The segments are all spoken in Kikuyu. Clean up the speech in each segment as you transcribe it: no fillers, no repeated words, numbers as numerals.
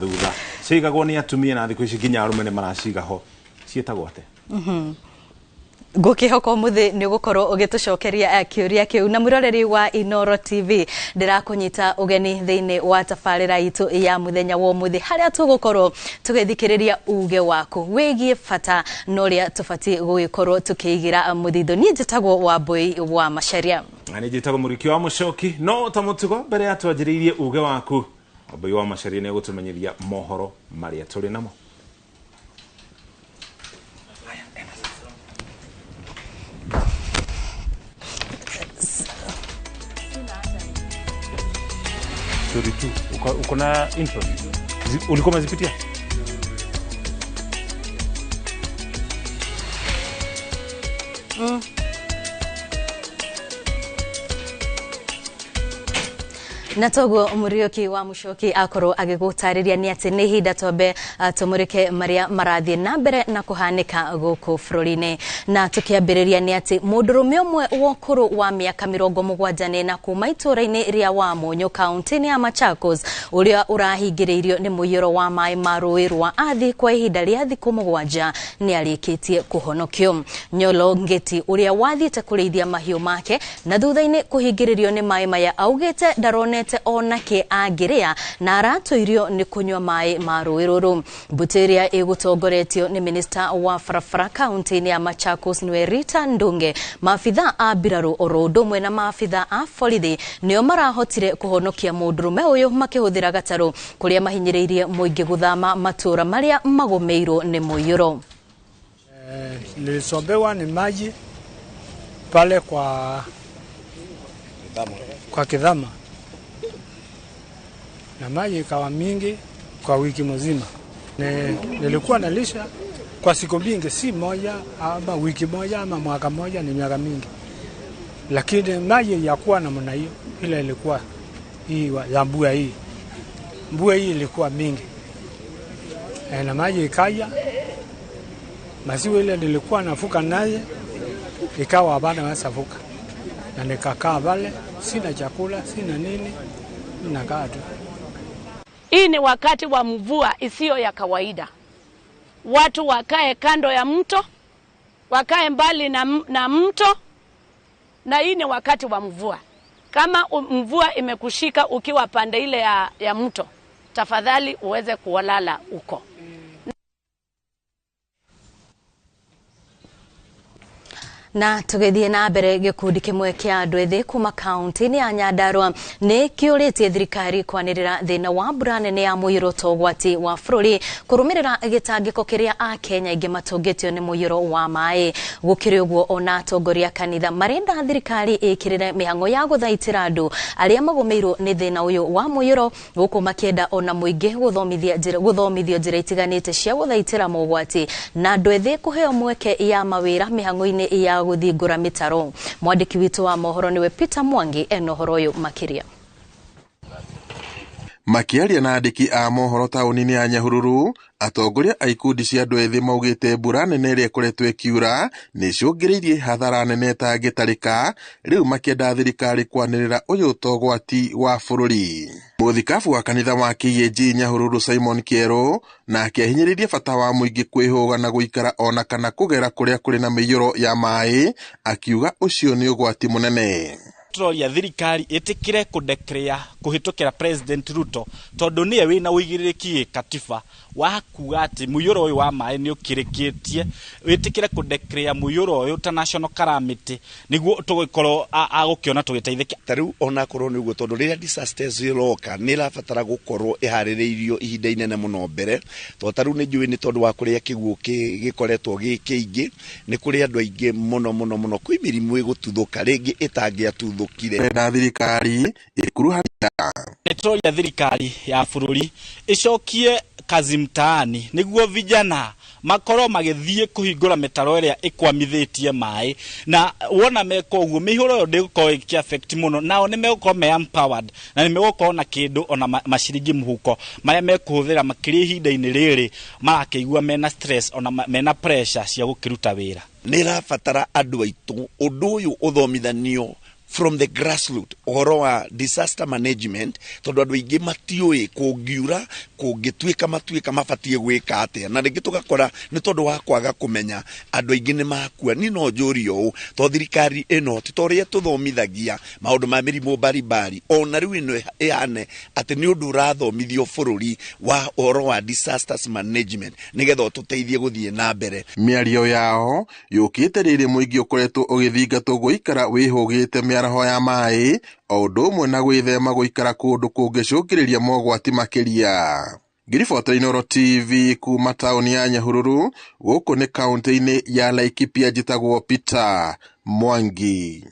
Thutha ciigagwo nĩ atumia na thikũ ici nginya arũme nĩ maraciga ho, ciĩtagwo atĩa? Ngũkĩhoka ũmũthĩ nĩ ũgũkorwo ũgĩtũcokeria kĩũria kĩu. Na mwĩroreri wa Inoro TV, ndĩrakũnyita ũgeni thĩinĩ wa tabarĩra itũ ya mũthenya wa ũmũthĩ, harĩa tũgũkorwo tũgĩthikĩrĩria uge waku wĩgiĩ bata na ũrĩa tũbatiĩ gũgĩkorwo tũkĩigĩra mũthithũ. Niĩ njĩtagwo Wambũi wa Macharia. Na nĩ njĩtagwo Mũriki wa Mũcoki. No ta mũtugo, mbere ya twanjĩrĩirie uge waku, Wambũi wa Macharia nĩ egũtũmenyithia mohoro marĩa tũrĩ namo. Story 2. Uko na intro? Ulikuwa umezipitia? Na toguo Mũriũki wa Mũcoki akorwo agĩgũtarĩria nĩ atĩ nĩ ihinda twambe tũmũrĩke marĩa marathiĩ na mbere na kũhanĩka gũkũ bũrũri-inĩ. Na tũkĩambĩrĩria nĩ atĩ mũndũrũme ũmwe wa ũkũrũ wa mĩaka 74 kuma itũũra-inĩ rĩa Wamunyũ kaunti-inĩ ya Machakos, ũrĩa ũrahingĩrĩirio nĩ mũiyũro wa maĩ ma rũĩ rwa Athi kwa ihinda rĩa thikũ 7, nĩ arĩkĩtie kũhonokio. Nyolo Ngeti, ũrĩa wathiĩte kũrĩithia mahiũ make na thutha-inĩ kũhingĩrĩrio nĩ maĩ maya, augĩte ndaronete onake angĩrĩa na aratũirio nĩ kũnyua maĩ ma rũĩ rũrũ. Mbũtũ ĩrĩa ĩgũtongoretio nĩ minista wa barabara kaunti-inĩ ya Machakos, nĩwe Rita Ndunge, maabitha a mbirarũ oro ũndũ ũmwe na maabitha a borithi nĩo marahotire kũhonokia mũndũrũme ũyũ makĩhũthĩra gatarũ, kũrĩa mahinyĩrĩirie mũingĩ gũthama matũũra marĩa magũmĩirwo nĩ mũiyũro. Nilisombewa ni maji pale kwa Kithama, na maji ikawa mingi kwa wiki mzima. Nilikuwa nalisha kwa siku mingi, si moja ama wiki moja ama mwaka moja, ni miaka mingi, lakini maji ya kuwa namna hiyo ile ilikuwa hii ya mvua hii, mvua hii ilikuwa mingi. Na maji ikaja, maziwa ile nilikuwa navuka naye ikawa hapana weza vuka, na nikakaa pale, sina chakula, sina nini, nakaa tu. Hii ni wakati wa mvua isiyo ya kawaida. Watu wakae kando ya mto, wakae mbali na mto, na hii ni wakati wa mvua. Kama mvua imekushika ukiwa pande ile ya mto, tafadhali uweze kulala huko. Na tũgĩthiĩ na mbere, gĩkundi kĩmwe kĩa andũ ethĩ kuma kaunti-inĩ ya Nyandarua nĩ kĩũrĩtie thirikari kwanĩrĩra thĩna wa mbura nene ya mũiyũro ta ũgwati wa bũrũri, kũrũmĩrĩra gĩtangĩko kĩrĩa Akenya aingĩ matũngĩtio nĩ mũiyũro wa maĩ. Gũkĩrĩ ũguo, ona atongoria kanitha marenda thirikari ĩkĩrĩre mĩhang'o ya gũthaitĩra andũ arĩa magũmĩirwo nĩ thĩna ũyũ wa mũiyũro, gũkũ makĩenda ona mũingĩ gũthomithio njĩra itiganĩte cia gũthaitĩra mogwati na andũ ethĩ kũheo mweke ya mawĩra mĩhang'o-inĩ ya gũthingũra mĩtaro. Mwandĩki witũ wa mohoro nĩwe Peter Mwangi ena ũhoro ũyũ makĩria. Makĩaria na andĩki a mohoro taũni-inĩ ya Nyahururu, atongoria a ikundi cia andũ ethĩ maugĩte mbura nene ĩrĩa ĩkoretwo ĩkiura nĩ ĩcũngĩrĩirie hathara nene ĩtangĩtarĩka, rĩu makĩenda thirikari kwanĩrĩra ũyũ ta ũgwati wa bũrũri. Mũthikabu wa kanitha wa KAG Nyahururu Simon Kĩerũ nake ahinyĩrĩirie bata wa mũingĩ kwĩhũga na gũikara ona kana kũgera kũrĩa kũrĩ na mĩiyũro ya maĩ, akiuga ũcio nĩ ũgwati mũnene. Tũroria thirikari ĩtĩkĩre kũdeclare kũhĩtũkĩra President Ruto, tondũ nĩwe wĩna ũigĩrĩrĩki gĩkatiba wa kuga atĩ mũiyũro ũyũ wa maĩ nĩ ũkĩrĩkĩtie, wĩtĩkĩre kũdeclare mũiyũro ũyũ ta national calamity nĩguo tũgĩkorwo agũkĩona tũgĩteithĩka. Ta rĩu onakorwo nĩ ũguo, tondũ rĩrĩa disasters ĩroka nĩ ĩrabatara gũkorwo ĩharĩrĩirio ihinda inene mũno mbere, tondũ ta rĩu nĩ njũĩ nĩ tondũ wa kũrĩa kĩguũ gĩkoretwo gĩ kĩingĩ, nĩ kũrĩ andũ aingĩ mũno mũno mũno, kwĩ mĩrimũ ĩgũtuthũka rĩngĩ ĩtangĩatuthũkire. Renda thirikari ĩkuruhania. Nĩ tũroria thirikari ya bũrũri ĩcokie kazi mtaani nĩguo vijana makorwo magĩthiĩ kũhingũra mĩtaro ĩrĩa ĩkwamithĩtie maĩ, na wona meka ũguo mĩihũro ĩyo ndĩgũkorwo ĩkĩ affect mũno, nao nĩ megũkorwo me empowered na nĩ megũkorwo na kĩndũ ona maciringi mũhuko marĩa mekũhũthĩra makĩria ihinda-inĩ rĩrĩ marakĩigua mena stress ona mena pressure cia gũkĩruta wĩra. Nĩ ĩrabatara andũ aitũ ũndũ ũyũ ũthomithanio From the grassroots ũhoro wa disaster management, tondũ andũ aingĩ matiũĩ kũngiura kũngĩtuĩka matuĩka mabatiĩ gwĩka atĩa, na rĩngĩ tũgakora nĩ tondũ wa kwaga kũmenya andũ aingĩ nĩ makua. Niĩ no njũrie ũũ, to thirikari ĩno ti ta ũrĩa tũthomithagia maũndũ ma mĩrimũ mbalimbali, ona rĩu ĩno ĩhane atĩ nĩ ũndũ ũrathomithio bũrũri wa ũhoro wa disasters management nĩgetha ũtũteithie gũthiĩ na mbere. Mĩario yao yũkĩte rĩrĩ mũingĩ ũkoretwo ũgĩthingatwo gũikara wĩhũgĩte mĩaraho ya maĩ o ũndũ ũmwe na gwĩthema gũikara kũndũ kũngĩcũngĩrĩria mogwati makĩria. Ngĩribotera Inooro TV kuma taũni ya Nyahururu, gũkũ nĩ kaũntĩ-inĩ ya Laikipia, njĩtagwo Peter Mwangi.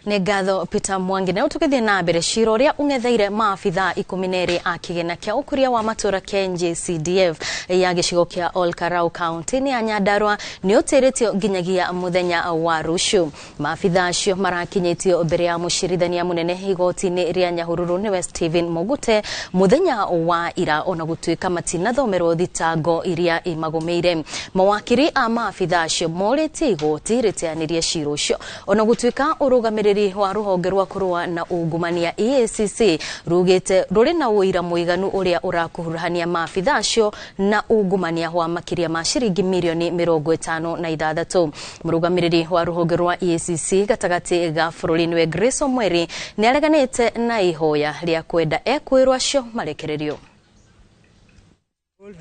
Nĩ ngatho Peter Mwangi. Na tũgĩthiĩ na mbere, cira ũrĩa ũng'etheire maabithaa 12 a kĩgĩna kĩa ũkũria wa matũra KNJCDF ya gĩcigo kĩa Olkarau kaunti-inĩ ya Nyandarua nĩ ũtĩrĩtio nginyagia mũthenya wa rũciũ. Maabithaa acio marakinyĩtio mbere ya mũcirithania mũnene igoti-inĩ rĩa Nyahururu nĩwe Stephen Mogute mũthenya wa ira, ona gũtuĩka matinathomerwo thitango iria imagũmĩire. Mawakiri a maabithaa acio morĩtie igoti rĩteanĩrie cira ũcio, ona gũtuĩka ũrũgamĩrĩri wa rũhonge rwa kũrũa na ungumania EACC rugĩte rũrĩ na ũira mũiganu ũrĩa ũrakuruhania maabithaa acio na ungumania wa makĩria ma ciringi mirioni 56. Mũrũgamĩrĩri wa rũhonge rwa EACC gatagatĩ ga bũrũri nĩwe Grace Omweri nĩareganĩte na ihoya rĩa kwenda ekwĩrwo acio marekererio.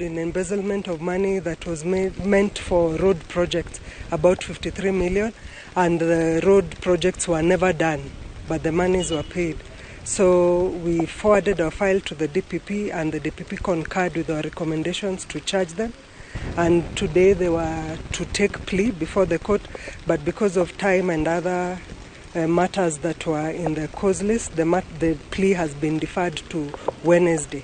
In embezzlement of money that was meant for road projects, about 53 million, and the road projects were never done, but the monies were paid. So we forwarded our file to the DPP, and the DPP concurred with our recommendations to charge them. And today they were to take plea before the court, but because of time and other matters that were in the cause list, the plea has been deferred to Wednesday.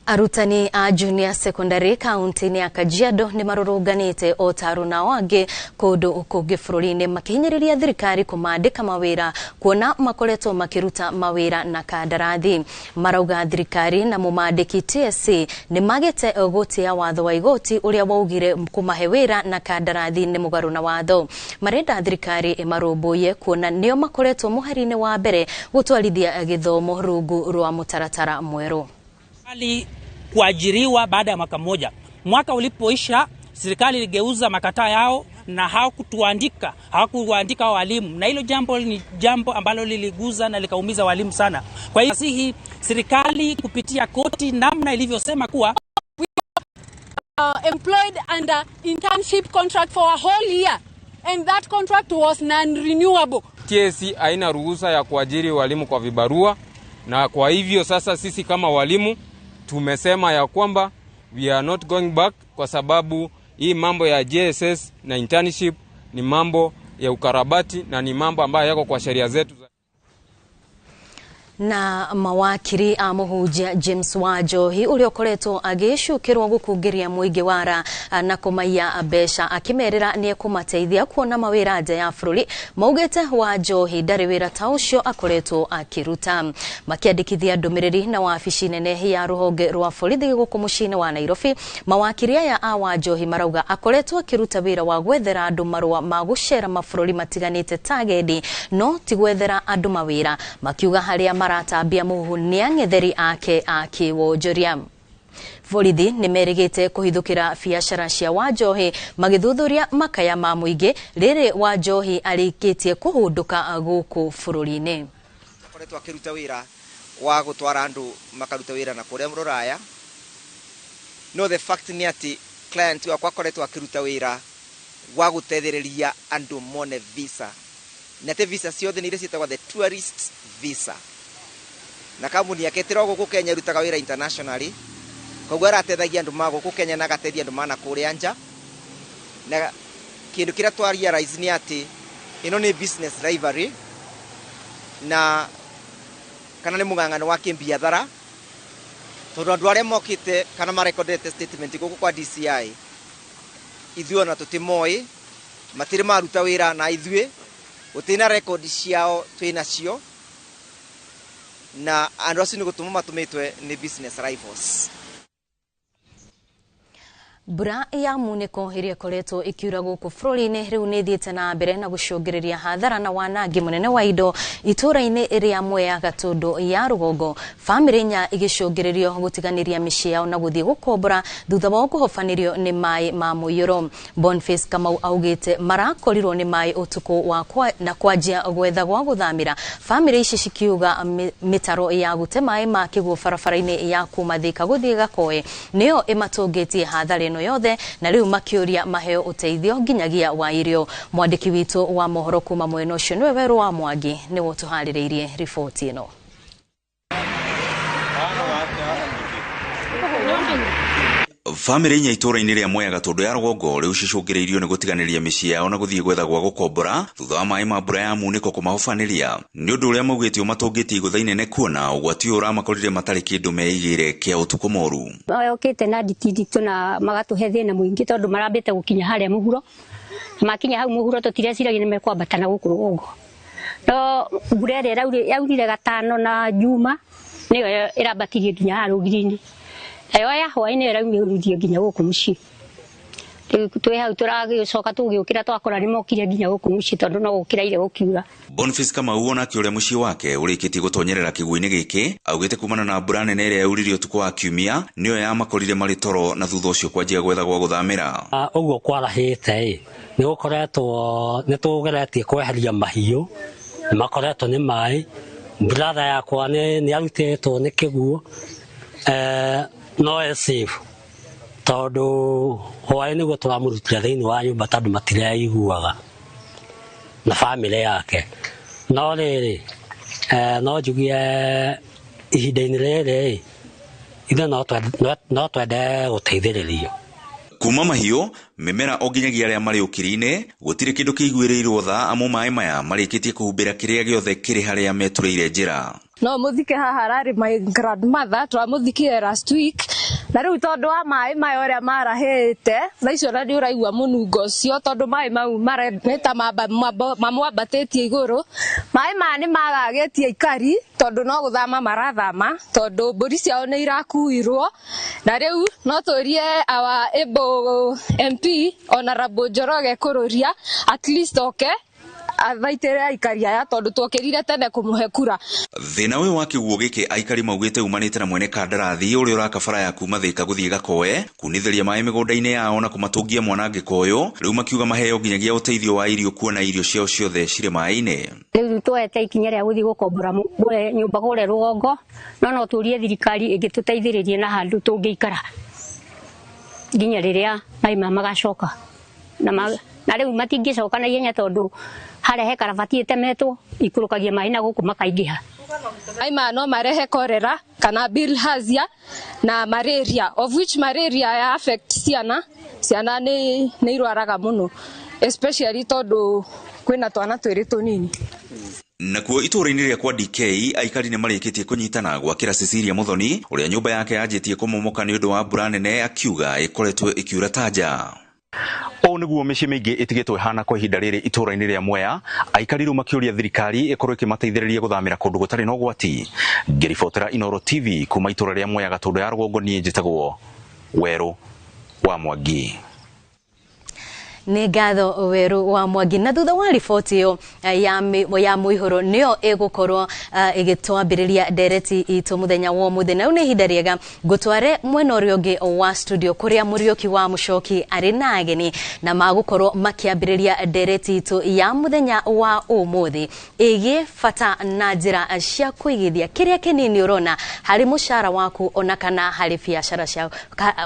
Arutani a junior secondary kaunti-inĩ ya Kajiado nĩ marũrũnganĩte o ta aruna angĩ kũndũ kũngĩ bũrũri-inĩ makĩhinyĩrĩria thirikari kũmandĩka mawĩra kuona makoretwo makĩruta mawĩra na kandarathi. Marauga thirikari na mũmandĩki TSC nĩ magĩte gũtĩa watho wa igoti ũrĩa waugire kũmahe wĩra na kandarathi nĩ mũgarũ na watho. Marenda thirikari ĩmarũmbũiye kuona nĩo makoretwo mũhari-inĩ wa mbere gũtwarithia gĩthomo rungu rwa mũtaratara mwerũ. Kuajiriwa baada ya mwaka mmoja. Mwaka ulipoisha, serikali iligeuza makataa yao na hawakuandika walimu, na hilo jambo ni jambo ambalo liliguza na likaumiza walimu sana. Kwa hiyo sihi serikali kupitia koti namna ilivyosema kuwa we are employed under internship contract for a whole year and that contract was non-renewable. TSC haina ruhusa ya kuajiri walimu kwa vibarua, na kwa hivyo sasa sisi kama walimu tumesema ya kwamba we are not going back, kwa sababu hii mambo ya JSS na internship ni mambo ya ukarabati na ni mambo ambayo yako kwa sheria zetu. Na mawakiri a mũhunjia James Wanjohi ũrĩa ũkoretwo agĩcukĩrwo gũkungĩria mũingĩ wara na kũmaiya mbeca akĩmerĩra nĩ ekũmateithia kuona mawĩra nja ya bũrũri maugĩte Wanjohi ndarĩ wĩra ta ũcio akoretwo akĩruta. Makĩandĩkithia ndũmĩrĩri na wabici nene ya rũhonge rwa borithi gũkũ mũciĩ-inĩ wa Nairobi, mawakiri aya a Wanjohi marauga akoretwo akĩruta wĩra wa gwethera andũ marũa ma gũcera mabũrũri matiganĩte ta agendi no ti gwethera andũ mawĩra, makiuga harĩa maratambia mũhu nĩ ang'etheri ake a kĩwonjoria. Borithi nĩ merĩgĩte kũhithũkĩra biacara cia Wanjohi magĩthuthuria makaya ma mũingĩ rĩrĩ Wanjohi arĩkĩtie kũhũndũka gũkũ bũrũri-inĩ. Akoretwo akĩruta wĩra wa gũtwara andũ makaruta wĩra na kũrĩa rũraya, no the fact nĩ atĩ client wakwa akoretwo akĩruta wĩra wa gũteithĩrĩria andũ mone visa, na atĩ visa ciothe nĩ iria ciĩtagwo the tourist visa, na kambuni yake tĩro gũkũ Kenya ĩrutaga wĩra internationally, koguo arateithagia andũ ma gũkũ Kenya na agateithia andũ ma na kũrĩa nja. Na kĩndũ kĩrĩa twa realize nĩ atĩ ĩno nĩ business rivalry na kana nĩ mũng'ang'ano wa kĩmbiathara, tondũ andũ arĩa mokĩte kana marekondete statement gũkũ kwa DCI ithuĩ ona tũtimoĩ, matirĩ maruta wĩra na ithuĩ, gũtirĩ na rekondi ciao twĩnacio, na andũ acio nĩ gũtũmwo matũmĩtwe nĩ business rivals. Mbura ya munĩko ĩrĩa ĩkoretwo ĩkiura gũkũ bũrũri-inĩ rĩu nĩ ĩthiĩte na mbere na gũcũngĩrĩria hathara na wanangi mũnene wa indo itũũra-inĩ rĩa Mwea Gatũndũ ya rũgongo. Bamĩrĩ inya igĩcũngĩrĩrio gũtiganĩria mĩciĩ yao na gũthiĩ gũkombora thutha wao kũhobanĩrio nĩ maĩ ma mũiyũro. Boniface Kamau augĩte marakorirwo nĩ maĩ ũtukũ wa kwa, na kwanjia gwetha gwa gũthamĩra. Bamĩrĩ ici cikiuga mĩtaro ya gũte maĩ ma kĩguũ barabara-inĩ ya kuma Thika gũthiĩ Gakoe nĩyo ĩmatũngĩtie hathara ĩno yothe, na rĩu makĩũria maheo ũteithio nginyagia wa irio. Mwandĩki witũ wa mohoro kuma mwena ũcio nĩwe Werũ wa Mwangi nĩwe ũtũharĩrĩirie riboti ĩno. Bamĩrĩ inya itũũra-inĩ rĩa Mwea Gatũndũ ya rũgongo rĩu cicũngĩrĩirio nĩ gũtiganĩria mĩciĩ yao na gũthiĩ gwetha gwa gũkombora thutha wa maĩ ma mbura ya munĩko kũmahobanĩria. Nĩ ũndũ ũrĩa maugĩte ũmatũngĩtie igũtha inene kuona ũgwati ũyũ ũramakorire matarĩ kĩndũ meigĩire kĩa ũtukũ moru. Yokĩte na nditi nditũ na magatũhe thĩna mũingĩ tondũ marambĩte gũkinya harĩa mũhuro. Makinya hau mũhuro tũtireciragia nĩ mekwambata na gũkũ rũgongo. No mbura ĩrĩa yaurire gatano na Juma nĩyo ĩrambatirie nginya haha rũgiri-inĩ. Nayo ya hwaĩ-inĩ ĩraumĩrĩrie nginya gũkũ mũciĩ. Rĩu twĩ hau tũragĩcoka tũgĩũkĩra twakora nĩmokire nginya gũkũ mũciĩ tondũ no gũkĩraire gũkiura. Boniface Kamau onake ũrĩa mũciĩ wake ũrĩkĩtie gũtonyerera kĩguũ-inĩ gĩkĩ augĩte kumana na mbura nene ĩrĩa yaurire ũtukũ wa Kiumia nĩyo yamakorire marĩ toro na thutha ũcio kwanjia gwetha gwa gũthamĩra. Ũguo kwarahĩte ĩ nĩ gũkoretwo nĩ tũgeretie kweheria mahiũ nĩ makoretwo nĩ maĩ. Brother yakwa nĩ arutĩtwo nĩ kĩguũ no e safe tondũ hwaĩ nĩguo tũramũrutĩra thĩinĩ wa nyũmba tondũ matireiguaga na bamĩrĩ yake. No rĩrĩ no njugie ihinda-inĩ rĩrĩ ithuĩ no twende gũteithĩrĩrio. Kuma mahiũ mĩmera o nginyagia arĩa marĩ ũkiri-inĩ gũtirĩ kĩndũ kĩiguĩrĩirwo tha amu maĩ maya marĩkĩtie kũhumbĩra kĩrĩa gĩothe kĩrĩ harĩa meturĩire njĩra. No mũthike haha ararĩ my grandmother twamũthikire last week na rĩu tondũ wa maĩ maya ũrĩa marahĩte thaa icio na nĩ ũraigua mũnungo ũcio tondũ maĩ mau nĩ ta mamwambatĩtie igũrũ. Maĩ maya nĩ magagĩtie aikari tondũ no gũthama marathama tondũ mbũri ciao nĩ irakuirwo na rĩu no tũrie our able MP Honorable Njoroge Kũrũria at least oke athaitĩre aikari aya tondũ twokĩrire tene kũmũhe kura. Thĩna ũyũ wa kĩguũ gĩkĩ aikari maugĩte umanĩte na mwene kandarathi ũrĩa ũraka bara ya kuma Thika gũthiĩ Gakoe kunithĩria maĩ mĩgũnda-inĩ yao na kũmatũngia mwanangĩko ũyũ rĩu makiuga maheo nginyagia ũteithio wa irio kuona irio ciao ciothe cirĩ maĩ-inĩ. Rĩu tuoete ikinya rĩa gũthiĩ gũkombora nyũmba kũrĩa rũgongo no tũrie thirikari ĩngĩtũteithĩrĩrie na handũ tũngĩikara nginya rĩrĩa maĩ maya magacoka na rĩu matingĩcoka na ihenya tondũ harĩa he karabati ĩtemetwo ikũrũkagia maĩ na gũkũ makaingĩha. Maĩ maya no marehe cholera kana bilharzia na malaria, of which malaria ya affect ciana. Ciana nĩ irwaraga mũno especially tondũ kwĩna twana twĩrĩ tũnini. Nakuo itũũra-inĩ rĩa kwa DK aikari nĩ marĩkĩtie kũnyitana gwakĩra Cecilia Muthoni ũrĩa nyũmba yake yanjĩtie kũmomoka nĩ ũndũ wa mbura nene akiuga ĩkoretwo ĩkiura ta nja. Ũũ nĩguo mĩciĩ mĩingĩ ĩtigĩtwo ĩhana kwa ihinda rĩrĩ itũũra-inĩ rĩa Mwea aikari rĩu makĩũria thirikari ĩkorwo ĩkĩmateithĩrĩria gũthamĩra kũndũ gũtarĩ na ũgwati. Ngĩribotera Inooro TV kuma itũũra rĩa Mwea Gatũndũ ya rũgongo niĩ njĩtagwo Werũ wa Mwangi. Nĩ ngatho Werũ wa Mwangi. Na thutha wa riboti ĩyo ya mũihũro nĩyo ĩgũkorwo ĩgĩtwambĩrĩria ndereti itũ mũthenya wa ũmũthĩ. Na rĩu nĩ ihinda rĩega ngũtware mwena ũrĩa ũngĩ wa studio kũrĩa Mũriũki wa Mũcoki arĩ na ageni na magũkorwo makĩambĩrĩria ndereti itũ ya mũthenya wa ũmũthĩ ĩgiĩ bata na njĩra cia kũigithia kĩrĩa kĩnini ũrona harĩ mũcara waku ona kana harĩ biacara ciaku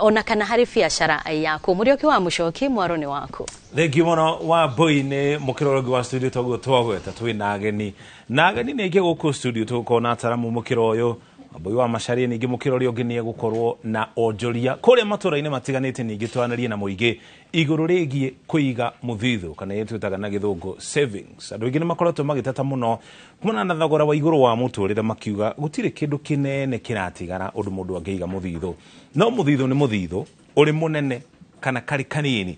ona kana harĩ biacara yaku. Mũriũki wa Mũcoki, mwaro nĩ waku. Thank you mũno wa Mbui nĩ mũkĩro ũngĩ wa studio toguo twagweta twĩ na ageni na ageni nĩ aingĩ gũkũ studio tũgũkorwo na ataramu mũkĩro ũyũ Mbui wa Macharia ningĩ mũkĩro ũrĩa ũngĩ nĩ egũkorwo na onjoria kũrĩa matũra-inĩ matiganĩte ningĩ twanĩrie na mũingĩ igũrũ rĩgiĩ kũiga mũthithũ kana ĩrĩa twĩtaga na gĩthũngũ savings. Andũ aingĩ nĩ makoretwo magĩteta mũno kumana na thogora wa igũrũ wa mũtũrĩre makiuga gũtirĩ kĩndũ kĩnene kĩratigara ũndũ mũndũ angĩiga mũthithũ. No mũthithũ nĩ mũthithũ ũrĩ mũnene kana karĩ kanini.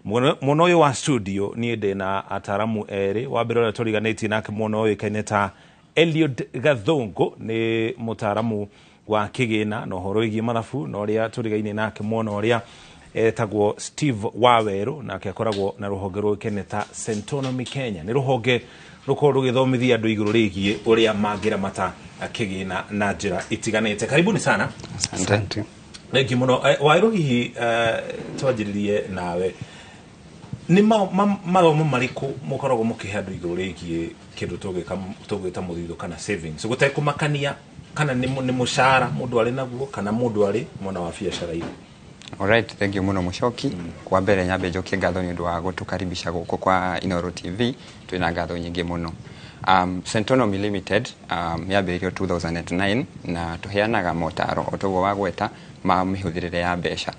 Mwena ũyũ wa studio niĩ ndĩ na ataramu erĩ wa mbere ũrĩa tũriganĩtie nake mwena ũyũ ũĩkaine ta Eliud Gathungu nĩ mũtaramu wa kĩgĩna na ũhoro wĩgiĩ mathabu na ũrĩa tũrigaine nake mwena ũrĩa Etagwo Steve Waweru, nake akoragwo na rũhonge rũĩkaine ta Centonomy Kenya. Nĩ rũhonge rũkorwo rũgĩthomithia andũ igũrũ rĩgiĩ ũrĩa mangĩramata kĩgĩna na njĩra itiganĩte. Karibuni sana. Asante. Thengiũ mũno. Waweru, hihi twanjĩrĩrie nawe, nĩ mathomo marĩkũ mũkoragwo mũkĩhe andũ igũrũ rĩgiĩ kĩndũ tũgwĩta mũthithũ kana savings, gũtekũmakania kana nĩ mũcara mũndũ arĩ naguo kana mũndũ arĩ mwena wa biacara-inĩ? Alright, thank you muno Mucoki. Kwa mbere nyambe njokie ngatho nĩ ũndũ wa gũtũkaribisha gũkũ kwa Inooro TV, twĩna ngatho nyingĩ mũno. Centonomy Limited yambĩrĩirio 2009 na tũheanaga motaro o toguo wagweta ma mĩhũthĩrĩre ya mbeca.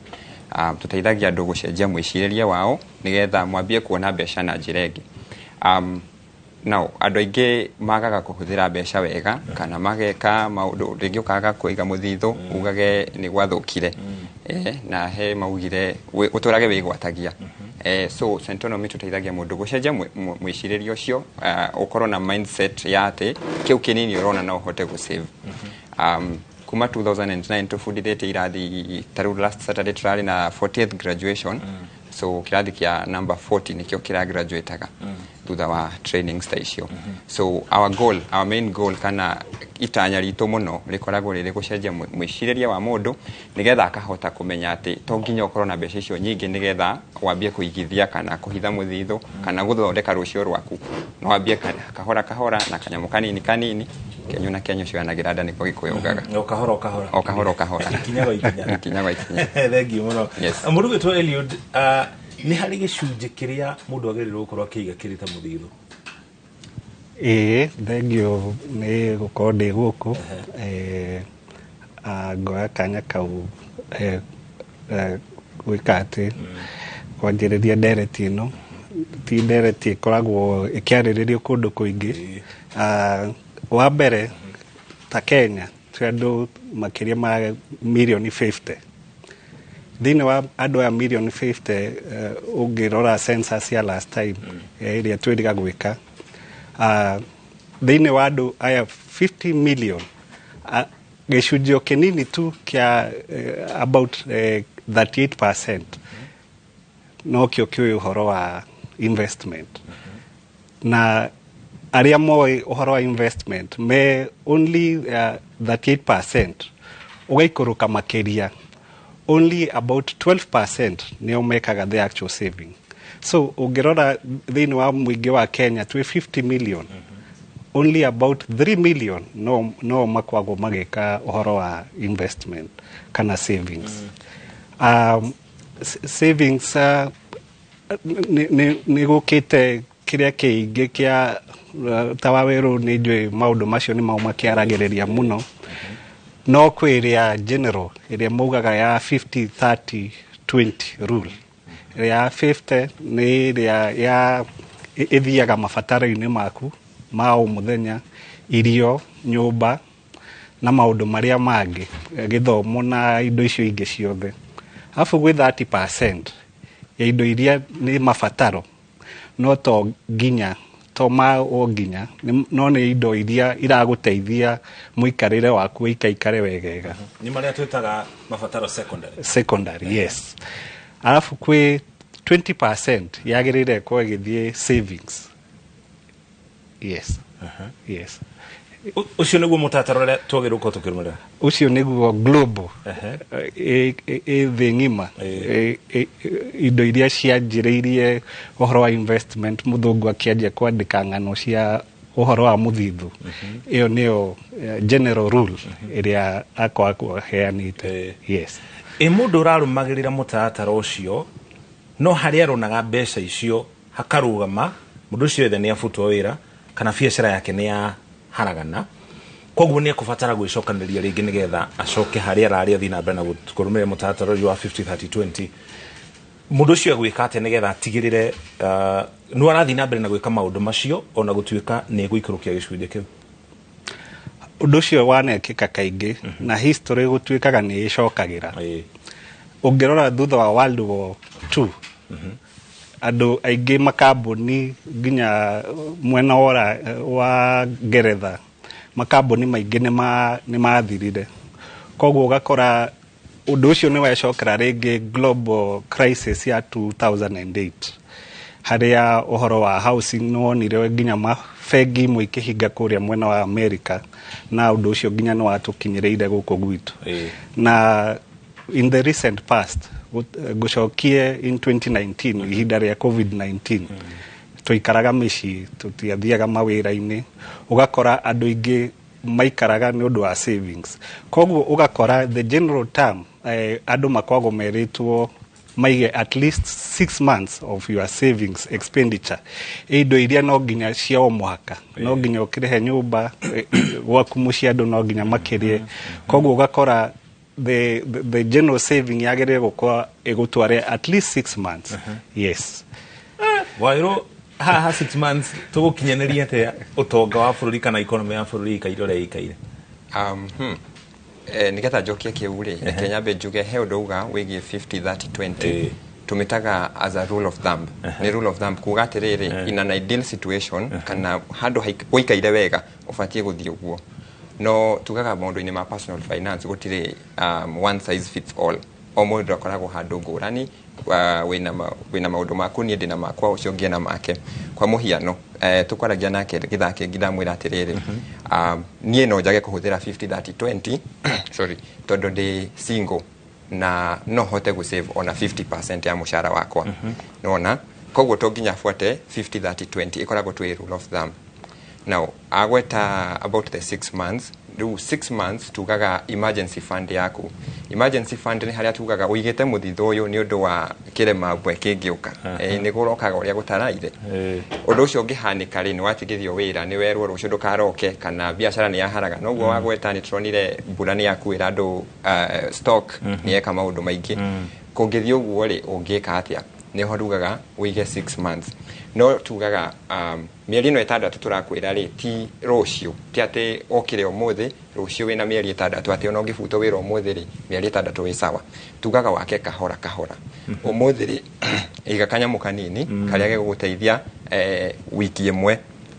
Tũteithagia andũ gũcenjia mwĩcirĩrie wao nĩgetha mwambie kuona mbeca na njĩra ĩngĩ. Now, andũ aingĩ magaga kũhũthĩra mbeca wega kana mageka maũndũ rĩngĩ, ũkaga kũiga mũthithũ, ugage nĩ gwathũkire, na he maugire ũtũrage wĩgwatagia. So Centonomy tũteithagia mũndũ gũcenjia mwĩcirĩrie ũcio, ũkorwo na mindset ya atĩ kĩu kĩnini ũrona no ũhote gũsave. Kuma 2009 tũbundithĩtie irathi, ta rĩu last Saturday tũrarĩ na 40th graduation, so kĩrathi kĩa number 40 nĩkĩo kĩragraduataga thutha wa trainings ta icio. So our goal, our main goal kana itanya ritũ mũno rĩkoragwo rĩrĩ gũcenjia mwĩcirĩrie wa mũndũ nĩgetha akahota kũmenya atĩ to nginya ũkorwo na mbeca icio nyingĩ nĩgetha wambie kũigithia kana kũhitha mũthithũ kana gũthondeka rũciũ rwaku. No wambie kahora kahora na kanyamũ kanini kanini, kenyũ na kenyũ ciganagĩra nda, nĩkuo Gĩkũyũ ugaga. O kahora o kahora. O kahora o kahora. Ikinya gwa ikinya. Ikinya gwa ikinya. Thengiũ mũno. Yes. Mũndũ gwĩtwo Eliud, nĩ harĩ gĩcunjĩ kĩrĩa mũndũ agĩrĩirwo gũkorwo akĩiga kĩrĩ ta mũthithũ? Ĩĩ, thengio nĩ gũkorwo ndĩ gũkũ. Ngoya kanya kau gwĩka atĩ kwanjĩrĩria ndereti ĩno, ti ndereti ĩkoragwo ĩkĩarĩrĩrio kũndũ kũingĩ. Wa mbere, ta Kenya twĩ andũ makĩria ma mirioni 50. Thĩinĩ wa andũ aya mirioni 50, ũngĩrora census ya last time, ĩrĩa twĩriga gwĩka, thĩinĩ wa andũ aya 50 million, gĩcunjĩ o kĩnini tu kĩa about 38% nokĩo kĩũĩ ũhoro wa investment, na arĩa moĩ ũhoro wa investment me only 38%. Ũgaikũrũka makĩria, only about 12% nĩo mekaga the actual saving. So ũngĩrora thĩinĩ wa mũingĩ wa Kenya twĩ 50 million, only about 3 million no makoragwo magĩka ũhoro wa investment kana savings. Savings nĩ gũkĩte kĩrĩa kĩingĩ kĩa ta Wawerũ, nĩ njũĩ maũndũ macio nĩ mau makĩaragĩrĩria mũno, no kwĩ ĩrĩa general ĩrĩa maugaga ya 50 30 20 rule. Ĩrĩa ya 50 nĩ ĩrĩa ya ĩthiaga mabataro-inĩ maku ma o mũthenya, irio, nyũmba na maũndũ marĩa mangĩ, gĩthomo na indo icio ingĩ ciothe. Alafu gwĩ 30% ya indo iria nĩ mabataro, no to nginya, to ma o nginya, no nĩ indo iria iragũteithia mũikarĩre waku ũikaikare wegega. Nĩ marĩa twĩtaga mabataro secondary. Secondary, yes. Alafu kwĩ 20% yagĩrĩire ĩkorwo ĩgĩthiĩ savings, yes. Ũcio nĩguo mũtaratara ũrĩa twagĩrĩirwo gũkorwo tũkĩrũmĩrĩra. Ũcio nĩguo global, ĩ thĩ ng'ima. Indo iria cianjĩrĩirie ũhoro wa investment, mũthũngũ akĩanjia kwandĩka ng'ano cia ũhoro wa mũthithũ, ĩyo nĩyo general rule ĩrĩa akoragwo aheanĩte, yes. Ĩ mũndũ ũrarũmagĩrĩra mũtaratara ũcio, no harĩa aronaga mbeca icio hakarũgama, mũndũ ũcio ethe nĩ abutwo wĩra kana biacara yake nĩ ya haragana, koguo nĩ ekũbatara gwĩcokanĩrĩria rĩngĩ nĩgetha acoke harĩa ararĩ, athiĩ na mbere na kũrũmĩrĩra mũtaratara ũyũ wa 50 30 20. Mũndũ ũcio egwĩka atĩa nĩgetha atigĩrĩre nĩ arathiĩ na mbere na gwĩka maũndũ macio ona gũtuĩka nĩ egũikũrũkia gĩcunjĩ kĩu? Ũndũ ũcio wanekĩka kaingĩ na history gũtuĩkaga nĩ ĩcokagĩra. Ũngĩrora thutha wa World War II, andũ aingĩ, makambuni nginya mwena wa Ngeretha, makambuni maingĩ nĩ mathirire, koguo ũgakora Ũndũ ũcio nĩ wecokera rĩngĩ global crisis ya 2008, harĩa ũhoro wa housing nĩ wonire nginya mabengi imwe ikĩhinga kũrĩa mwena wa America, na ũndũ ũcio nginya nĩ watũkinyĩrĩire gũkũ gwitũ. Na in the recent past, ngũcokie in 2019, ihinda rĩa COVID-19, tũikaraga mĩciĩ, tũtiathiaga mawĩra-inĩ, ũgakora andũ aingĩ maikaraga nĩ ũndũ wa savings. Koguo ũgakora the general term, andũ makoragwo merĩtwo maige at least 6 months of your savings expenditure, indo iria no nginya cia o mũhaka, no nginya ũkĩrĩhe nyũmba, gwaku mũciĩ andũ no nginya makĩrĩe. Koguo ũgakora the general saving yagĩrĩire gũkorwo ĩgũtware at least 6 months, yes. Wairũ, haha 6 months tũgũkinyanĩria atĩa ũtonga wa bũrũri kana economy ya bũrũri ĩikaire ũrĩa ĩikaire? Nĩgetha njokie kĩu rĩ, reke nyambe njuge he ũndũ uga wĩgiĩ 50 30 20. Tũmĩtaga as a rule of thumb. Nĩ rule of thumb kuga atĩrĩrĩ, in an ideal situation kana handũ ũikaire wega, ũbatiĩ gũthiĩ ũguo. No tugaga maũndũ-inĩ ma personal finance gũtirĩ one size fits all. O mũndũ akoragwo handũ ngũrani. Wĩna maũndũ maku, niĩ ndĩna makwa, ũcio ũngĩ ena make. Kwa mũhiano, tũkwaragia nake gĩthaa kĩngĩ, ndamwĩra atĩrĩrĩ, niĩ no njage kũhũthĩra 50 30 20, sorry, tondũ ndĩ single na no hote gũ save ona 50% ya mũcara wakwa. Nona koguo to nginya buate 50 30 20, ĩkoragwo twĩ rule of thumb. Now agweta about the 6 months. Rĩu 6 months tugaga emergency fund yaku. Emergency fund nĩ harĩa tugaga ũigĩte mũthithũ ũyũ nĩ ũndũ wa kĩrema mbwe kĩngĩũka. Nĩ gũrokaga ũrĩa gũtaraire. Ũndũ ũcio ũngĩhanĩka rĩ, nĩ watigithio wĩra, nĩ werwo rũciũ ndũkaroke, kana biacara nĩ yaharaga noguo wagweta. Nĩ tũronire mbura nĩ yakuĩra andũ stock, nĩ yeka maũndũ maingĩ. Kũngĩthiĩ ũguo rĩ, ũngĩka atĩa? Nĩho tugaga ũige 6 months. No tugaga mĩeri ĩno 6 tũrakwĩra rĩ, ti rũciũ, ti atĩ okire ũmũthĩ, rũciũ wĩna mĩeri 6, atĩ ona ũngĩbutwo wĩra ũmũthĩ rĩ, mĩeri 6 wĩ sawa. Tugaga wake kahora kahora. Ũmũthĩ rĩ, iga kanyamũ kanini karĩa gegũgũteithia wiki ĩmwe.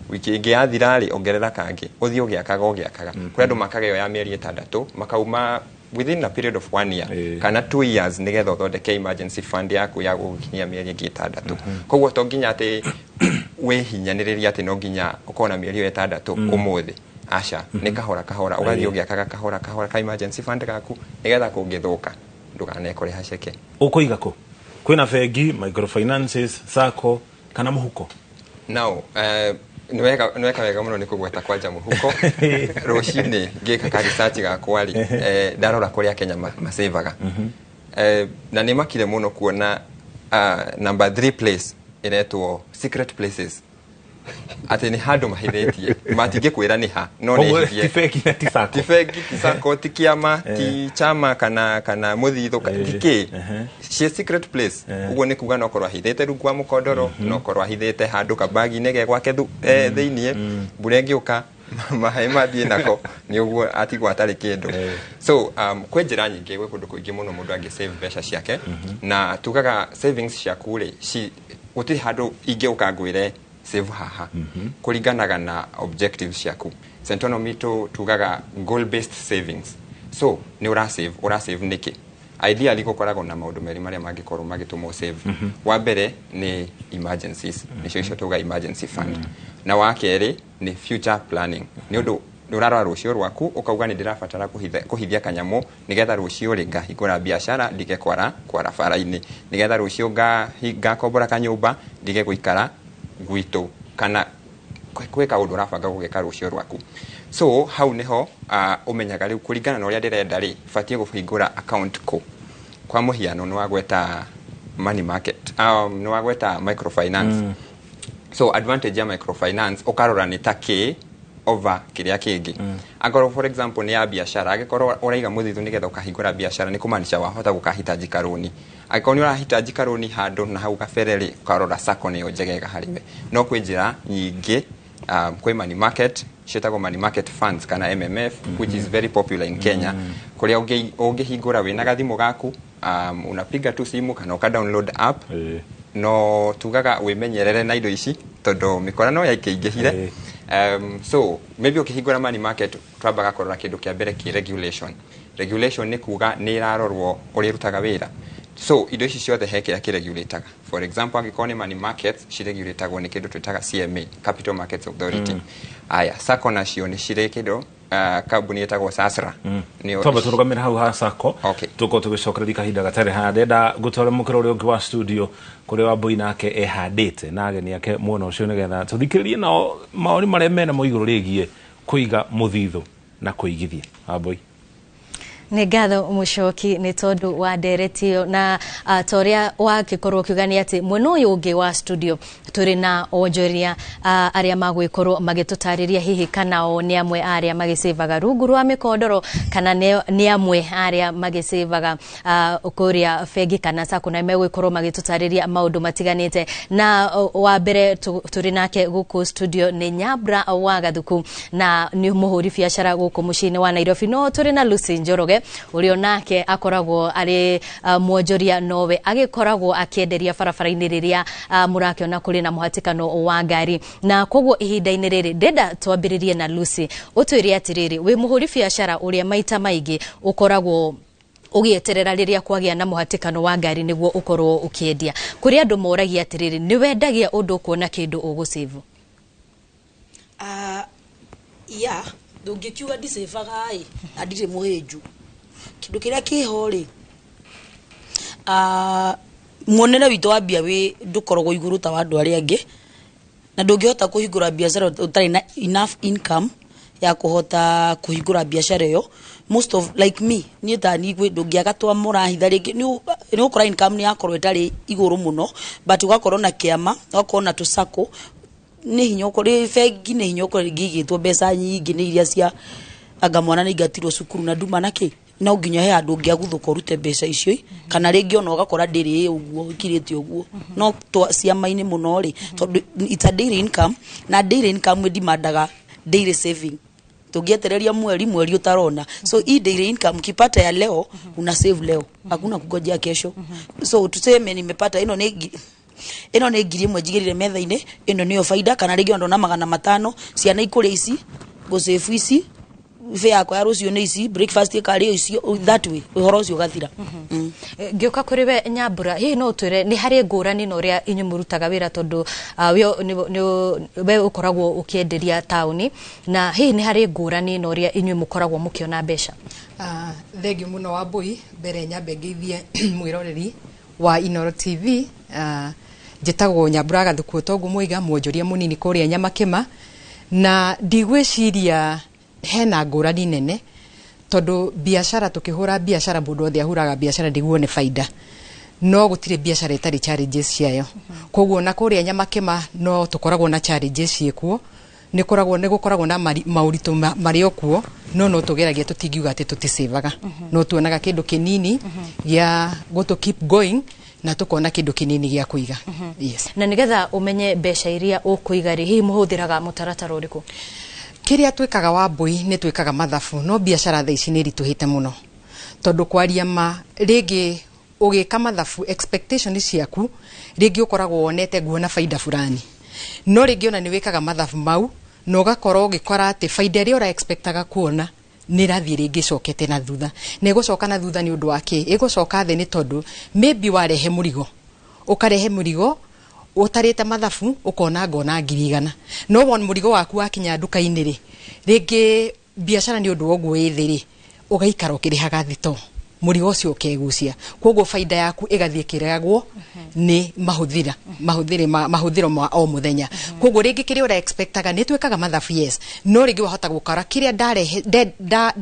Wiki ĩngĩ yathira rĩ, ongerera kangĩ, ũthiĩ ũgĩakaga ũgĩakaga. Kũrĩ andũ makaga ĩyo ya mĩeri 6, makauma within a period of one year kana 2 years, nĩgetha ũthondeke emergency fund yaku ya gũgũkinyia mĩeri ĩngĩ 6. Koguo to nginya atĩ wĩhinyanĩrĩrie atĩ no nginya ũkorwo na mĩeri ĩyo 6 ũmũthĩ. Aca, nĩ kahora kahora, ũgathiĩ ũgĩakaga kahora kahora ka emergency fund gaku, nĩgetha kũngĩthũka ndũkanekore haceke. Ũkũiga kũ? Kwĩna bengi, microfinances, sacco kana mũhuko? Now, nĩ weka wega mũno nĩ kũgweta kwanja mũhuko. Rũcinĩ ngĩka ka research gakwa rĩ, ndarora kũrĩa Kenya masevaga, na nĩ makire mũno kuona number 3 place ĩretwo secret places, atĩ nĩ handũ mahithĩtie, matingĩkwĩra nĩ ha, no nĩ Koguo hithie. Ti bengi na ti sacco. Ti bengi, ti sacco, ti kĩama, ti chama kana mũthithũ, ti kĩ, cie secret place. Ũguo nĩ kuga no korwo ahithĩte rungu wa mũkondoro, no korwo ahithĩte handũ kabagi-inĩ ge gwake thĩiniĩ. Mbura ĩngĩũka, maĩ mathiĩ nako, nĩ ũguo atigwo atarĩ kĩndũ. So kwĩ njĩra nyingĩ, gwĩ kũndũ kũingĩ mũno mũndũ angĩ save mbeca ciake. Na tugaga savings ciaku rĩ, gũtirĩ handũ ingĩũka ngwĩre save haha, kũringanaga na objectives ciaku. Centonomy tugaga goal based savings. So nĩ ũra save, ũra save nĩkĩ? Ideally gũkoragwo na maũndũ merĩ marĩa mangĩkorwo magĩtũma save. Wa mbere nĩ emergencies, nĩcio icio tuga emergency fund, na wa kerĩ nĩ future planning, nĩ ũndũ nĩ ũrarora rũciũ rwaku, ũkauga nĩ ndĩrabatara kũhithia kanyamũ nĩgetha rũciũ rĩ, ngahingũra biacara, ndige kwara kwara bara-inĩ, nĩgetha rũciũ ngakombora kanyũmba, ndige gũikara gwitũ, kana kwĩ kaũndũ ũrabanga gũgĩka rũciũ rwaku. So hau nĩho ũmenyaga rĩu kũringana na ũrĩa ndĩrenda rĩ, batiĩ kũhingũra account kũ. Kwa mũhiano, nĩ wagweta money market, nĩ wagweta microfinance. So advantage ya microfinance, ũkarora nĩ ta kĩ over kĩrĩa kĩngĩ. Angorwo for example nĩ ya biacara, angĩkorwo ũraiga mũthithũ nĩgetha ũkahingũra biacara, nĩ kũmaanisha wahota gũkahitaji karũni. Angĩkorwo nĩ ũrahitaji karũni handũ na hau kabere rĩ, ũkarora sacco nĩyo njegega harĩ we. No kwĩ njĩra nyingĩ, kwĩ money market, ciĩtagwo money market funds kana MMF, which is very popular in Kenya, kũrĩa ũngĩhingũra wĩna gathimũ gaku, unapiga tu simu kana ũka download app. No tugaga wĩmenyerere na indo ici, tondũ mĩkora no yaingĩingĩhire. So maybe ũkĩhingũra money market, twambaga kũrora kĩndũ kĩa mbere kĩ regulation. Regulation nĩ kuga nĩ ĩrarorwo ũrĩa ĩrutaga wĩra. So indo ici ciothe he kĩrĩa kĩregulataga. For example, angĩkorwo nĩ money markets, ciregulatagwo nĩ kĩndũ twĩtaga CMA, Capital Markets Authority. Aya, sacco nacio nĩ cirĩ kĩndũ kambuni ĩtagwo SASRA. Nĩyo- Twamba tũrũgamĩre hau ha sacco. Tũkorwo tũgĩcokereria kahinda gatarĩ haha. Ndenda gũtwara mũkĩra ũrĩa ũngĩ wa studio, kũrĩa Wambui nake ehandĩte na ageni ake mwena ũcio, nĩgetha tũthikĩrĩrie nao mawoni marĩa mena mo igũrũ rĩgiĩ kũiga mũthithũ na kũigithia. Wambui. Nĩ ngatho, Mũcoki, nĩ tondũ wa ndereti ĩyo. Na ta ũrĩa wakĩkorwo ũkiuga, nĩ atĩ mwena ũyũ ũngĩ wa studio tũrĩ na onjoria arĩa magwĩkorwo magĩtũtarĩria hihi kana o nĩ amwe a arĩa magĩcĩvaga rungu rwa mĩkondoro, kana nĩ amwe arĩa magĩcĩvaga kũrĩa bengi kana sacco, na megwĩkorwo magĩtũtarĩria maũndũ matiganĩte. Na wa mbere tũrĩ nake gũkũ studio nĩ Nyambra wa Gathuku, na nĩ mũhũri biacara gũkũ mũciĩ-inĩ wa Nairobi. No tũrĩ na Lucy Njoroge, ũrĩa onake akoragwo arĩ mwonjoria, nowe agĩkoragwo akĩenderia barabara-inĩ rĩrĩa mũrakĩona kũrĩ na mũhatĩkano wa ngari. Na koguo ihinda-inĩ rĩrĩ ndenda twambĩrĩrie na Lucy, ũtwĩre atĩrĩrĩ, wĩ mũhũri biacara ũrĩa maita maingĩ ũkoragwo ũgĩeterera rĩrĩa kwagĩa na mũhatĩkano wa ngari nĩguo ũkorwo ũkĩendia. Kũrĩ andũ moragia atĩrĩrĩ, nĩ wendagia ũndũ ũkuona kĩndũ ũgũcĩvu? Ya, ndũngĩkiuga ndicĩbaga ĩ, na ndirĩ mũhĩnju. Kĩndũ kĩrĩa kĩho rĩ, muonere witũ wa mbia wĩ ndũkoragwo igũrũ ta wa andũ arĩa angĩ, na ndũngĩhota kũhingũra biacara ũtarĩ na enough income ya kũhota kũhingũra biacara ĩyo. Most of like me, niĩ ta niĩ gwĩ ndũngĩaga twa mũrahitha rĩngĩ, nĩ ũgũkora income nĩ yakorwo ĩtarĩ igũrũ mũno, but ũgakorwo na kĩama, ũgakorwo na tũsacco. Nĩ hinya ũkorwo bengi, nĩ hinya ũkorwo rĩngĩ igĩtwo mbeca nyingĩ, nĩ iria cia anga mwana nĩ ingatirwo cukuru na nduma na kĩ, no nginya he handũ ũngĩaguthũka ũrute mbeca icio, kana rĩngĩ ona ũgakora ndĩrĩ ũguo ĩkirĩte ũguo. No ciama-inĩ mũno rĩ, tondũ it's a daily income, na daily income ĩdimandaga daily saving. Tũngĩetereria mweri mweri ũtarona. So hii daily income, ukipata ya leo, una save leo, hakuna kungojea kesho. So tuseme nimepata ĩno nĩ ĩno nĩ 1000 njigĩrĩre metha-inĩ, ĩno nĩyo faida, kana rĩngĩ ona ndona 500, ciana ikũrĩa ici, ngũsave ici, fare yakwa ya rũciũ nĩ ici, breakfast ĩkarĩo icio. That way ũhoro ũcio ũgathira. Ngĩũka kũrĩ we Nyambura, hihi no ũtwĩre nĩ harĩ ngũrani na ũrĩa inyuĩ mũrutaga wĩra, tondũ we ũkoragwo ũkĩenderia taũni, na hihi nĩ harĩ ngũrani na ũrĩa inyuĩ mũkoragwo mũkĩona mbeca? Thengiũ mũno, Wambui. Mbere nyambe ngeithie mwĩroreri wa Inoro TV. Njĩtagwo Nyambura Gathuku, toguo mũiga mwonjoria mũnini kũrĩa Nyamakĩma, na ndigwĩciria hena ngũrani nene, tondũ biacara, tũkĩhũra biacara, mũndũ othe ahũraga biacara nĩguo nĩ faida, no gũtirĩ biacara ĩtarĩ challenges ciayo. Koguo na kũrĩa Nyamakĩma no tũkoragwo na challenges ciĩkuo, nĩ koragwo nĩ gũkoragwo na maũritũ marĩ o kuo, no tũgeragia. Tũtingiuga atĩ tũticĩvaga, no tuonaga kĩndũ kĩnini gĩa gũtũ keep going, na tũkona kĩndũ kĩnini gĩa kũiga, yes. Na nĩgetha ũmenye mbeca iria ũkũiga rĩ, hihi mũhũthĩraga mũtaratara ũrĩkũ? Kĩrĩa twĩkaga, Wambui, nĩ twĩkaga mathabu, no biacara thaa ici nĩ ĩritũhĩte mũno, tondũ kwaria ma, rĩngĩ ũgĩka mathabu, expectation ciaku rĩngĩ ũkoragwo wonete nguona faida fulani, no rĩngĩ ona nĩ wĩkaga mathabu mau na ũgakorwo ũgĩkora atĩ faida ĩrĩa ũra expectaga kuona nĩ ĩrathiĩ rĩngĩ ĩcokete na thutha. Na ĩgũcoka na thutha nĩ ũndũ wa kĩ? Ĩgũcoka thĩ nĩ tondũ maybe warehe mũrigo, ũkarehe mũrigo ũtarĩte mathabu, ũkona ngona 100,000, no won mũrigo waku wakinya nduka-inĩ rĩ, rĩngĩ biacara nĩ ũndũ wa ũguo ĩ thĩ rĩ, ũgaikara ũkĩrĩhaga thito, mũrigo ũcio ũkegucia, koguo faida yaku ĩgathiĩ ĩkĩragwo nĩ mahũthĩra mahũthĩre mahũthĩro ma o mũthenya. Koguo rĩngĩ kĩrĩa ũra expectaga, nĩ twĩkaga mathabu, yes, no rĩngĩ wahota gũkora kĩrĩa ndarehe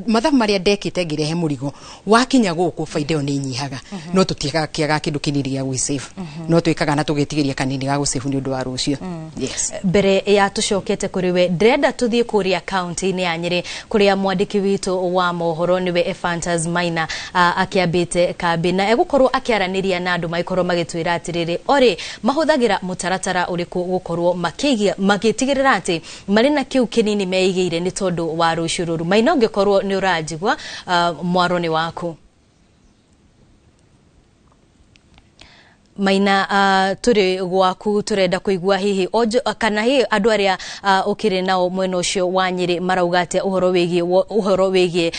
mathabu marĩa ndekĩte ngĩrehe mũrigo wakinya gũkũ, faida ĩyo nĩ inyihaga, no tũtiagaga kĩndũ kĩnini gĩa gwĩsave. No twĩkaga na tũgĩtigĩria kanini ga gũsave nĩ ũndũ wa rũciũ, yes. Mbere ya tũcokete kũrĩ we, ndĩrenda tũthiĩ kũrĩa kaunti-inĩ ya Nyĩrĩ, kũrĩa mwandĩki witũ wa mohoro nĩwe Ephantus Maina akĩambĩte kambĩ, na egũkorwo akĩaranĩria na andũ magĩkorwo magĩtwĩra atĩrĩrĩ, orĩ mahũthagĩra mũtaratara ũrĩkũ gũkorwo makĩigia magĩtigĩrĩra atĩ marĩ na kĩu kĩnini meigĩire nĩ tondũ wa rũciũ rũru. Maina, ũngĩkorwo nĩ ũranjigua, mwaro nĩ waku. Maina, tũrĩ gwaku, tũrenda kũigua hihi onjo, kana hihi andũ arĩa ũkĩrĩ nao mwena ũcio wa Nyĩrĩ marauga atĩa ũhoro wĩgiĩ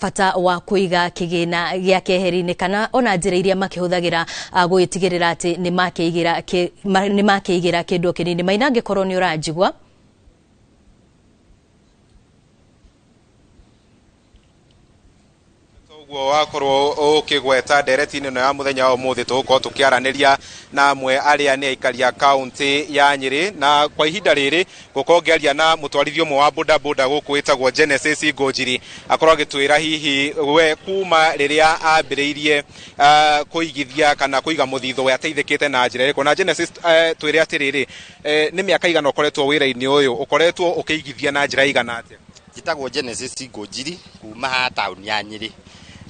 bata wa kũiga kĩgĩna gĩa keheri-inĩ, kana ona njĩra iria makĩhũthagĩra gũgĩtigĩrĩra atĩ nĩ makĩigĩra kĩndũ o kĩnini. Maina, angĩkorwo nĩ ũranjigua. Ũguo wakorwo ũkĩgweta ndereti-inĩ ĩno ya mũthenya wa ũmũthĩ, tũgũkorwo tũkĩaranĩria na amwe arĩa nĩ aikari a kaũntĩ ya Nyĩrĩ, na kwa ihinda rĩrĩ ngũkorwo ngĩaria na mũtwarithia ũmwe wa bodaboda gũkũ wĩtagwo Genesis Ngũnjiri, akorwo agĩtwĩra hihi we kuma rĩrĩa ambĩrĩirie kũigithia kana kũiga mũthithũ, we ateithĩkĩte na njĩra ĩrĩkũ. Na Genesis, twĩre atĩrĩrĩ, nĩ mĩaka igana ũkoretwo wĩra-inĩ ũyũ, ũkoretwo ũkĩigithia na njĩra igana atĩa? Njĩtagwo Genesis Ngũnjiri kuma haha taũni ya Nyĩrĩ,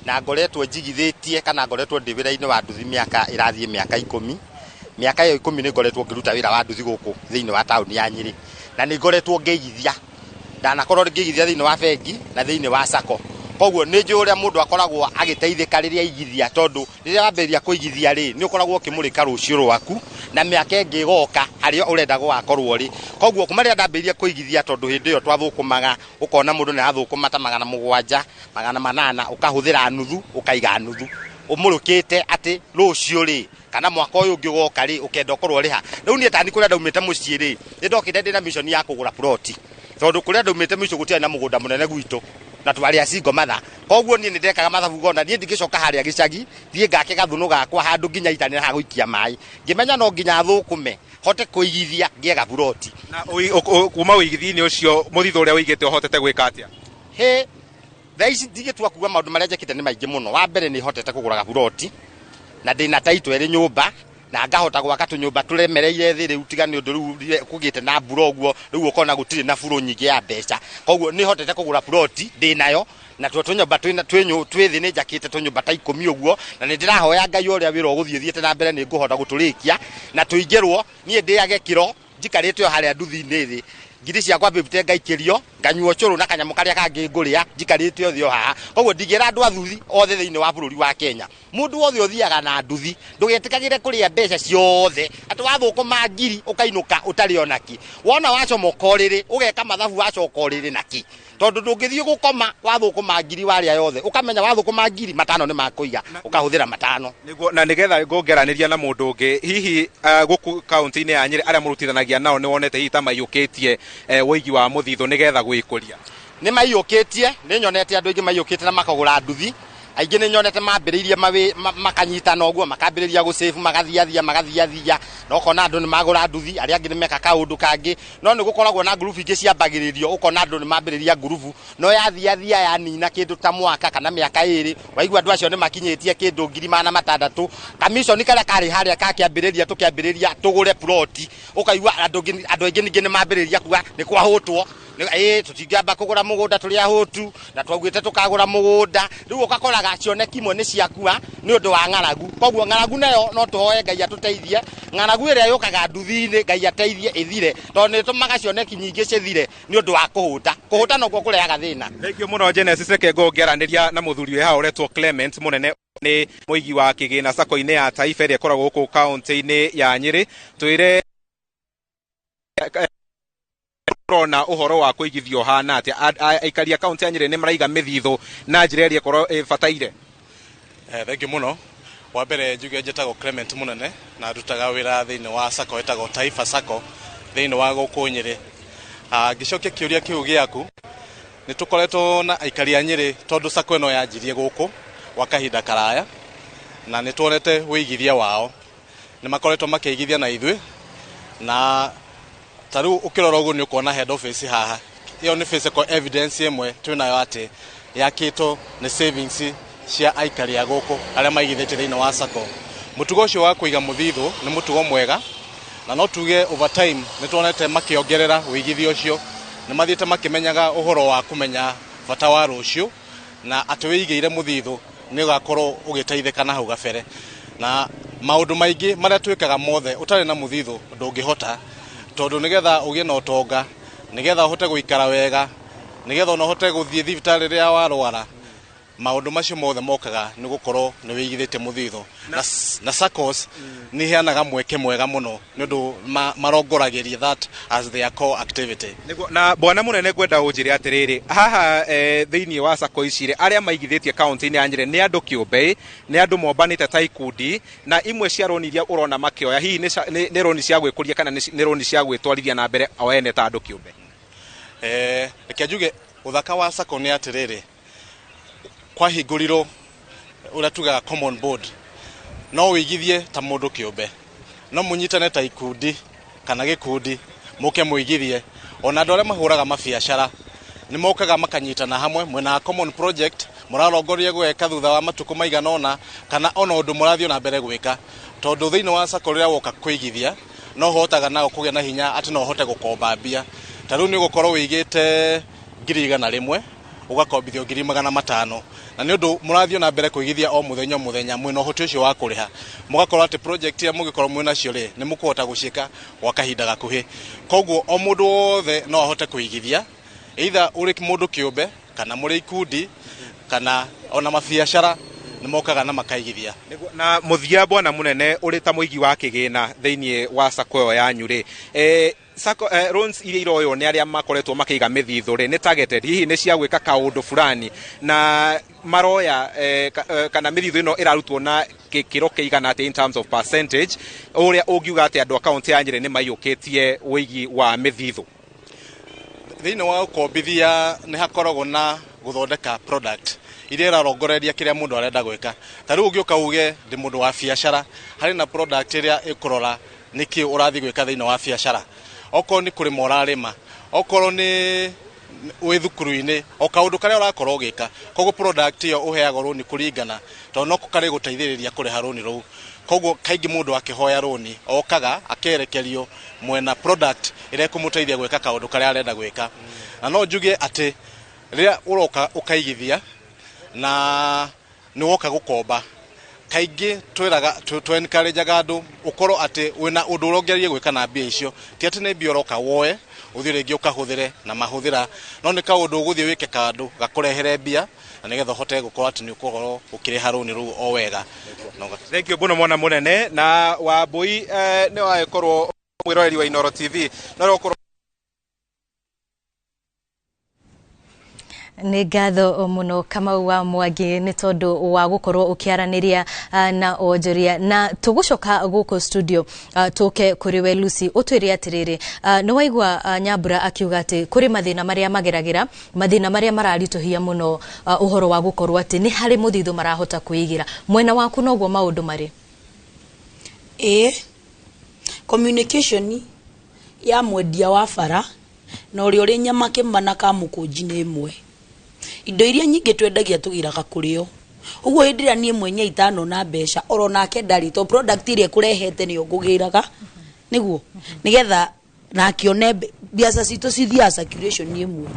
na ngoretwo njigithĩtie kana ngoretwo ndĩ wĩra-inĩ wa nduthi mĩaka ĩrathiĩ mĩaka 10. Mĩaka ĩyo 10 nĩ ngoretwo ngĩruta wĩra wa nduthi gũkũ thĩinĩ wa taũni ya Nyĩrĩ, na nĩ ngoretwo ngĩigithia, ndanakorwo ngĩigithia thĩinĩ wa bengi na thĩinĩ wa sacco. Koguo nĩ njũĩ ũrĩa mũndũ akoragwo agĩteithĩka rĩrĩa aigithia, tondũ rĩrĩa wambĩrĩria kũigithia rĩ, nĩ ũkoragwo ũkĩmũrĩka rũciũ rwaku na mĩaka ĩngĩ ĩgoka harĩa ũrenda gũgakorwo rĩ. Koguo kuma rĩrĩa ndambĩrĩirie kũigithia, tondũ hĩndĩ ĩyo twathũkũmaga, ũkona mũndũ nĩ arathũkũma ta 700, 800, ũkahũthĩra nuthu, ũkaiga nuthu ũmũrũkĩte atĩ rũciũ rĩ kana mwaka ũyũ ũngĩ ũgoka rĩ, ũkenda ũkorwo rĩha. Rĩu niĩ tani kũrĩa ndaumĩte mũciĩ rĩ, nĩ ndokĩte ndĩna mission ya kũgũra ploti, tondũ kũrĩa ndaumĩte mũciĩ gũtiarĩ na mũgũnda mũnene gwitũ na twarĩ a single mother. Koguo niĩ nĩ ndekaga mathabu ngona niĩ ndingĩcoka harĩa gĩcagi thiĩ ngake gathũnũ gakwa handũ nginya itanĩ ha gũikia maĩ, ngĩmenya no nginya thũkũme hote kũigithia ngĩe gaburoti. Na kuma ũigithia-inĩ ũcio, mũthithũ ũrĩa ũigĩte ũhotete gwĩka atĩa? Hĩ, thaa ici ndigĩtua kuga maũndũ marĩa njĩkĩte nĩ maingĩ mũno. Wa mbere, nĩ hotete kũgũra gaburoti na ndĩna taitũ ĩrĩ nyũmba, na ngahota gwaka tũnyũmba tũremereire thĩ rĩu, tiga nĩ ũndũ rĩu kũgĩte na mbura ũguo, rĩu ũkona gũtirĩ na buro nyingĩ ya mbeca. Koguo nĩ hotete kũgũra buroti ndĩnayo, na tuo tũnyũmba twĩ thĩ nĩ njakĩte tũnyũmba ta 10 ũguo, na nĩ ndĩrahoya Ngai ũrĩa wĩra ũgũthiĩ thiĩte na mbere nĩ ngũhota gũtũrĩkia na tũingĩrwo, niĩ ndĩage kĩro njikarĩte o harĩa nduthi-inĩ thĩ, ngiri ciakwa 50 ngaikĩrio, nganyua ũcũrũ na kanyamũ karĩa kangĩ ngũrĩa njikarĩte o thĩ o haha. Koguo ndingĩra andũ athuthi othe thĩinĩ wa bũrũri wa Kenya, mũndũ wothe ũthiaga na nduthi, ndũgetĩkagĩre kũrĩa mbeca ciothe atĩ wathũkũma ngiri ũkainũka ũtarĩ onaki. Wona wacomoka ũrĩrĩ, ũgeka mathabu, wacoka ũrĩrĩ naki, tondũ ndũngĩthiĩ gũkoma wathũkũma ngiri warĩa yothe, ũkamenya wathũkũma ngiri 5 nĩ makũiga, ũkahũthĩra 5. Nĩguo, na nĩgetha ngũngeranĩria na mũndũ ũngĩ hihi gũkũ kaũntĩ-inĩ ya Nyĩrĩ, arĩa mũrutithanagia nao, nĩ wonete hihi ta maiyũkĩtie ũigi wa mũthithũ nĩgetha gwĩkũria? Nĩ maiyũkĩtie, nĩ nyonete andũ aingĩ maiyũkĩtie na makagũra nduthi. Aingĩ nĩ nyonete mambĩrĩirie makanyitana ũguo, makambĩrĩria gũsave, magathiathia magathiathia, na ũkona andũ nĩ magũra nduthi, arĩa angĩ nĩ meka kaũndũ kangĩ. No nĩ gũkoragwo na ngurubu ingĩ ciambagĩrĩrio, ũkona andũ nĩ mambĩrĩria ngurubu, no yathiathia yanina kĩndũ ta mwaka kana mĩaka 2, waigua andũ acio nĩ makinyĩtie kĩndũ 600,000. Kamiconi karĩa karĩ harĩa kakĩambĩrĩria tũkĩambĩrĩria tũgũre ploti, ũkaigua andũ aingĩ ningĩ nĩ mambĩrĩria kuga nĩ kwahũtwo, ĩ tũtingĩamba kũgũra mũgũnda tũrĩ ahũtu na twaugĩte tũkagũra mũgũnda. Rĩu ũgakoraga cioneki imwe nĩ ciakua nĩ ũndũ wa ng'aragu. Koguo ng'aragu nayo no tũhoe Ngai atũteithie, ng'aragu ĩrĩa yũkaga nduthi-inĩ Ngai ateithie ĩthire, tondũ nĩ ĩtũmaga cioneki nyingĩ cithire nĩ ũndũ wa kũhũta. Kũhũta nokuo kũrehaga thĩna. Thank you mũno, Genesis. Reke ngũngĩaranĩria na mũthuri wĩ haha ũretwo Clement Mũnene, nĩ mũigi wa kĩgĩna sacco-inĩ ya Taifa ĩrĩa ĩkoragwo gũkũ kaũntĩ-inĩ ya Nyĩrĩ. Twĩre ũrona ũhoro wa kũigithia ũhana atĩa? Aikari a kaũntĩ ya Nyĩrĩ nĩ maraiga mĩthithũ na njĩra ĩrĩa ĩkorwo ĩbataire? Thank you mũno. Wa mbere njuge njĩtagwo Clement Mũnene na ndutaga wĩra thĩinĩ wa sacco ĩtagwo Taifa Sacco thĩinĩ wa gũkũ Nyĩrĩ. Ngĩcokia kĩũria kĩu gĩaku, nĩ tũkoretwo na aikari a Nyĩrĩ tondũ sacco ĩno yanjirie gũkũ gwa kahinda karaya, na nĩ tuonete wĩigithia wao, nĩ makoretwo makĩigithia na ithuĩ. Na ta rĩu ũkĩrora ũguo nĩ ũkuona head office haha, ĩyo nĩ physical evidence ĩmwe twĩnayo atĩ yakĩtwo nĩ savings cia aikari a gũkũ arĩa maigithĩtie thĩinĩ wa sacco. Mũtugo ũcio wa kũiga mũthithũ nĩ mũtugo mwega, na no tuge over time nĩ tuonete makĩongerera wĩigithia ũcio, nĩ mathiĩte makĩmenyaga ũhoro wa kũmenya bata wa rũciũ, na atĩ wĩigĩire mũthithũ nĩ ũgakorwo ũgĩteithĩka na hau gabere. Na maũndũ maingĩ marĩa twĩkaga mothe, ũtarĩ na mũthithũ ndũngĩhota, tondũ nĩgetha ũgĩe na ũtonga, nĩgetha ũhote gũikara wega, nĩgetha ona ũhote gũthiĩ thibitarĩ rĩrĩa warwara. Maũndũ macio mothe mokaga nĩ gũkorwo nĩ wĩigithĩtie mũthithũ na SACCOs nĩ iheanaga mweke mwega mũno nĩ ũndũ marongoragĩria that as their core activity. Nĩguo, na bwana mũnene, ngwenda ũnjĩre atĩrĩrĩ haha, thĩinĩ wa sacco ici rĩ, arĩa maigithĩtie kaunti-inĩ ya Nyĩrĩ nĩ andũ kĩũmbe, nĩ andũ mombanĩte ta ikundi, na imwe cia rũni iria ũrona makĩoya hihi nĩ rũni cia gwĩkũria kana nĩ rũni cia gwĩtwarithia na mbere o ene ta andũ kĩũmbe? Reke njuge ũthaka wa sacco nĩ atĩrĩrĩ, kwahingũrirwo ũrĩa tugaga common board. No wĩigithie ta mũndũ kĩũmbe, no mũnyitane ta ikundi kana gĩkundi mũke mũigithie. Ona andũ arĩa mahũraga mabiacara nĩ mokaga makanyitana hamwe mwena common project mũrarongoria gwĩka thutha wa matukũ maigana ũna, kana ona ũndũ mũrathiĩ na mbere gwĩka, tondũ thĩinĩ wa sacco rĩrĩa woka kũigithia no ũhotaga nao kũgĩa na hinya atĩ no ũhote gũkomba mbia. Ta rĩu nĩ ũgũkorwo wĩigĩte 100,000, ũgakombithio 500,000, na nĩ ũndũ mũrathiĩ na mbere kũigithia o mũthenya o mũthenya, mwĩna ũhoti ũcio wa kũrĩha, mũgakorwo atĩ project iria mũngĩkorwo mwĩ nacio rĩ, nĩ mũkũhota gũciĩka gwa kahinda gakuhĩ. Koguo o mũndũ wothe no ahote kũigithia, either ũrĩ mũndũ kĩũmbe kana mũrĩ ikundi kana ona mabiacara nĩ mokaga na makaigithia. Na mũthia, bwana mũnene, ũrĩ ta mũigi wa kĩgĩna thĩinĩ wa sacco ĩyo yanyu rĩ, sacco loans iria iroywo nĩ arĩa makoretwo makĩiga mĩthithũ rĩ, nĩ targeted, hihi nĩ cia gwĩka kaũndũ fulani, na maroya kana mĩthithũ ĩno ĩrarutwo na gĩkĩro kĩigana atĩa in terms of percentage, ũrĩa ũngiuga atĩ andũ a kaunti ya Nyĩrĩ nĩ maiyũkĩtie ũigi wa mĩthithũ? Thĩinĩ wa ũkombithia nĩ hakoragwo na gũthondeka product iria ĩrarongoreria kĩrĩa mũndũ arenda gwĩka. Ta rĩu ũngĩũka uge ndĩ mũndũ wa biacara, harĩ na product ĩrĩa ĩkũrora nĩkĩ ũrathiĩ gwĩka thĩinĩ wa biacara, okorwo nĩ kũrĩma ũrarĩma, okorwo nĩ wĩ thukuru-inĩ, o kaũndũ karĩa ũrakorwo ũgĩka. Koguo product ĩyo ũheagwo rũni kũringana, tondũ noko karĩ gũteithĩrĩria kũrĩha rũni rũu. Koguo kaingĩ mũndũ akĩhoya rũni okaga akerekerio mwena product ĩrĩa ĩkũmũteithia gwĩka kaũndũ karĩa arenda gwĩka. Na no njuge atĩ rĩrĩa ũroka ũkaigithia na nĩ woka gũkomba, kaingĩ twĩraga tũ encourage-aga andũ ũkorwo atĩ wĩna ũndũ ũrongereire gwĩka na mbia icio. Ti atĩ nĩ mbia ũroka woe ũthiĩ rĩngĩ ũkahũthĩre na mahũthĩra, no nĩ kaũndũ ũgũthiĩ wĩke kandũ gakũrehere mbia, na nĩgetha ũhote gũkorwo atĩ nĩ ũkũkorwo ũkĩrĩha rũni rũu o wega. Thank you mũno, mwana mũnene. Na Wambui, nĩ wagĩkorwo mwĩroreri wa Inoro TV no ũkorwo Nĩ ngatho mũno, Kamau wa Mwangi, nĩ tondũ wa gũkorwo ũkĩaranĩria na onjoria. Na tũgũcoka gũkũ studio, tũke kũrĩ we Lucy, ũtwĩre atĩrĩrĩ, nĩ waigua Nyambura akiuga atĩ kũrĩ mathĩna marĩa mageragĩra, mathĩna marĩa mararitũhia mũno ũhoro wa gũkorwo atĩ nĩ harĩ mũthithũ marahota kwĩigĩra. Mwena waku noguo maũndũ marĩ? Ĩĩ, communication ya mwendia wa bara na ũrĩa ũrĩ nyama kĩmana ka mũkũnji nĩ ĩmwe. Indo iria nyingĩ twendagia tũgĩraga kũrĩ o. Ũguo hĩndĩ ĩrĩa niĩ mwenye itanona mbeca, oro nake ndarĩ, to product ĩrĩa ĩkũrehete nĩyo ngũgĩraga nĩguo nĩgetha nake one mbiaca citũ cithiaga circulation ĩmwe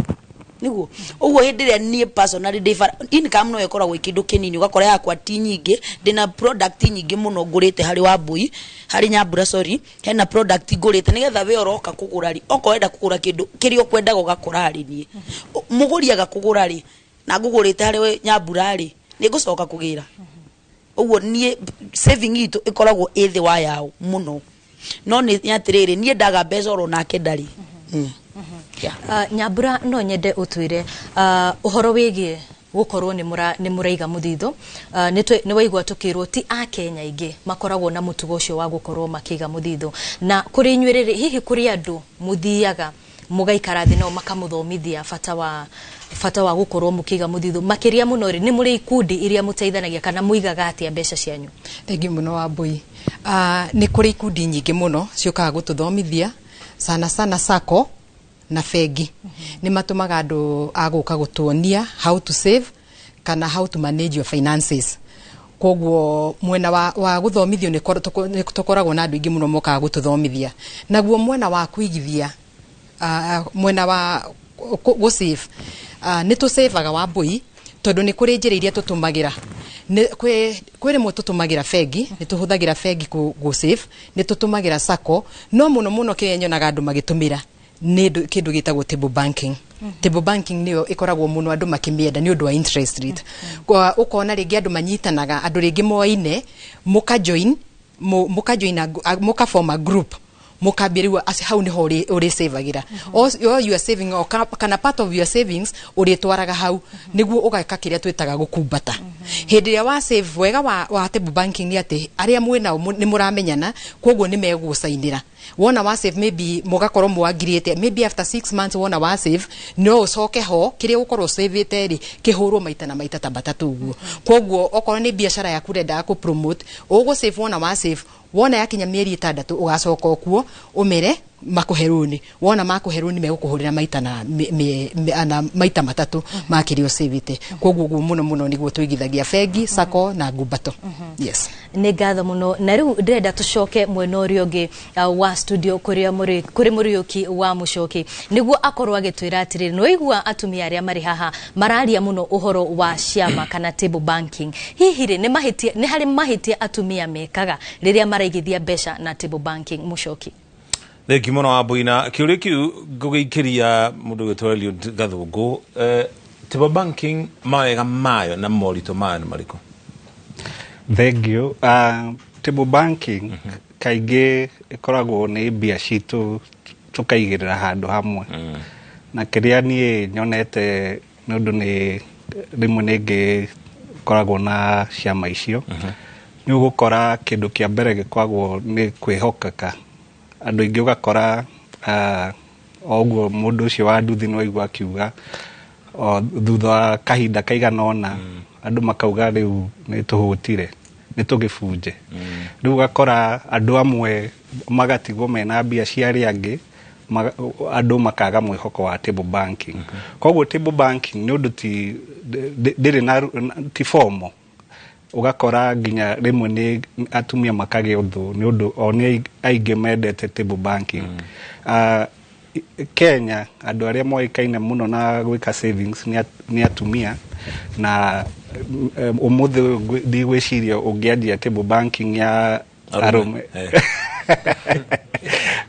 nĩguo. Ũguo hĩndĩ ĩrĩa niĩ personally ndĩ bara, income no ĩkoragwo ĩ kĩndũ kĩnini, ũgakora yakwa ti nyingĩ, ndĩna product nyingĩ mũno ngũrĩte harĩ Wambui, harĩ Nyambura, sorry, hena product ngũrĩte nĩgetha we ũroka kũgũra rĩ, okorwo wenda kũgũra kĩndũ kĩrĩa ũkwendaga ũgakora harĩ niĩ. Mũgũri aga kũgũra rĩ, na ngũgũrĩte harĩ we Nyambura rĩ, nĩ ngũcoka kũgĩra. Ũguo niĩ saving itũ ĩkoragwo ĩ thĩ wa yao mũno, no nĩ atĩrĩrĩ, niĩ ndaga mbeca oro nake ndarĩ. Yeah. Nyambura, no nyende ũtwĩre ũhoro wĩgiĩ gũkorwo nĩ mũraiga mũthithũ. Nĩ waigua tũkĩrwo ti akenya aingĩ makoragwo na mũtugo ũcio wa gũkorwo makĩiga mũthithũ. Na kũrĩ inyuĩ rĩrĩ, hihi kũrĩ andũ mũthiaga mũgaikara thĩ nao makamũthomithia bata wa gũkorwo mũkĩiga mũthithũ? Makĩria mũno rĩ, nĩ mũrĩ ikundi iria mũteithanagia kana mũigaga atĩa mbeca cianyu? Thengiũ mũno, Wambui. Nĩ kũrĩ ikundi nyingĩ mũno ciũkaga gũtũthomithia, sana sana sacco na bengi. Nĩ matũmaga andũ a gũka gũtuonia how to save kana how to manage your finances. Koguo mwena wa gũthomithio nĩ tũkoragwo na andũ aingĩ mũno mokaga gũtũthomithia. Naguo mwena wa kũigithia, mwena wa gũ save, nĩ tũsavaga, Wambui, tondũ nĩ kũrĩ njĩra iria tũtũmagĩra. Kwĩ rĩmwe tũtũmagĩra bengi, nĩ tũhũthagĩra bengi gũ save, nĩ tũtũmagĩra sacco, no mũno mũno kĩrĩa nyonaga andũ magĩtũmĩra Nĩ kĩndũ gĩtagwo table banking. Table banking nĩyo ĩkoragwo mũno andũ makĩmĩenda nĩ ũndũ wa interest rate. Ũkona rĩngĩ andũ manyitanaga, andũ rĩngĩ moaine, mũkajoin mũkajoin mũkaform a group, mũkambia rĩu hau nĩho ũrĩsavagĩra all your saving or kana part of your savings ũrĩtwaraga hau, nĩguo ũgeka kĩrĩa twĩtaga gũkumbata hĩndĩ ĩrĩa wa save. Wega wa table banking nĩ atĩ arĩa mwĩ nao nĩ mũramenyana, koguo nĩ megũcainĩra. Wona wa save, maybe mũgakorwo mwangirĩte, maybe after 6 months, wona wa save no ũcoke ho kĩrĩa ũgũkorwo savĩte rĩ, kĩhũrwo maita na maita ta matatũ ũguo. Koguo okorwo nĩ biacara yaku ũrendaga kũ promote, ũgũ save. Wona wa save, wona yakinya mĩeri 6, ũgacoka okuo ũmere makũhe rũni. Wona makũhe rũni, megũkũhũrĩra maita na, na maita matatũ ma kĩrĩa ũcĩvĩte. Koguo ũguo mũno mũno nĩguo tũigithagia bengi, sacco na ngumbato, yes. Nĩ ngatho mũno. Na rĩu ndĩrenda tũcoke mwena ũrĩa ũngĩ wa studio kũrĩa mũrĩ kũrĩ Mũriũki wa Mũcoki, nĩguo akorwo agĩtwĩra atĩrĩrĩ, nĩwaigua atumia arĩa marĩ haha mararia mũno ũhoro wa ciama kana table banking. Hihi rĩ, nĩ mahĩtia, nĩ harĩ mahĩtia atumia mekaga rĩrĩa maraigithia mbeca na table banking, Mũcoki? Thengi mũno, Wambũina. Kĩũria kĩu ngũgĩikĩria mũndũ gwĩtwo Eliud Gathũngũ. Table banking, mawega mayo na moritũ mayo nĩ marĩkũ? Thank you. Table banking kaingĩ ĩkoragwo nĩ mbia citũ tũkaigĩrĩra handũ hamwe. Na kĩrĩa niĩ nyonete, nĩ ũndũ nĩ rĩmwe nĩ ngĩkoragwo na ciama icio, nĩ ũgũkora kĩndũ kĩa mbere gĩkoragwo nĩ kwĩhokeka. Andũ aingĩ ũgakora o ũguo mũndũ ũcio wa nduthi no aigua akiuga o thutha wa kahinda kaigana ũna, andũ makauga rĩu nĩ tũhũtire, nĩ tũgĩbunje. Rĩu ũgakora andũ amwe magatigwo mena mbia cia arĩa angĩ, andũ makaga mwĩhoko wa table banking. Koguo table banking nĩ ũndũ ti ndĩrĩ na ti formal. Ũgakora nginya rĩmwe nĩ atumia makagĩa ũthũ nĩ ũndũ o nĩ aingĩ mendete table banking. Kenya andũ arĩa moĩkaine mũno na gwĩka savings nĩ atumia, na ũmũthĩ ũyũ ndigwĩciria ũngĩanjia table banking ya arũme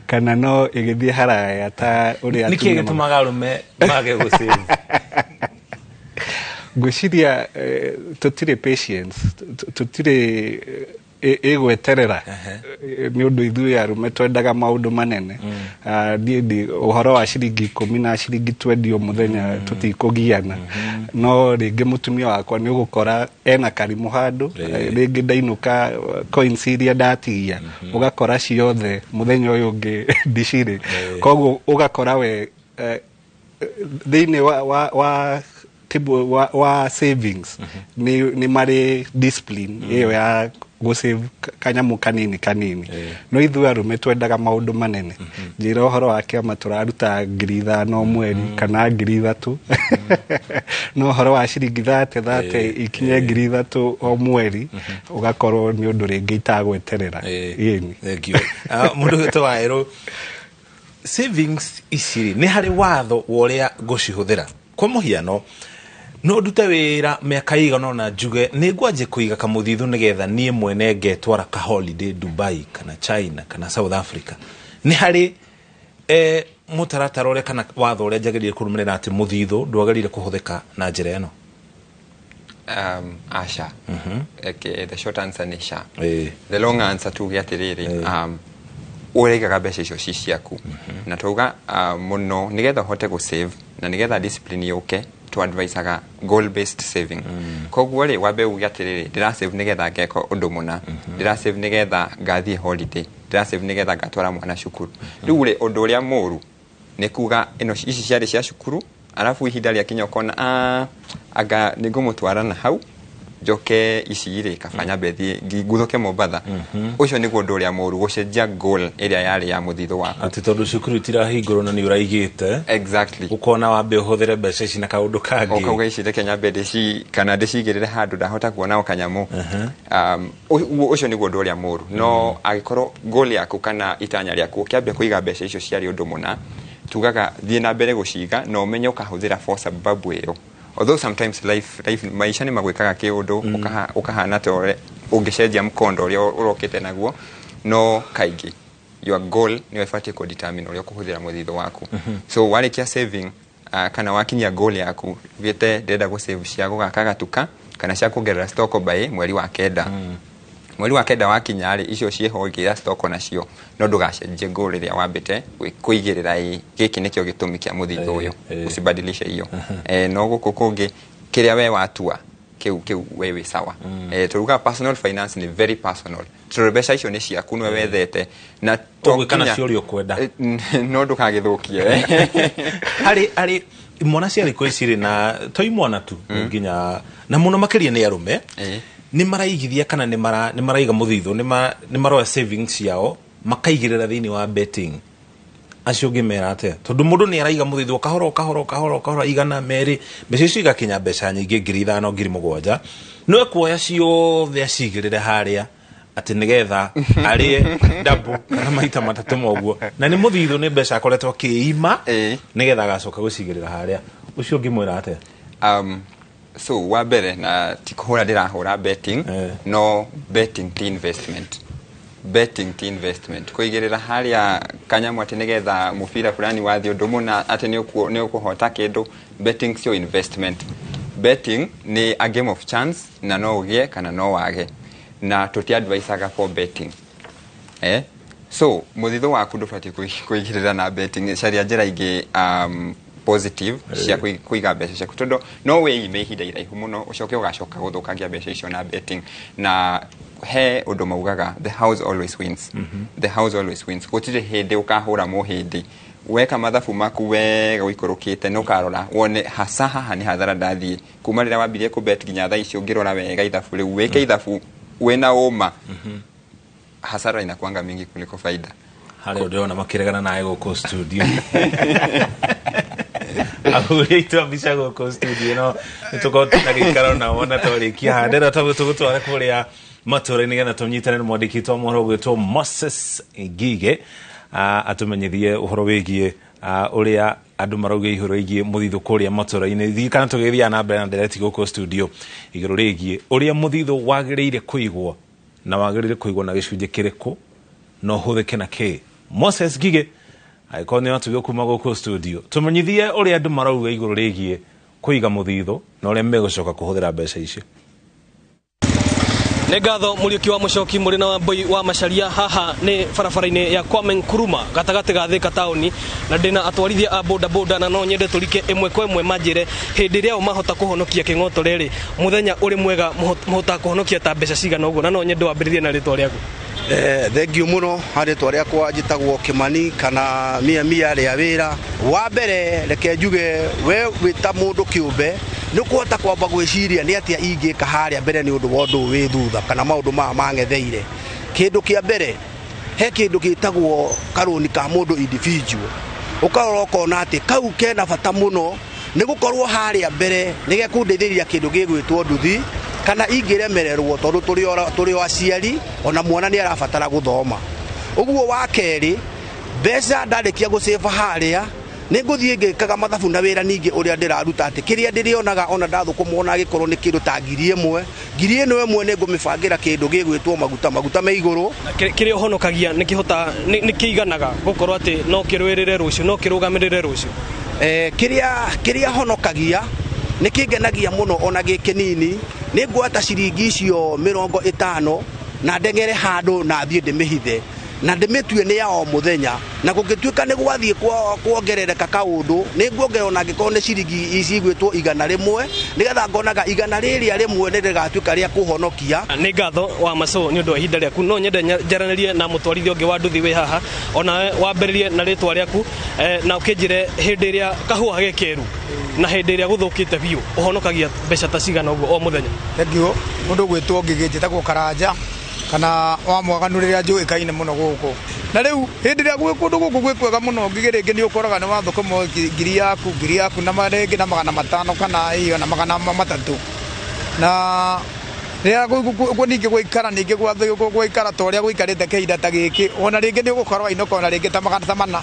kana no ĩgĩthiĩ haraya ta ũrĩa Nĩkĩ atumia gĩtũmaga arũme mage gũsave? Ngwĩciria tũtirĩ patience, tũtirĩ ĩgweterera, nĩ ũndũ ithuĩ arũme twendaga maũndũ manene. Ah, niĩ ndi ũhoro wa ciringi 10 na ciringi 20 o mũthenya tũtikũgiana, no rĩngĩ mũtumia wakwa nĩ ũgũkora ena karimũ handũ, rĩngĩ ndainũka, coins iria ndatigia ũgakora ciothe mũthenya ũyũ ũngĩ ndicirĩ. Koguo ũgakora we thĩinĩ wa table wa savings nĩ marĩ discipline ĩyo ya gũsave kanyamũ kanini kanini, no ithuĩ arũme twendaga maũndũ manene. Njĩra ũhoro wa kĩama tũraruta 5,000 mweri kana 3,000, no ũhoro wa ciringi 30 30 ikinye 3,000 o mweri ũgakorwo nĩ ũndũ rĩngĩ itagweterera. Ĩni. Thank you. Ah, mũndũ wĩtwo Waerũ, savings ici rĩ, nĩ harĩ watho wa ũrĩa ngũcihũthĩra? Kwa mũhiano, no ndute wĩra mĩaka ĩigana ũna, njuge nĩ ngwanjia kũiga kamũthithũ nĩgetha niĩ mwene ngetwara ka holiday Dubai kana China kana South Africa. Nĩ harĩ mũtaratara ũrĩa kana watho ũrĩa njagĩrĩire kũrũmĩrĩra atĩ mũthithũ ndwagĩrĩire kũhũthĩka na njĩra ĩno? Aca. Okay, the short answer nĩ ca. The long answer tuge atĩrĩrĩ, ũraigaga mbeca icio ci ciaku, na twauga mũno nĩgetha ũhote gũ save na nĩgetha discipline yũke, tũ-advisaga goal based saving. Koguo rĩ, wambe uge atĩrĩrĩ, ndĩra save nĩgetha ngeka ũndũ mũna, ndĩra save nĩgetha ngathiĩ holiday, ndĩra save nĩgetha ngatwara mwana cukuru. Rĩu rĩ, ũndũ ũrĩa mũru nĩ kuga ĩno ici ciarĩ cia cukuru, arabu ihinda rĩakinya ũkona, "Ah, anga nĩ ngũmũtwara na hau njoke ici rĩ, kaba nyambe thiĩ nguthũke Mombatha." Ũcio nĩguo ũndũ ũrĩa mũru, gũcenjia goal ĩrĩa yarĩ ya mũthithũ waku. Atĩ tondũ cukuru itirahingũrwo na nĩ ũraigĩte, ũkona wambe ũhũthĩre mbeca ici na kaũndũ kangĩ. Ũkauga ici reke nyambe ndĩci kana ndĩcigĩrĩre handũ ndahota kuona o kanyamũ. Ũcio nĩguo ũndũ ũrĩa mũru. No angĩkorwo goal yaku kana itanya rĩaku ũkĩambia kũiga mbeca icio ciarĩ ũndũ mũna, tugaga thiĩ na mbere gũciga na ũmenye ũkahũthĩra for sababu ĩyo. Although sometimes life maisha nĩ magwĩkaga kĩũndũ, ũkahana ta ũrĩa ũngĩcenjia mkondo ũrĩa ũrokĩte naguo, no kaingĩ Your goal nĩyo ĩbatiĩ kũ determine ũrĩa ũkũhũthĩra mũthithũ waku. So warĩkia saving, kana wakinyia goal yaku, ugĩte ndĩrenda gũ save cia gũgaka gatuka kana cia kuongerera stock by mweri wa kenda, mweri wa kenda wakinya rĩ, icio ciĩho ũngĩra stock nacio, no ndũgacenjie goal ĩrĩa wambĩte kũigĩrĩra. Ĩ gĩkĩ nĩkĩo gĩtũmi kĩa mũthithũ ũyũ, usibadilishe hiyo. No gũkũ kũngĩ, kĩrĩa we watua kĩu kĩu, we wĩ sawa. Turuga personal finance nĩ very personal, tondũ mbeca icio nĩ ciaku, nĩwe wethete na to Ũgwĩka nginya- nacio ũrĩa ũkwenda. No ndũkagĩthũkie. Harĩ imwana cia thikũ ici rĩ, na to imwana tu nginya na mũno makĩria nĩ arũme, nĩ maraigithia kana nĩ maraiga mũthithũ, nĩ maroya savings ciao makaigĩrĩra thĩinĩ wa betting. Acio ũngĩmera atĩa? Tondũ mũndũ nĩ araiga mũthithũ o kahora o kahora o kahora o kahora, 200, mbeca icio igakinya mbeca nyingĩ, 5,000, 7,000, no ekuoya ciothe acigĩrĩre harĩa atĩ nĩgetha arĩe double kana maita matatũ moguo, na nĩ mũthithũ, nĩ mbeca akoretwo akĩima nĩgetha agacoka gũcigĩrĩra harĩa. Ũcio ũngĩmwĩra atĩa? So wa mbere, na ti kũhũra ndĩrahũra betting, no betting ti investment. Betting ti investment. Kũigĩrĩra harĩa kanyamũ atĩ nĩgetha mũbira fulani wathiĩ ũndũ mũna atĩ nĩ ũkũhota kĩndũ, betting sio investment. Betting nĩ a game of chance, na no ũgĩe kana no wage, na tũti advisaga for betting. So mũthithũ waku ndũbatiĩ kũigĩrĩra na betting. Caria njĩra ingĩ positive cia kũiga mbeca ciaku, tondũ no wĩime ihinda iraihu mũno, ũcoke ũgacoka gũthũkangia mbeca icio na betting. Na he ũndũ maugaga, "The house always wins." The house always wins. Gũtirĩ hĩndĩ ũkahũra mũhĩndĩ. Weka mathabu maku wega ũikũrũkĩte, na ũkarora wone hasa haha nĩ hathara ndathiĩ kuma rĩrĩa wambirie kũbet nginya thaa ici. Ũngĩrora wega ithabu rĩu, wĩke ithabu wĩna ũma, hasara inakuanga mingi kuliko faida. Harĩa ndĩrona makĩregana nawe gũkũ studio, ahũri aitũ a mbica gũkũ studio, no nĩtũkorwo twĩna gĩikaro nao na twarĩkia haha ndĩrenda tũgũtware kũrĩa matũũra-inĩ nĩgetha tũnyitane na mwandĩki wa mohoro ũgwĩtwo Moses Ngige, atũmenyithie ũhoro wĩgiĩ ũrĩa andũ marauga igũrũ rĩgiĩ mũthithũ kũrĩa matũũra-inĩ. Thiĩ kana tũgĩthiaga na mbere na ndereti gũkũ studio igũrũ rĩgiĩ ũrĩa mũthithũ wagĩrĩire kũigwo, na wagĩrĩire kũigwo na gĩcunjĩ kĩrĩkũ, na ũhũthĩke na kĩ. Moses Ngige, angĩkorwo nĩ watugio kuma gũkũ studio, tũmenyithie ũrĩa andũ marauga igũrũ rĩgiĩ kũiga mũthithũ na ũrĩa megũcoka kũhũthĩra mbeca icio. Nĩ ngatho, Mũriũki wa Mũcoki mũrĩ na Wambui wa Macaria. Haha nĩ barabara-inĩ ya Kwame Nkrumah, gatagatĩ ga Thika taũni, na ndĩna atwarithia a boda boda, na no nyende tũrike ĩmwe kwa ĩmwe manjĩre hĩndĩ ĩrĩa o mahota kũhonokia kĩng'otore rĩ, mũthenya ũrĩ mwega mũhotaga kũhonokia ta mbeca cigana ũguo. Na no nyende wambĩrĩrie na rĩtwa rĩaku. Thengiũ mũno. Rĩtwa rĩakwa njĩtagwo Kĩmani kana Mia Mia rĩa wĩra. Wa mbere, reke njuge we wĩ ta mũndũ kĩũmbe nĩ ũkũhota kwamba gwĩciria nĩ atĩa ingĩka harĩa mbere nĩ ũndũ wa ũndũ ũyũ wĩ thutha kana maũndũ maya mang'etheire. Kĩndũ kĩa mbere, he kĩndũ gĩtagwo karũni ka mũndũ individual, ũkarora ũkona atĩ kau kena bata mũno nĩ gũkorwo harĩa mbere nĩ gekũndeithĩrĩria kĩndũ gĩgwĩtwo nduthi kana ingĩremererwo, tondũ tũrĩ o aciari, ona mwana nĩ arabatara gũthoma. Ũguo wa kerĩ, mbeca ndarĩkia gũcĩba harĩa, nĩ ngũthiĩ ngĩkaga mathabu na wĩra ningĩ ũrĩa ndĩraruta, atĩ kĩrĩa ndĩrĩonaga ona ndathũkũma, ona angĩkorwo nĩ kĩndũ ta 1,000, ngiri ĩno ĩmwe nĩ ngũmĩbangĩra kĩndũ gĩgwĩtwo maguta, maguta me igũrũ. Kĩrĩa ũhonokagia nĩ kĩhota nĩ kĩiganaga gũkorwo atĩ no kĩrũĩrĩre rũciũ, no kĩrũgamĩrĩre rũciũ? Kĩrĩa honokagia nĩ kĩngenagia mũno, ona gĩ kĩnini. Nĩ ngwata ciringi icio 50 na ndeng'ere handũ na thiĩ ndĩmĩhithe na ndĩmĩtue nĩ ya o mũthenya, na gũngĩtuĩka nĩ gwathiĩ kuongerereka kaũndũ, nĩ nguongerera, ona angĩkorwo nĩ ciringi ici igwĩtwo 100, nĩgetha ngonaga 100 rĩmwe nĩ rĩgatuĩka rĩa kũhonokia. Nĩ ngatho wa maco nĩ ũndũ wa ihinda rĩaku. No nyende njaranĩrie na mũtwarithia ũngĩ wa nduthi wĩ haha. Onawe wambĩrĩrie na rĩtwa rĩaku, na ũkĩnjĩre hĩndĩ ĩrĩa kahũa gekeru na hĩndĩ ĩrĩa gũthũkĩte biũ ũhonokagia mbeca ta cigana ũguo o mũthenya. Thengiũ. Mũndũ gwĩtwo Ngĩgĩ, njĩtagwo Karanja kana wa Mwaganu rĩrĩa njũĩkaine mũno gũkũ. Na rĩu hĩndĩ ĩrĩa gwĩ kũndũ gũkũ gwĩ kwega mũno, Ngĩgĩ, rĩngĩ nĩ ũkoraga nĩ wathũkũma ngiri yaku na rĩngĩ na 500 kana iyo na 300, na rĩrĩa ningĩ gũikara, ningĩ gwaikara ta ũrĩa gũikarĩte kĩhinda ta gĩkĩ, ona rĩngĩ nĩ ũgũkorwo wainũka ona rĩngĩ ta magana ta mana,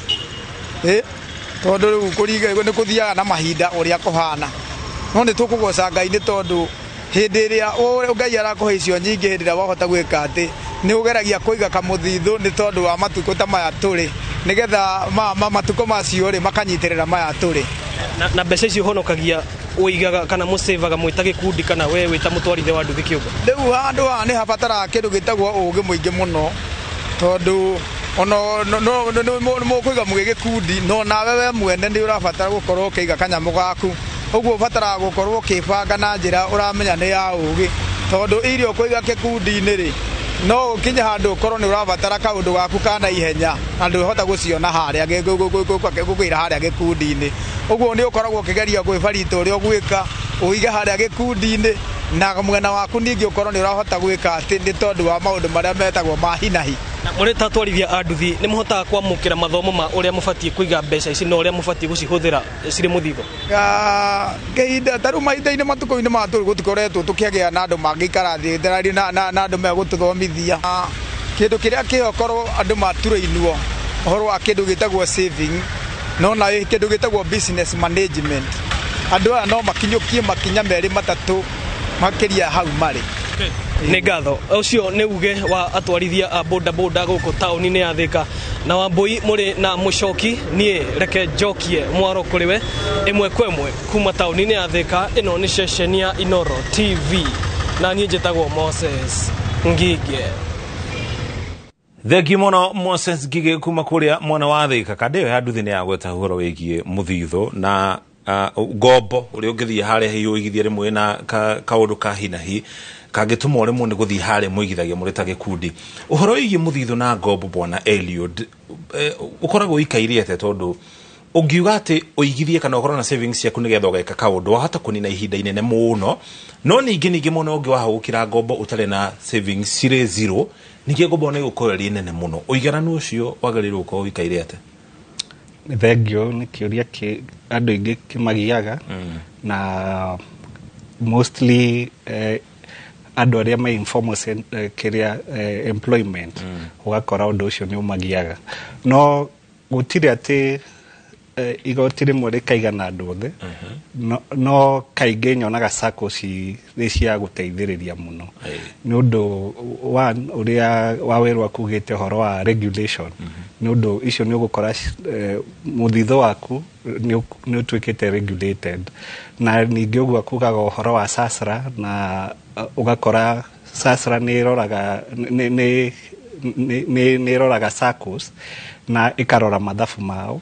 tondũ rĩu kũringa nĩ kũthiaga na mahinda ũrĩa kũhana. No nĩ tũkũgoca Ngai nĩ tondũ Hĩndĩ ĩrĩa Ngai arakũhe icio nyingĩ, hĩndĩ ĩrĩa wahota gwĩka atĩ nĩ ũgeragia kũiga kamũthithũ nĩ tondũ wa matukũ ta maya tũrĩ, nĩgetha matukũ macio rĩ makanyitĩrĩra maya tũrĩ. Na mbeca icio ũhonokagia ũigaga kana mũsavaga mwĩ ta gĩkundi kana we wĩ ta mũtwarithia wa nduthi kĩũmbe? Rĩu handũ haha nĩ habataraga kĩndũ gĩtagwo ũgĩ mũingĩ mũno, tondũ ona nĩ mũkũiga mwĩ gĩkundi, no nawe we mwene nĩ ũrabatara gũkorwo ũkĩiga kanyamũ gaku. Ũguo ũbataraga gũkorwo ũkĩbanga na njĩra ũramenya nĩ ya ũgĩ, tondũ irio ũkũiga gĩkundi-inĩ rĩ, no ũkinye handũ ũkorwo nĩ ũrabatara kaũndũ gaku ka naihenya na ndũhota gũciona harĩa gũkũira harĩa gĩkundi-inĩ. Ũguo nĩ ũkoragwo ũkĩgeria gwĩbarita ũrĩa ũgwĩka ũige harĩa gĩkundi-inĩ, na mwena waku ningĩ ũkorwo nĩ ũrahota gwĩka atĩ nĩ tondũ wa maũndũ marĩa metagwo ma hinahi. Na mũrĩ ta atwarithia a nduthi nĩ mũhotaga kwamũkĩra mathomo ma ũrĩa mũbatiĩ kũiga mbeca ici na ũrĩa mũbatiĩ gũcihũthĩra cirĩ mũthithũ? Kĩhinda ta rĩu mahinda-inĩ matukũ-inĩ maya tũrĩ gũtikoretwo tũkĩagĩa na andũ mangĩikara thĩ na andũ megũtũthomithia. Kĩndũ kĩrĩa kĩho korwo andũ maturĩinwo ũhoro wa kĩndũ gĩtagwo saving, no na kĩndũ gĩtagwo business management, andũ aya no makinyũkie makinya merĩ matatũ makĩria hau marĩ. Nĩ ngatho. Ũcio nĩ uge wa atwarithia a boda boda gũkũ taũni-inĩ ya Thĩka. Na Wambui mũrĩ na Mũcoki, niĩ reke njokie mwaro kũrĩ we ĩmwe kwa ĩmwe kuma taũni-inĩ ya Thĩka. Ĩno nĩ ceceni ya Inoro TV na niĩ njĩtagwo Moses Ngige. Thengiũ mũno Moses Ngige kuma kũrĩa mwena wa Thĩka. Kanda ĩyo ya nduthi nĩ yagweta ũhoro wĩgiĩ mũthithũ na ngombo ũrĩa ũngĩthiĩ harĩa hihi ũigithie rĩmwe na kaũndũ ka hinahi kangĩtũma ũremwo nĩ gũthiĩ harĩa mũigithagia mũrĩ ta gĩkundi. Ũhoro wĩgiĩ mũthithũ na ngombo, bwana Eliud, ũkoragwo ũikaire atĩa? Tondũ ũngiuga atĩ ũigithie kana ũkorwo na savings ciaku nĩgetha ũgeka kaũndũ, wahota kũnina ihinda inene mũno, no ningĩ mwena ũngĩ wahũgũkĩra ngombo ũtarĩ na savings cirĩ zero, ningĩ ngombo nĩ ĩgũkorwo ĩrĩ nene mũno. Ũigananu ũcio wagĩrĩirwo gũkorwo ũikaire atĩa? Thengiũ, nĩ kĩũria kĩ andũ aingĩ kĩmagiaga, na mostly andũ arĩa me informal kĩrĩa employment, ũgakora ũndũ ũcio nĩ ũmagiaga. No gũtirĩ atĩ igoti rĩmwe rĩkaigana andũ othe, no kaingĩ nyonaga sacco cirĩ cia gũteithĩrĩria mũno, nĩ ũndũ one ũrĩa Wawerũ akugĩte ũhoro wa regulation, nĩ ũndũ icio nĩ ũgũkora mũthithũ waku nĩ ũtuĩkĩte regulated. Na ningĩ ũguo akugaga ũhoro wa SASRA, na ũgakora SASRA nĩ ĩroraga nĩ ĩroraga SACCOs na ĩkarora mathabu mao,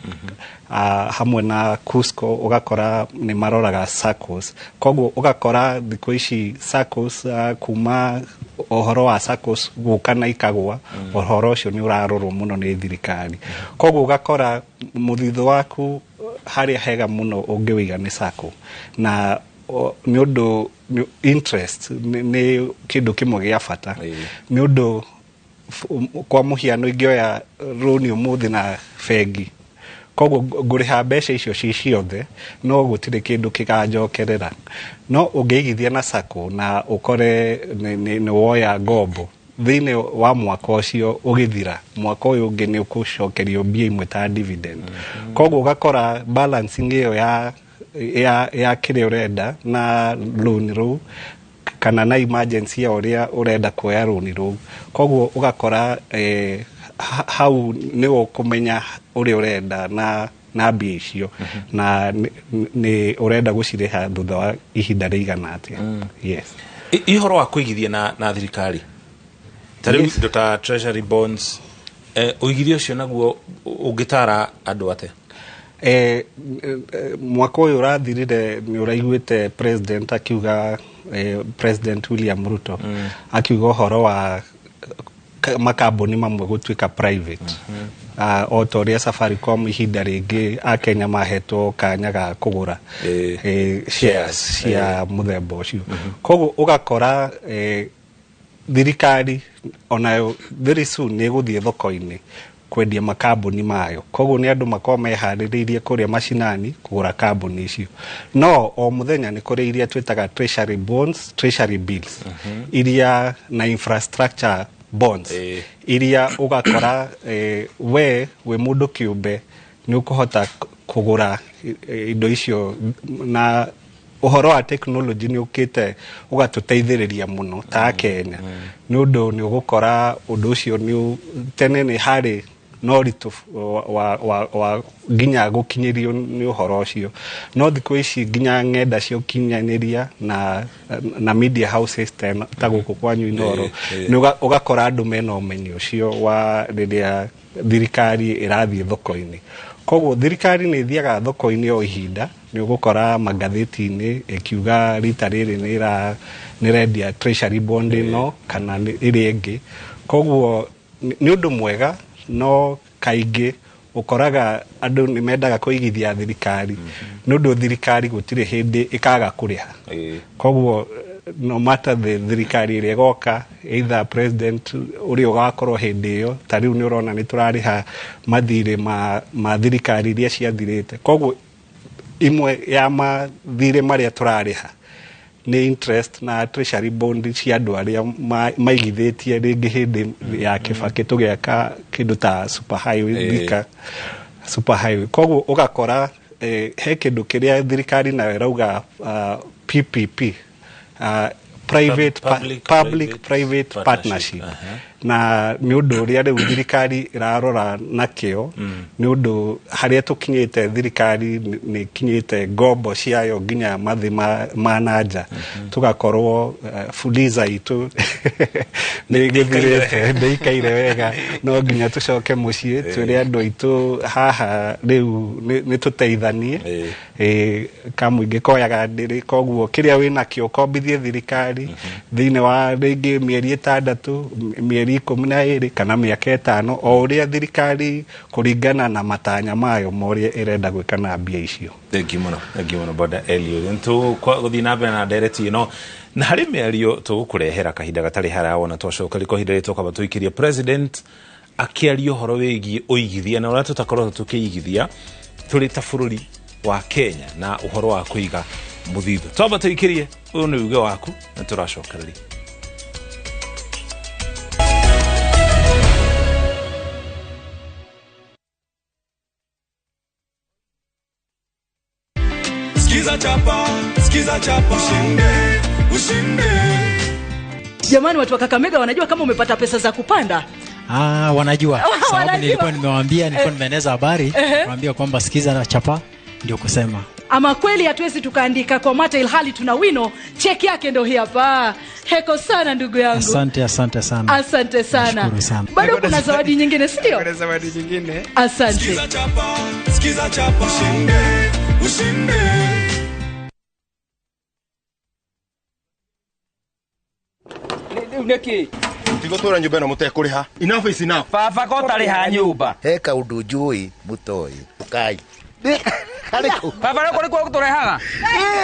hamwe na KUSCCO ũgakora nĩ maroraga SACCOs. Koguo ũgakora thikũ ici SACCOs, kuma ũhoro wa SACCOs gũka na ikagwa, ũhoro ũcio nĩ ũrarorwo mũno nĩ thirikari. Koguo ũgakora mũthithũ waku harĩa hega mũno ũngĩwĩiga nĩ SACCO, na nĩ ũndũ interest nĩ kĩndũ kĩmwe gĩa bata, nĩ ũndũ kwa mũhiano ingĩoya rũni ũmũthĩ na bengi, koguo ngũrĩha mbeca icio ci ciothe, no gũtirĩ kĩndũ kĩganjokerera. No ũngĩigithia na SACCO na ũkore nĩ woya ngombo thĩinĩ wa mwaka ũcio, ũgĩthira mwaka ũyũ ũngĩ nĩ ũkũcokerio mbia imwe ta dividend. Koguo ũgakora balancing ĩyo ya kĩrĩa ũrenda na loan rũu, kana na emergency ya ũrĩa ũrenda kuoya rũni rũu. Koguo ũgakora hau nĩ ũkũmenya ũrĩa ũrenda na mbia icio, na nĩ ũrenda gũcirĩha thutha wa ihinda rĩigana atĩa. Yes. Ũhoro wa kũigithia na thirikari ta rĩu indo ta treasury bonds, ũigithia ũcio naguo ũngĩtara andũ atĩa? Mwaka ũyũ ũrathirire nĩ ũraiguĩte president akiuga, President William Ruto akiuga ũhoro wa makambuni mamwe gũtuĩka private, o ta ũrĩa Safaricom ihinda rĩngĩ Akenya mahetwo kanya ga kũgũra shares cia mũthemba ũcio. Koguo ũgakora thirikari onayo very soon nĩ ĩgũthiĩ thoko-inĩ kwendia makambuni mayo. Koguo nĩ andũ makorwo meharĩrĩirie kũrĩa macinani kũgũra kambuni icio. No o mũthenya nĩ kũrĩ iria twĩtaga treasury bonds, treasury bills, iria na infrastructure bonds, iria ũgakora we wĩ mũndũ kĩũmbe nĩ ũkũhota kũgũra indo icio na Ũhoro wa technology nĩ ũkĩte ũgatũteithĩrĩria mũno ta Kenya, nĩ ũndũ nĩ ũgũkora ũndũ ũcio nĩ tene nĩ harĩ no ũritũ wa nginya gũkinyĩrio nĩ ũhoro ũcio, no thikũ ici nginya ng'enda cia ũkinyanĩria na media houses ta gũkũ kwanyu Inooro, nĩ ũgakora andũ mena ũmenyo ũcio wa rĩrĩa thirikari ĩrathiĩ thoko-inĩ. Koguo thirikari nĩ ĩthiaga thoko-inĩ o ihinda, nĩ ũgũkora magathĩti-inĩ ĩkiuga rita rĩrĩ nĩ ĩrendia treasury bond ĩno kana ĩrĩa ĩngĩ. Koguo nĩ ũndũ mwega, no kaingĩ ũkoraga andũ nĩ mendaga kũigithia thirikari, nĩ ũndũ thirikari gũtirĩ hĩndĩ ĩkaga kũrĩha. Koguo no matter the thirikari ĩrĩa ĩgoka, either president ũrĩa ũgakorwo hĩndĩ ĩyo, ta rĩu nĩ ũrona nĩ tũrarĩha mathirĩ ma thirikari iria ciathirĩte. Koguo imwe ya mathirĩ marĩa tũrarĩha nĩ interest na treasury bond cia andũ arĩa maigithĩtie rĩngĩ hĩndĩ ya Kibaki tũgĩaka kĩndũ ta super highway, Thika super highway. Koguo ũgakora he kĩndũ kĩrĩa thirikari nayo ĩrauga PPP, private public private partnership, na nĩ ũndũ ũrĩa rĩu thirikari ĩrarora nakĩo, nĩ ũndũ harĩa tũkinyĩte thirikari nĩ ikinyĩte ngombo ciayo nginya mathĩ ma na nja, tũgakorwo fuliza itũ nĩ ĩgĩthirĩte, ndĩikaire wega, no nginya tũcoke mũciĩ twĩre andũ aitũ haha rĩu nĩ tũteithanie. Kamũingĩ koyaga ndĩrĩ, koguo kĩrĩa wĩnakĩo ũkombithie thirikari thĩinĩ wa rĩngĩ mĩeri 6, mĩeri 12 kana mĩaka 5, o ũrĩa thirikari kũringana na matanya mayo ma ũrĩa ĩrenda gwĩka na mbia icio. Thengiũ mũno, thengiũ mũno Boda Eliud. Nĩtũgũthiĩ na mbere na ndereti ĩno, na harĩ mĩario tũgũkũrehera kahinda gatarĩ haraya wona twacoka rĩko ihinda rĩrĩ twakamba tũikĩrie president akĩaria ũhoro wĩgiĩ ũigithia na ũrĩa tũtakorwo tũkĩigithia tũrĩ ta bũrũri wa Kenya na ũhoro wa kũiga mũthithũ. Twamba tũikĩrie, ũyũ nĩ uge waku na tũracokereria. Skiza chapa, skiza chapa, ushinde, ushinde. Jamani, watu wa Kakamega wanajua kama umepata pesa za kupanda? Wanajua. Sababu nilikuwa nimewaambia, nilikuwa nimeeneza habari, nimewaambia kwamba skiza na chapa ndio kusema. Ama kweli hatuwezi tukaandika kwa mate ilhali tuna wino. Cheki yake ndio hii hapa. Heko sana ndugu yangu. Asante, asante sana. Asante sana. Nashukuru sana. Bado kuna zawadi nyingine, si ndio? Kuna zawadi nyingine. Asante. Skiza chapa, skiza chapa, ushinde, ushinde. Niki tigũtũra nyũmba ĩno mũtekũrĩha. Enough is enough. Baba ko ũtarĩha nyũmba. He kaũndũ njũĩ mũtoĩ. Ũkai. Baba nĩ kũrĩ kuo gũtũrehaga?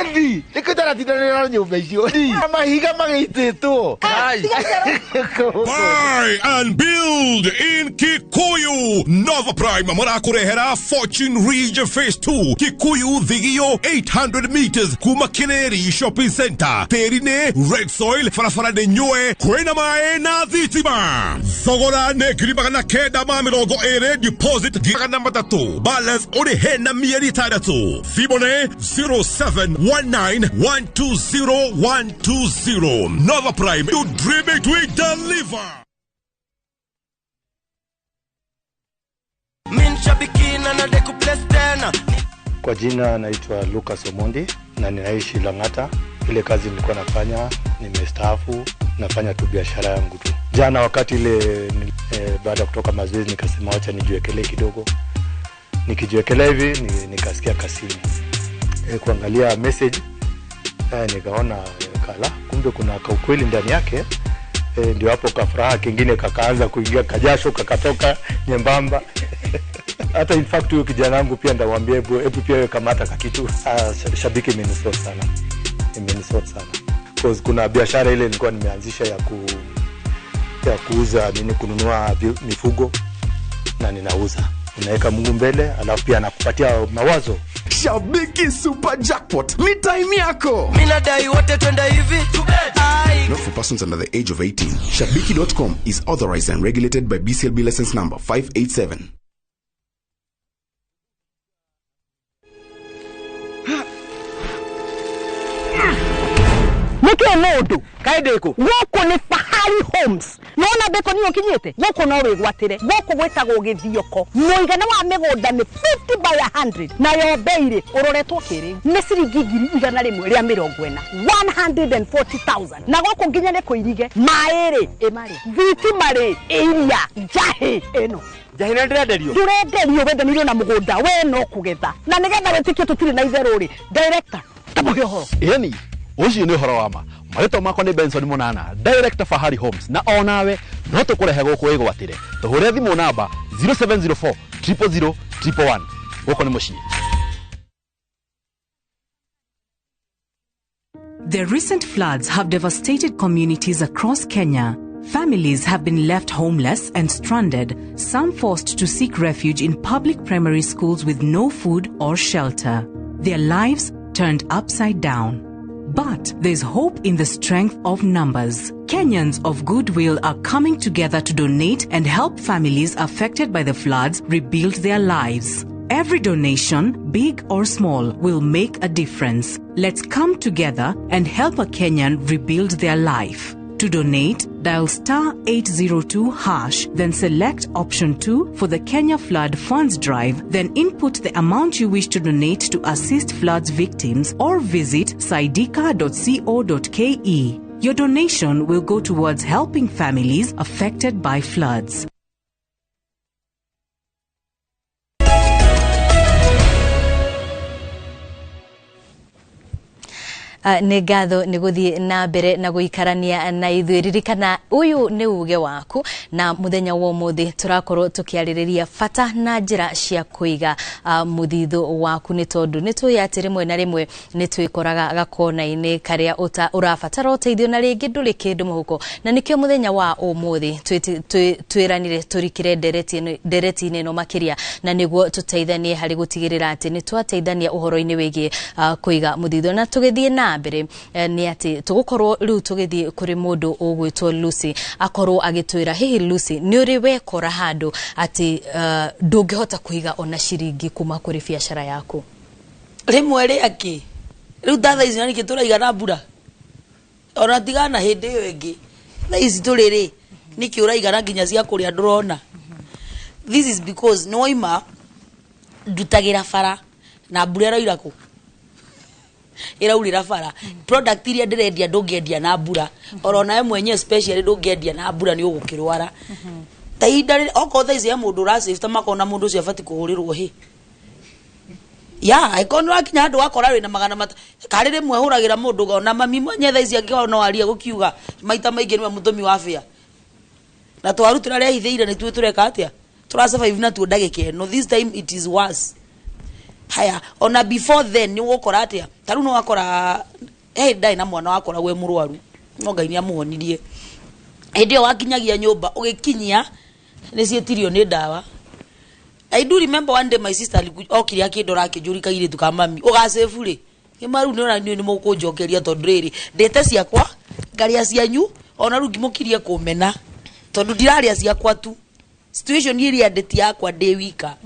Ĩni, nĩkĩo itaratindanĩra na nyũmba icio. Mahiga magĩitĩtwo. Buy and build in Kikuyu. Nova Prime marakũrehera Fortune Ridge Phase 2 Kikuyu Thigio 800 meters kuma Kineri Shopping Center. Tĩri nĩ red soil, barabara nĩ nyũe, kwĩna maĩ na thitima. Thogora nĩ 920,000, deposit 300,000, balance ũrĩhe na mĩeri 6. Thimũ nĩ 0719120120. Nova Prime, you dream it, we deliver. Kwa jina naitwa Lucas Omondi na ninaishi Lang'ata. Ile kazi nilikuwa nafanya, nimestaafu, nafanya tu biashara yangu tu. Jana wakati ile baada ya kutoka mazoezi nikasema wacha nijiwekelee kidogo. Nikijiwekelea hivi nikasikia kasimu. Kuangalia message, nikaona kala kumbe kuna kaukweli ndani yake. Ndio hapo kafuraha kingine kakaanza kuingia, kajasho kakatoka nyembamba. Hata in fact huyo kijana wangu pia ndamwambia hebu pia wewe kamata kakitu. Shabiki imenisort sana. Imenisort sana. Cause kuna biashara ile nilikuwa nimeanzisha ya kuuza nini, kununua mifugo na ninauza. Unaweka Mungu mbele, alafu pia anakupatia mawazo. Shabiki Super Jackpot ni time yako. Mimi nadai wote twende hivi. Not for persons under the age of 18. Shabiki.com is authorized and regulated by BCLB license number 587. Nĩkĩ mũndũ kaĩ ndĩkũ gũkũ nĩ Fahari Homes nona ndĩkũ niĩ ũkinyĩte gũkũ no wĩgwatĩre gũkũ gwĩtagwo Gĩthioko mũigana wa mĩgũnda nĩ 50 by 100 nayo bei rĩ ũroretwo kĩrĩu nĩ ciringi 140,000 140,000 na gũkũ nginya nĩ kũirige maĩ rĩ ĩmarĩ thitima rĩ ĩiria njahĩ ĩno njahĩ nĩ ndĩrenderio ndũrenderio wendanĩirio na mũgũnda we no kũgetha na nĩgetha wĩtĩkie tũtirĩ na itherũ rĩ director tamũhe ũhoro. Ĩni ũcio nĩ ũhoro wa ma. Marĩtwa makwa nĩ Benson Mũnana, director Fahari Homes, na onawe no tũkũrehe gũkũ wĩgwatĩre. Tũhũre thimũ namba 0704 000 111. Gũkũ nĩ mũciĩ. The recent floods have devastated communities across Kenya. Families have been left homeless and stranded, some forced to seek refuge in public primary schools with no food or shelter. Their lives turned upside down. But there's hope in the strength of numbers. Kenyans of goodwill are coming together to donate and help families affected by the floods rebuild their lives. Every donation, big or small, will make a difference. Let's come together and help a Kenyan rebuild their life. To donate, dial star 802 hash, then select option 2 for the Kenya Flood Funds Drive, then input the amount you wish to donate to assist floods victims or visit saidika.co.ke. Your donation will go towards helping families affected by floods. Nĩ ngatho nĩ gũthiĩ na mbere na gũikarania na ithuĩ. Ririkana ũyũ nĩ uge waku na mũthenya wa ũmũthĩ tũrakorwo tũkĩarĩrĩria bata na njĩra cia kũiga mũthithũ waku nĩ tondũ nĩ tũĩ atĩ rĩmwe na rĩmwe nĩ twĩkoraga gakona-inĩ karĩa ũrabatara ũteithio na rĩngĩ ndũrĩ kĩndũ mũhuko, na nĩkĩo mũthenya wa ũmũthĩ twĩranire tũrikĩre ndereti-inĩ ĩno makĩria na nĩguo tũteithanie harĩ gũtigĩrĩra atĩ nĩ twateithania ũhoro-inĩ wĩgiĩ kũiga mũthithũ. Na tũgĩthiĩ na mbere nĩ atĩ tũgũkorwo rĩu tũgĩthiĩ kũrĩ mũndũ ũgwĩtwo Lucy akorwo agĩtwĩra hihi Lucy nĩ ũrĩ wekora handũ atĩ ndũngĩhota kũiga ona ciringi kuma kũrĩ biacara yaku? Rĩmwe rĩakĩ rĩu ta thaa ici na nĩkĩ tũraiga na mbura ona tigana hĩndĩ ĩyo ĩngĩ thaa ici tũrĩ rĩ nĩkĩ ũraiga na nginya cia kũrĩa ndũrona. This is because nĩ waima ndutagĩra bara na mbura ĩraura kũ iraurira bara product iria ndirendia ndũngĩendia na mbura oro nawe mwenyewe especially ndũngĩendia na mbura nĩ ũgũkĩrwara ta ihinda rĩrĩ okorwo thaa ici he mũndũ ũrasave ta makona mũndũ ũcio abatiĩ kũhũrĩrwo hĩ ya angĩkorwo nĩ wakinya handũ wakora wĩna magana mata karĩ rĩmwe hũragĩra mũndũ ona mami mwenye thaa ici angĩkorwo no arie gũkiuga maita maingĩ nĩwe mũtũmi wa bĩa na twarutĩra arĩa ahithĩire nĩtuĩ tũreka atĩa tũrasurvive natuo ndagĩka ĩno. This time it is worse. Haya ona before then ni ũgũkora atĩa ta rĩu nĩ wakora hey ndai na mwana wakora we mũrwaru no Ngai nĩ amũhonirie hĩndĩ ĩyo wakinyagia nyũmba ũgĩkinyia nĩ ciĩtirio nĩ ndawa. I do remember one day my sister okire akĩndora akĩnjũria kairĩtu ka mami ũgacĩbu rĩ ngĩma rĩu nĩona nĩ mũkũnjokeria tondũ rĩrĩ ndĩte ciakwa ngarĩa cianyu ona rĩu ngĩmũkirie kũmena tondũ ndirarĩa ciakwa tu. Situation ĩrĩa ndĩti yakwa ndĩ wika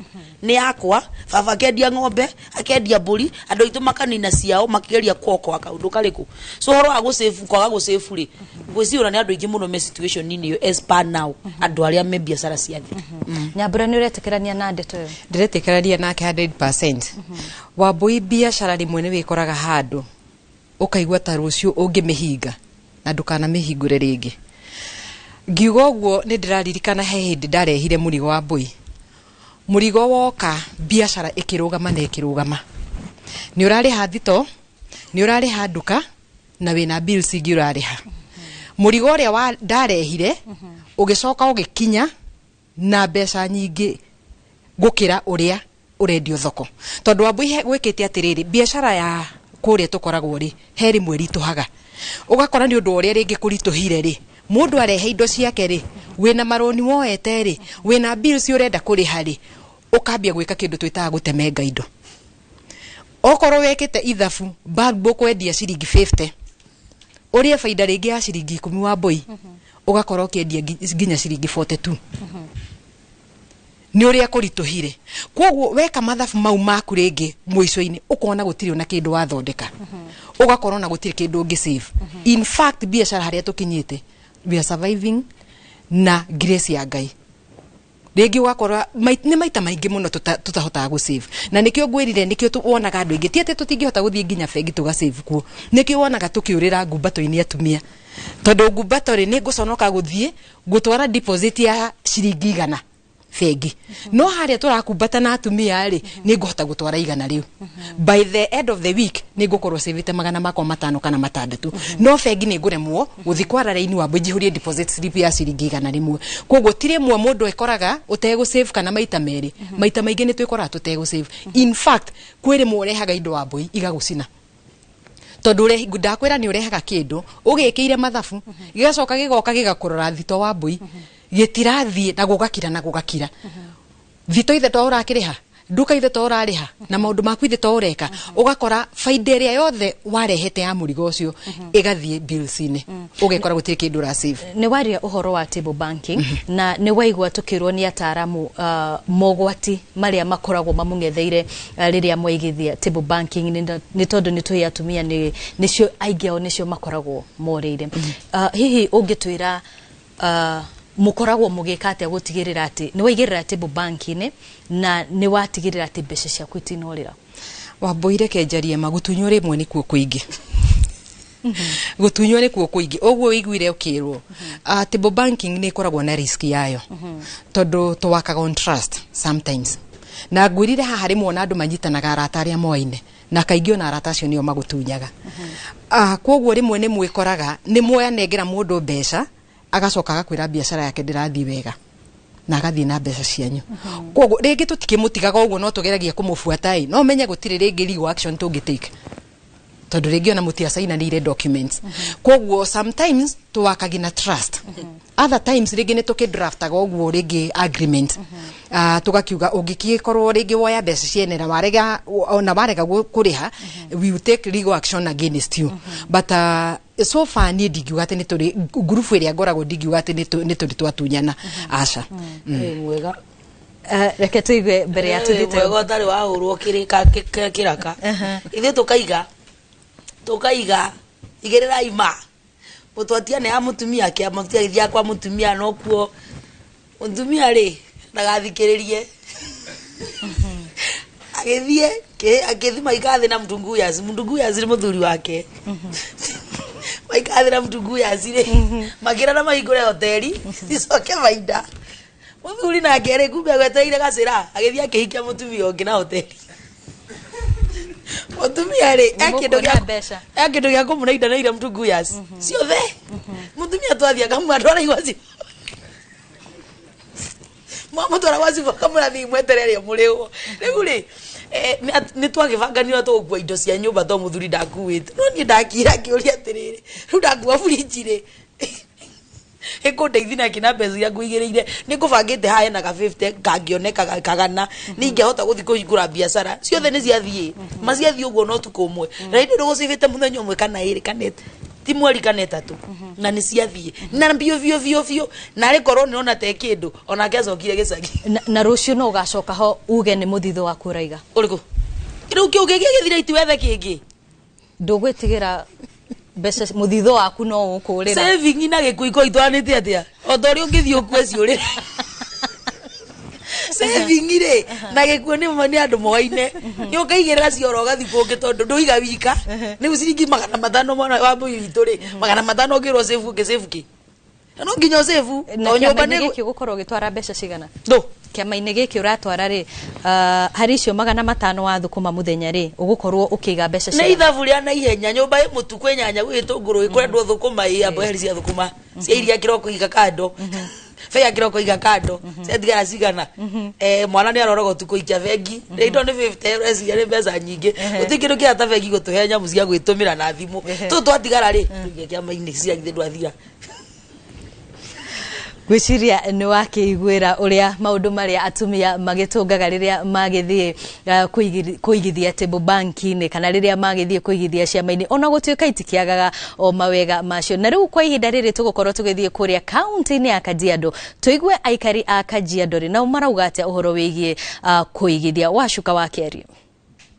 nĩ yakwa baba akendia ng'ombe akendia mbũri andũ aitũ makanina ciao makĩgeria kuokoa kaũndũ karĩkũ. So ũhoro wa gũsave kwaga gũsave rĩ ngwĩciria nĩ andũ aingĩ mũno me situation-inĩ ĩyo as per now andũ arĩa me biacara cia thĩ. Nyambura nĩ ũretĩkĩrania na ndeto ĩyo? Ndĩretĩkĩrania nake 100%. Wambũi biacara rĩmwe nĩ wĩkoraga handũ ũkaigua ta rũciũ ũngĩmĩhinga na ndũkanamĩhingũre rĩngĩ. Ngiuga ũguo nĩ ndĩraririkana he hĩndĩ ndarehire mũrigo wa mbũi. Mũrigo woka biacara ĩkĩrũgama na ĩkĩrũgama. Nĩ ũrarĩha thito, nĩ ũrarĩha nduka na wĩna bills ingĩ ũrarĩha. Mũrigo ũrĩa ndarehire ũgĩcoka ũgĩkinya na mbeca nyingĩ gũkĩra ũrĩa ũrendio thoko. Tondũ wambũi gwĩkĩte atĩrĩrĩ, biacara ya kũrĩa tũkoragwo rĩ he rĩmwe ritũhaga. Ũgakora nĩ ũndũ ũrĩa rĩngĩ kũritũhire rĩ mũndũ arehe indo ciake rĩ wĩna marũni woete rĩ wĩna bills ũrenda kũrĩha rĩ ũkambia gwĩka kĩndũ twĩtaga gũtemenga indo. Okorwo wekĩte ithabu bulb ũkwendia ciringi 50 ũrĩe baida rĩngĩ ya ciringi 10 wa mbũi ũgakorwo ũkĩendia nginya ciringi 42. Nĩ ũrĩa kũritũhire. Koguo weka mathabu mau maku rĩngĩ mũico-inĩ ũkona gũtirĩ ona kĩndũ wathondeka. Ũgakorwo na gũtirĩ kĩndũ ũngĩ save. In fact, biacara harĩa tũkinyĩte, we are surviving na grace ya Ngai. Rĩngĩ ũgakora nĩ maita maingĩ mũno tũtahotaga gũ save, na nĩkĩo ngwĩrire, nĩkĩo wonaga andũ aingĩ, ti atĩ tũtingĩhota gũthiĩ nginya bengi tũga save kuo, nĩkĩo wonaga tũkĩũrĩra ngumbato-inĩ atumia, tondũ ngumbato rĩ, nĩ ngũconoka gũthiĩ gũtwara deposit ya ciringi 100 bengi, no harĩa tũrakumbata na atumia rĩ, nĩ ngũhota gũtwara 100 rĩu, by the end of the week nĩ ngũkorwo savĩte 500 kana 600, no bengi nĩ ngũremwo gũthiĩ kwara raini wambo njihũrie deposit slip ya ciringi 100. Koguo ti rĩmwe mũndũ ekoraga ũtegũ save kana maita merĩ, maita maingĩ nĩ twĩkoraga tũtegũ save. In fact, kwĩ rĩmwe ũrehaga indo wambui igagũcina, tondũ ndakwĩra nĩ ũrehaga kĩndũ ũgĩkĩire mathabu, gĩgacoka gĩgoka gĩgakũrora thito wa mbui gĩtirathiĩ, na gũgakira na gũgakira thito ithe to ũrakĩrĩha, nduka ithe to ũrarĩha, na maũndũ maku ithe to ũreka, ũgakora baida ĩrĩa yothe warehete ya mũrigo ũcio ĩgathiĩ bills-inĩ, ũgekora gũtirĩ kĩndũ ũra save. Nĩ waria ũhoro wa table banking, na nĩ waigua tũkĩrwo nĩ ataaramu mogwati marĩa makoragwo mamũng'etheire rĩrĩa mwaigithia table banking, nĩ tondũ nĩ tũĩ atumia nĩcio aingĩ ao nĩcio makoragwo morĩire. Hihi ũngĩtwĩra mũkoragwo mũgĩka atĩa gũtigĩrĩra atĩ nĩ waigĩrĩra table banking na nĩ watigĩrĩra atĩ mbeca ciaku itinorĩra? Wambui, reke njarie ma, gũtunywo rĩmwe nĩkuo kũingĩ, gũtunywo nĩkuo kũingĩ ũguo ũiguire ũkĩrwo. Table banking nĩ ĩkoragwo na risk yayo, tondũ tũwakaga on trust sometimes, na ngwĩrire haha rĩmwe ona andũ manyitanaga arata arĩa moaine, na kaingĩ ona arata acio nĩo magũtunyaga. Koguo rĩmwe nĩ mwĩkoraga nĩ mwanengera mũndũ mbeca, agacoka agakwĩra biacara yake ndĩrathiĩ wega, na agathiĩ na mbeca cianyu. Koguo rĩngĩ tũtikĩmũtigaga ũguo, no tũgeragia kũmũbuata ĩ, no menye gũtirĩ rĩngĩ legal action tũngĩ take, tondũ rĩngĩ ona mũtiacainanĩire documents. Koguo sometimes tũwakagi na trust, other times rĩngĩ nĩ tũkĩdraftaga ũguo rĩngĩ agreement, tũgakiuga ũngĩkĩkorwo rĩngĩ woya mbeca ciene na warega, ona warega kũrĩha, we will take legal action against you. But so far niĩ ndingiuga atĩ nĩ tũrĩ ngurubu ĩrĩa ngoragwo, ndingiuga atĩ nĩ tũrĩ twatunyana, aca. Mwega. Reke tũigue mbere ya tũthiĩte. Mwega ũtarĩ wahũrwo kĩraka. Ithuĩ tũkaiga igĩrĩrai ma mũtwatia nĩ ya mũtumia, kĩama gĩthiaga kwa mũtumia, nokuo mũtumia rĩ ndagathikĩrĩrie, agĩthiĩ akĩthi maikathĩ na mtunguyasi. Mtunguyasi nĩ mũthuri wake, maikathĩ na mtunguyasi rĩ, makĩrana mahingũre hoteli cicoke baida. Mũthuri nake rĩ, kumbe agwetereire gacĩra, agĩthiĩ akĩhikia mũtumia ũngĩ na hoteli. Mũtumia rĩ, e kĩndũ gĩa kũmũnaida na ira mtunguyasi ciothe. Mũtumia twathiĩ akamũatwara igwaci, mwamũtwara gwa cibũ akamũrathiĩ mweterere mũrĩhwo. Rĩu rĩ, nĩ twagĩbanganire tũgũkua indo cia nyũmba, to mũthuri ndakuĩte, no niĩ ndakira ngĩũria atĩrĩrĩ, rĩu ndakua burinji rĩ, ĩkũndeithia nake na mbeca iria ngũigĩrĩire nĩ ngũbangĩte haha na ka 50 kangĩoneka kagana ningĩhota gũthiĩ kũhingũra biacara ciothe nĩ ciathiĩ ma ciathiĩ ũguo no tukũ ũmwe, na hĩndĩ ndũgũcibĩte mũthenya ũmwe kana ĩrĩ kana ti mweri kana ĩtatũ, na nĩ ciathiĩ na biũ biũ biũ biũ, na arĩ korwo nĩrona te kĩndũ onake acokire gĩcagi. Na rũciũ no ũgacoka ho uge nĩ mũthithũ waku ũraiga. Ũrĩkũ rĩu kĩu gĩgĩthira itiwethe kĩngĩ? Ndũgwĩtigĩra mbeca mũthithũ waku no ũkũrĩra? Saving na gĩkuũ iko itwaranĩte atĩa? O ta ũrĩa ũngĩthiĩ ũkue ciũrĩre, saving rĩ na gĩkuũ nĩ andũ moaine, nĩ ũkaigĩrĩra cioro ũgathiĩ kũngĩ, tondũ ndũiga wika. Rĩu ciringi 500 mwana wa mbui witũ rĩ, 500 ũngĩrwo save, ũngĩ save kĩ? No nginya ũsave. Na to nyũmba kĩama-inĩ nĩ gĩkĩ ũgũkorwo ũgĩtwara mbeca cigana? Ndũ? Kĩama-inĩ gĩkĩ ũratwara rĩ, harĩ icio 500 wa thũkũma mũthenya rĩ, ũgũkorwo ũkĩiga mbeca nĩ cigana? Ithabu rĩa naihenya, nyũmba ĩ mũtu kwĩ nyanya, gwĩ gĩtũngũrũ, ĩkũrendwo thũkũma ĩ ambo heri cia thũkũma cia iria kĩroko iga kando, bea kĩroko iga kando, ciatigara cigana? Mwana nĩ aroraga ũtukũ ikia bengi rĩ, indo nĩ 50 ũreciria nĩ mbeca nyingĩ. Gũtirĩ kĩndũ kĩega ta bengi gũtũhe nyamũ cia gwĩtũmĩra na thimũ. Tũtũ twatigara rĩ, tũige kĩama-inĩ cia githĩ ndwathira. Ngwĩciria nĩ wakĩiguĩra ũrĩa maũndũ marĩa atumia magĩtũngaga rĩrĩa magĩthiĩ kũigithia table bank-inĩ kana rĩrĩa magĩthiĩ kũigithia ciama-inĩ, ona gũtuĩka itikĩagaga o mawega macio. Na rĩu kwa ihinda rĩrĩ tũgũkorwo tũgĩthiĩ kũrĩa kaunti-inĩ ya Kajiado tũigue aikari a Kajiado rĩ nao marauga atĩa ũhoro wĩgiĩ kũigithia. Wacuka wa Kĩario.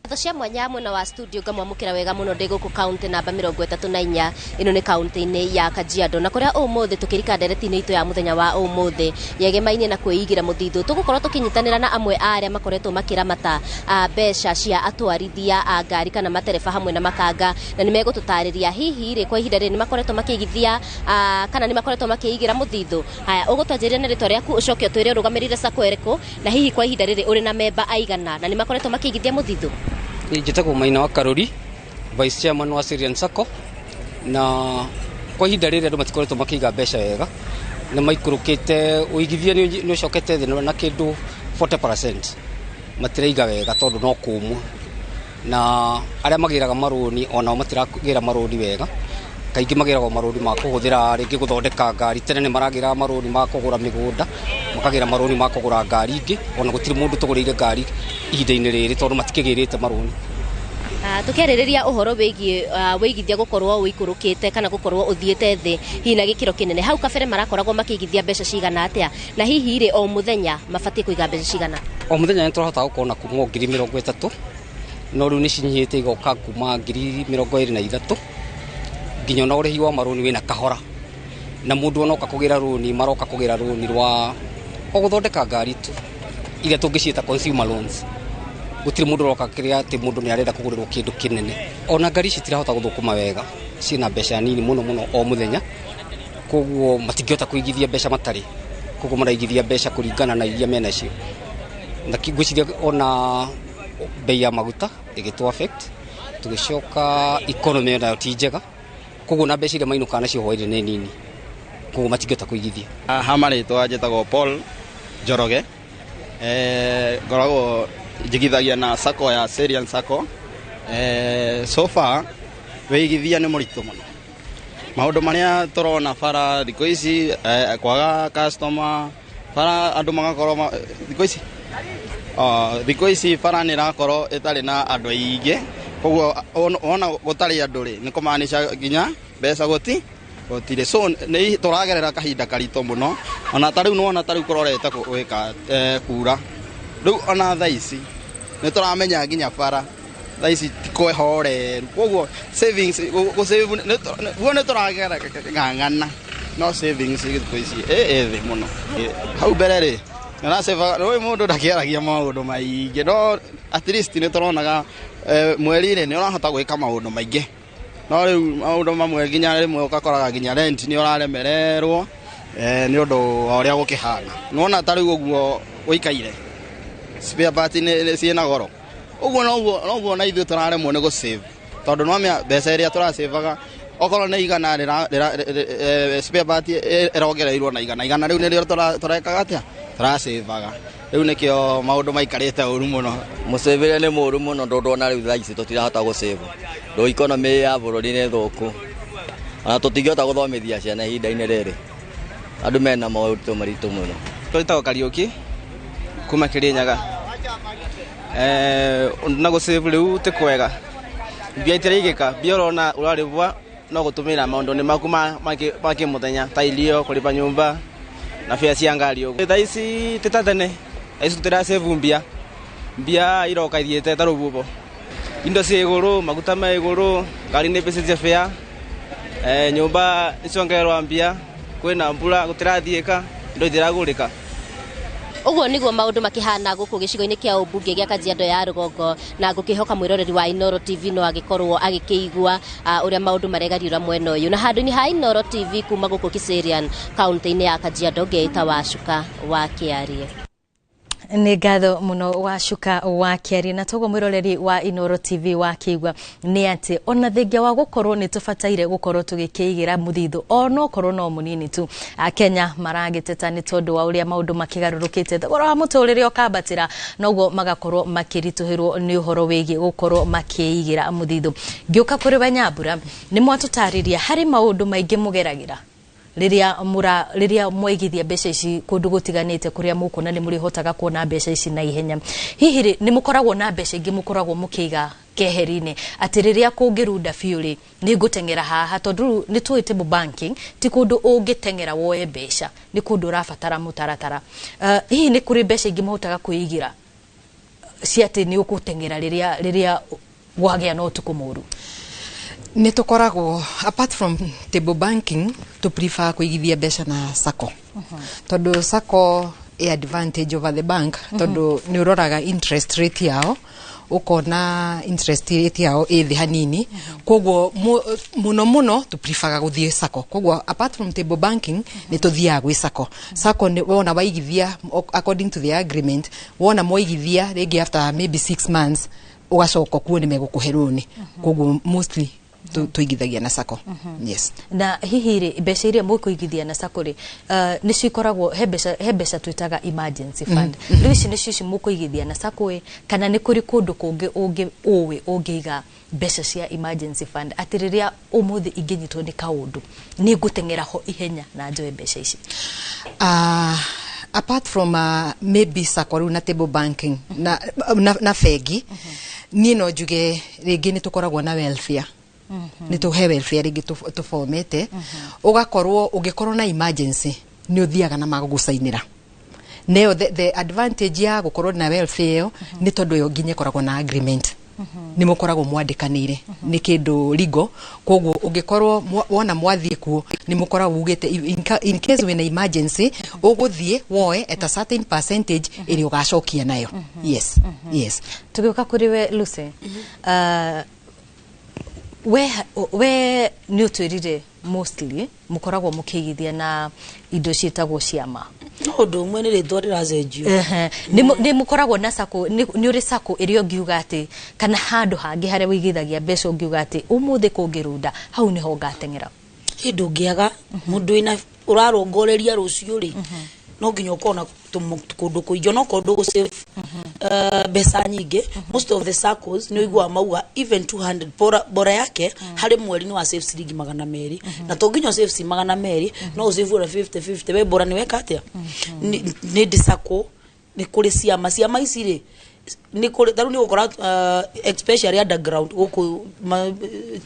Ngatho cia mwanya mwena wa studio, ngamwamũkĩra wega mũno ndĩ gũkũ kaunti namba 34. Ĩno nĩ kaunti-inĩ ya Kajiado, na kũrĩa ũmũthĩ tũkĩrika ndereti-inĩ itũ ya mũthenya wa ũmũthĩ yegemainie na kwĩigĩra mũthithũ, tũgũkorwo tũkĩnyitanĩra na amwe a arĩa makoretwo makĩramata mbeca cia atwarithia a ngari kana matereba hamwe na makanga, na nĩ megũtũtarĩria hihi rĩ kwa ihinda rĩrĩ nĩ makoretwo makĩigithia kana nĩ makoretwo makĩigĩra mũthithũ. Haya, ũgũtwanjĩrĩria na rĩtwa rĩaku, ũcoke ũtwĩre ũrũgamĩrĩire sacco ĩrĩkũ, na hihi kwa ihinda rĩrĩ ũrĩ na memba aigana, na nĩ makoretwo makĩigithia mũthithũ. Njĩtagwo Maina wa Karuri, vice chairman wa Syrian Sacco, na kwa ihinda rĩrĩ andũ matikoretwo makĩiga mbeca wega, nĩ maikũrũkĩte ũigithia nĩ ũcokete thĩ na kĩndũ 40%. Matiraiga wega tondũ no kũmũ, na arĩa magĩraga marũni onao matiragĩra marũni wega. Kaingĩ magĩragwo marũni ma kũhũthĩra rĩngĩ gũthondeka ngari. Tene nĩ maragĩraga marũni ma kũgũra mĩgũnda, makagĩra marũni ma kũgũra ngari ingĩ. Ona gũtirĩ mũndũ tũgũrĩire ngari ihinda-inĩ rĩrĩ tondũ matikĩgĩrĩte marũni. Tũkĩarĩrĩria ũhoro wĩgiĩ wĩigithia gũkorwo ũikũrũkĩte kana gũkorwo ũthiĩte thĩ hihi na gĩkĩro kĩnene, hau kabere marakoragwo makĩigithia mbeca cigana atĩa, na hihi rĩ o mũthenya mabatiĩ kũiga mbeca cigana? O mũthenya nĩ tũrahota gũkorwo na kuma 30,000, no rĩu nĩ cinyihĩte igoka kuma 23,000, nginya ona ũrĩhi wa marũni wĩna kahora, na mũndũ onoka kũgĩra rũni maroka kũgĩra rũni rwa o gũthondeka ngari tu iria tũngĩciĩta consumer loans. Gũtirĩ mũndũ ũroka kĩrĩa atĩ mũndũ nĩ arenda kũgũrĩrwo kĩndũ kĩnene. Ona ngari ici itirahota gũthũkũma wega, ciĩna mbeca nini mũno mũno o mũthenya, koguo matingĩhota kũigithia mbeca matarĩ, koguo maraigithia mbeca kũringana na iria menacio. Na ngwĩciria ona bei ya maguta ĩgĩtũ affect, tũgĩcoka economy nayo ti njega, koguo na mbeca iria mainũkaga nacio hwaĩ-inĩ nĩ nini, koguo matingĩhota kũigithia. Ha marĩtwa njĩtagwo Paul Njoroge, ngoragwo njigithagia na sacco ya Serian Sacco. So far wĩigithia nĩ mũritũ mũno. Maũndũ marĩa tũrona bara thikũ ici, kwaga customer bara, andũ magakorwo thikũ ici, thikũ ici bara nĩ ĩrakorwo ĩtarĩ na andũ aingĩ, koguo wona gũtarĩ andũ rĩ, nĩ kũmaanisha nginya mbeca gũtirĩ. So nĩ tũragerera kahinda karitũ mũno. Ona ta rĩu nĩwona ta rĩu kũrorete gwĩka kura rĩu, ona thaa ici nĩ tũramenya nginya bara thaa ici ti kwĩhoreru, koguo savings gũsave guo nĩ tũragang'ana, no savings thikũ ici ĩ thĩ mũno. Hau mbere rĩ nĩ mũndũ ndakĩaragia maũndũ maingĩ, no at least nĩ tũronaga mweri rĩ nĩ ũrahota gwĩka maũndũ maingĩ, no rĩu maũndũ mamwe nginya rĩmwe ũgakoraga nginya rent nĩ ũraremererwo nĩ ũndũ wa ũrĩa gũkĩhana. Nĩwona ta rĩu ũguo ũikaire spare part nĩ ciĩna goro ũguo, noguo na ithuĩ tũraremwo nĩ gũsave, tondũ nĩwamenya mbeca ĩrĩa tũrasavaga okorwo nĩ igana spare part ĩrongereirwo na igana, igana rĩu nĩrĩo tũrekaga atĩa, tũrasavaga. Rĩu nĩkĩo maũndũ maikarĩte ũru mũno. Mũcĩvĩre nĩ mũru mũno, tondũ ona rĩu thaa ici tũtirahota gũcĩva, ndũ economy ya bũrũri nĩ thũku, ona tũtingĩhota gũthomithia ciana ihinda-inĩ rĩrĩ, andũ mena maũritũ maritũ mũno. Twĩtagwo Kariũki kuma Kĩrĩnyaga. Na gũcĩvu rĩu ti kwega, mbia itiraigĩka, mbia ũrona ũrarĩbwa no gũtũmĩra maũndũ-inĩ maku ma kĩmũthenya ta irio, kũrĩba nyũmba na bia cia ngari ũguo. Thaa ici ti ta tene, thaa ici tũtiracĩvu mbia, mbia iroka ithiĩte ta rũhuho, indo ciĩ igũrũ, maguta me igũrũ, ngari nĩ ĩbĩcĩtie bĩa, nyũmba nĩciongererwa mbia, kwĩna mbura gũtirathiĩka, indo itiragũrĩka. Ũguo nĩguo maũndũ makĩhana gũkũ gĩcigo-inĩ kĩa ũmbunge gĩa Kajiado ya rũgongo, na ngũkĩhoka mwĩroreri wa Inooro TV no agĩkorwo agĩkĩigua ũrĩa maũndũ maregariũra mwena ũyũ. Na handũ-inĩ ha Inooro TV kuma gũkũ Kiserian kaunti-inĩ ya Kajiado, ngeĩta Wacuka wa Kĩarie. Nĩ ngatho mũno Wacuka wa Kĩarie. Na toguo mwĩroreri wa Inooro TV wa kĩigua nĩ atĩ ona thengia wa gũkorwo nĩ tũbataire gũkorwo tũgĩkĩigĩra mũthithũ ona okorwo no mũnini tu, Akenya maragĩteta nĩ tondũ wa ũrĩa maũndũ makĩgarũrũkĩte, thogora wa mũtũrĩre ũkambatĩra, noguo magakorwo makĩritũhĩrwo nĩ ũhoro wĩgiĩ gũkorwo makĩigĩra mũthithũ. Ngĩũka kũrĩ we Nyambura, nĩ mwatũtarĩria harĩ maũndũ maingĩ mũgeragĩra Rĩrĩa mũra rĩrĩa mwaigithia mbeca ici kũndũ gũtiganĩte kũrĩa mũkuona nĩ mũrĩhotaga kuona mbeca ici na ihenya, hihi rĩ nĩ mũkoragwo na mbeca ingĩ mũkoragwo mũkĩiga keheri-inĩ atĩ rĩrĩa kũngĩrunda biũ rĩ, nĩ ngũteng'era haha? Tondũ rĩu nĩ tũĩ table banking ti kũndũ ũngĩteng'era woe mbeca, nĩ kũndũ ũrabatara mũtaratara. Hihi nĩ kũrĩ mbeca ingĩ mũhotaga kwĩigĩra cia atĩ nĩ ũgũteng'era rĩrĩa gwagĩa na ũtukũ mũru? Nĩ tũkoragwo, apart from table banking, tũ prefer kũigithia mbeca na sacco, tondũ sacco ĩ advantage over the bank, tondũ nĩ ũroraga interest rate yao, ũkona interest rate yao ĩ thĩ hanini. Koguo mũno mũno tũ preferaga gũthiĩ sacco. Koguo apart from table banking, nĩ tũthiaga gwĩ sacco. Sacco nĩ wona waigithia according to the agreement, wona mwaigithia rĩngĩ after maybe 6 months ũgacoka kuo, nĩ megũkũhe rũni. Koguo mostly tũigithagia na sacco, yes. Na hihi rĩ, mbeca iria mũkũigithia na sacco rĩ, nĩ cikoragwo he mbeca twĩtaga emergency fund? Rĩu ici nĩcio ici mũkũigithia na sacco ĩ, kana nĩ kũrĩ kũndũ kũngĩ ũngĩ ũĩ ũngĩiga mbeca cia emergency fund, atĩ rĩrĩa ũmũthĩ ingĩnyitwo nĩ kaũndũ nĩ ngũteng'era ho ihenya na njoe mbeca ici? Apart from maybe sacco rĩu na table banking na bengi, niĩ no njuge rĩngĩ nĩ tũkoragwo na welfare, nĩ tũhe welfare rĩngĩ tũbomete, ũgakorwo ũngĩkorwo na emergency nĩ ũthiaga na magũgũcainĩra neyo. The advantage ya gũkorwo na welfare ĩyo nĩ tondũ ĩyo nginya ĩkoragwo na agreement, nĩ mũkoragwo mwandĩkanĩire, nĩ kĩndũ legal. Koguo ũngĩkorwo wona mwathiĩ kuo, nĩ mũkoragwo ugĩte in case wĩna emergency ũgũthiĩ woe at a certain percentage ĩrĩa ũgacokia nayo. Yes. Tũgĩũka kũrĩ we Lucy, we nĩ ũtwĩrire mostly mũkoragwo mũkĩigithia na indo ciĩtagwo ciama. No ũndũ ũmwe, nĩ rĩtwa rĩracenjio. Ehe. Nĩ mũkoragwo na sacco? Nĩ ũrĩ sacco ĩrĩa ũngiuga atĩ, kana handũ hangĩ harĩa wĩigithagia mbeca ũngiuga atĩ ũmũthĩ kũngĩrunda hau nĩho ngateng'era? Hĩndĩ ũngĩaga mũndũ wĩna ũrarongoreria rũciũ rĩ, no nginya ũkorwo na kũndũ kũingĩ, onokorwo ndũgũ save mbeca nyingĩ. Most of the saccos nĩ ũiguaga mauga even 200 bora, bora yake harĩ mweri nĩ wa save ciringi 200, na to nginya ũsave ci 200, no ũsave ora 50 50, we bora nĩ weka atĩa. Nĩ ndĩ sacco, nĩ kũrĩ ciama. Ciama ici rĩ, nĩ kũrĩ tarĩu nĩ ũgũkora especially underground gũkũ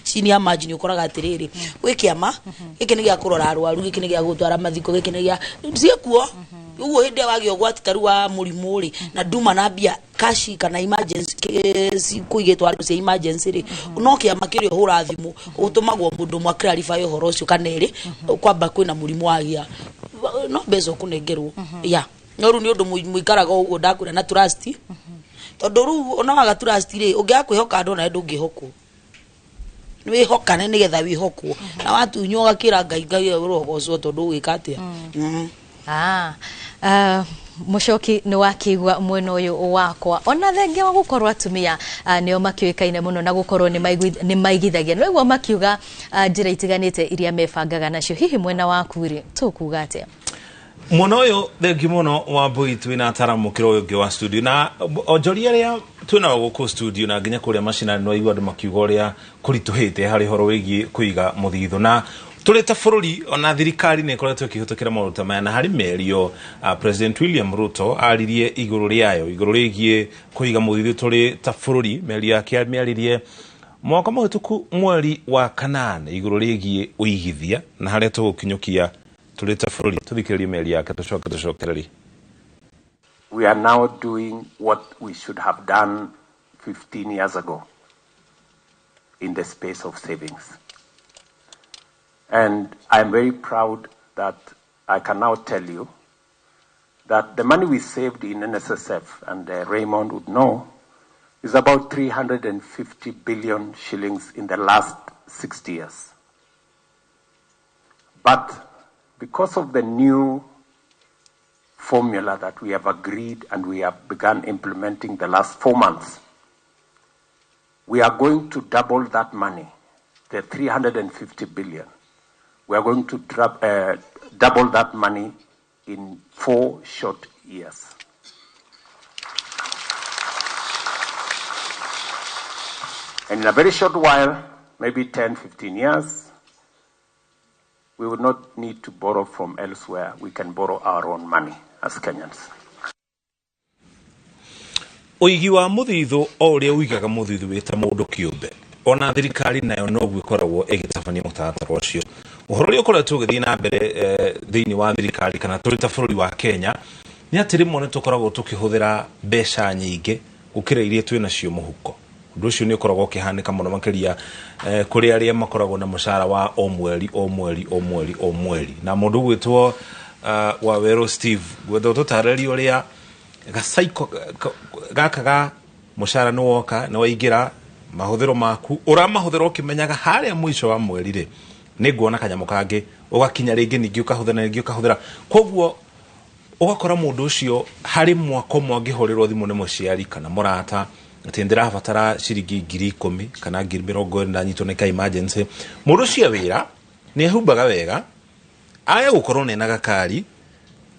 chini ya maji, nĩ ũkoraga atĩrĩrĩ, gwĩ kĩama gĩkĩ nĩ gĩa kũrora arwaru, gĩkĩ nĩ gĩa gũtwara mathiko, gĩkĩ nĩ gĩa ciĩkuo ũguo. Hĩndĩ ĩrĩa wagĩa ũgwati tarĩu wa mũrimũ rĩ, na nduma na mbia cash kana emergency kũigĩtwo handũ cia emergency rĩ, no kĩama kĩrĩa ũhũra thimũ, ũtũmagwo mũndũ ũmwe clarify ũhoro ũcio kana ĩrĩ kwamba kwĩna mũrimũ wagĩa, no mbeca ũkũnengerwo ya. No rĩu nĩ ũndũ mũikaraga ũguo, ndakwĩra na trust, tondũ rĩu ona waga trust rĩ, ũngĩaga kwĩhoka andũ, onawe ndũngĩhokwo. Nĩ wĩhokane nĩgetha wĩhokwo, na watunywo ũgakĩra Ngai, Ngai ũrogocwo tondũ ũgwĩka atĩa. Mũcoki, nĩ wakĩigua mwena ũyũ wakwa, ona thengia wa gũkorwo atumia nĩo makĩũĩkaine mũno na gũkorwo nĩ maigithagia, nĩ waigua makiuga njĩra itiganĩte iria mebangaga nacio. Hihi mwena waku rĩ, tũkuga atĩa? Mwena ũyũ, thengi mũno Wambui. Twĩna ataramu mũkĩra ũyũ ũngĩ wa studio na onjoria arĩa twĩnao gũkũ studio na nginya kũrĩa macinani, nĩ waigua andũ makiuga ũrĩa kũritũhĩte harĩ ũhoro wĩgiĩ kũiga mũthithũ, na tũrĩ ta bũrũri ona thirikari nĩ ĩkoretwo ĩkĩhĩtũkĩra maũndũ ta maya, na harĩ mĩario President William Ruto aririe igũrũ rĩayo, igũrũ rĩgiĩ kũiga mũthithũ tũrĩ ta bũrũri. Mĩario yake mĩaririe mwaka mũhĩtũku mweri wa kanana igũrũ rĩgiĩ ũigithia na harĩa tũgũkinyũkia tũrĩ ta bũrũri. Tũthikĩrĩrie mĩario yake, tũcoke tũcokererie. We are now doing what we should have done 15 years ago in the space of savings. And I'm very proud that I can now tell you that the money we saved in NSSF, and Raymond would know, is about 350 billion shillings in the last 60 years. But because of the new formula that we have agreed and we have begun implementing the last 4 months, we are going to double that money, the 350 billion. We are going to double that money in 4 short years. And in a very short while, maybe 10, 15 years, we We will not need to borrow from elsewhere. We can borrow our own money as Kenyans. Ũigi wa mũthithũ o ũrĩa ũigaga mũthithũ wĩ ta mũndũ kĩũmbe, ona thirikari nayo noguo ĩkoragwo ĩgĩtabania mũtaratara ũcio. Ũhoro ũrĩa ũkoretwo ũgĩthiĩ na mbere thĩinĩ wa thirikari kana tũrĩ ta bũrũri wa Kenya nĩ atĩ rĩmwe nĩ tũkoragwo tũkĩhũthĩra mbeca nyingĩ gũkĩra iria twĩ nacio mũhuko. Ũndũ ũcio nĩ ũkoragwo ũkĩhanĩka mũno makĩria kũrĩ arĩa makoragwo na mũcara wa o mweri o mweri o mweri o mweri. Na mũndũ ũgwĩtwo Wawerũ Steve, ngwenda ũtũtarĩrie ũrĩa gacaiko gaka ga mũcara nĩ woka nĩ waingĩra, mahũthĩro maku ũramahũthĩra ũkĩmenyaga harĩa mũico wa mweri rĩ nĩ nguona kanyamũ kangĩ, ũgakinya rĩngĩ ningĩ ũkahũthĩra na rĩngĩ ũkahũthĩra. Koguo ũgakora mũndũ ũcio harĩ mwaka ũmwe angĩhũrĩrwo thimũ nĩ mũciari kana mũrata atĩ ndĩrabatara ciringi 10,000 kana 20,000 ndanyitwo nĩ ka emergency. Mũndũ ũcio wĩra nĩ ehumbaga wega, aya gũkorwo nĩ na gakari,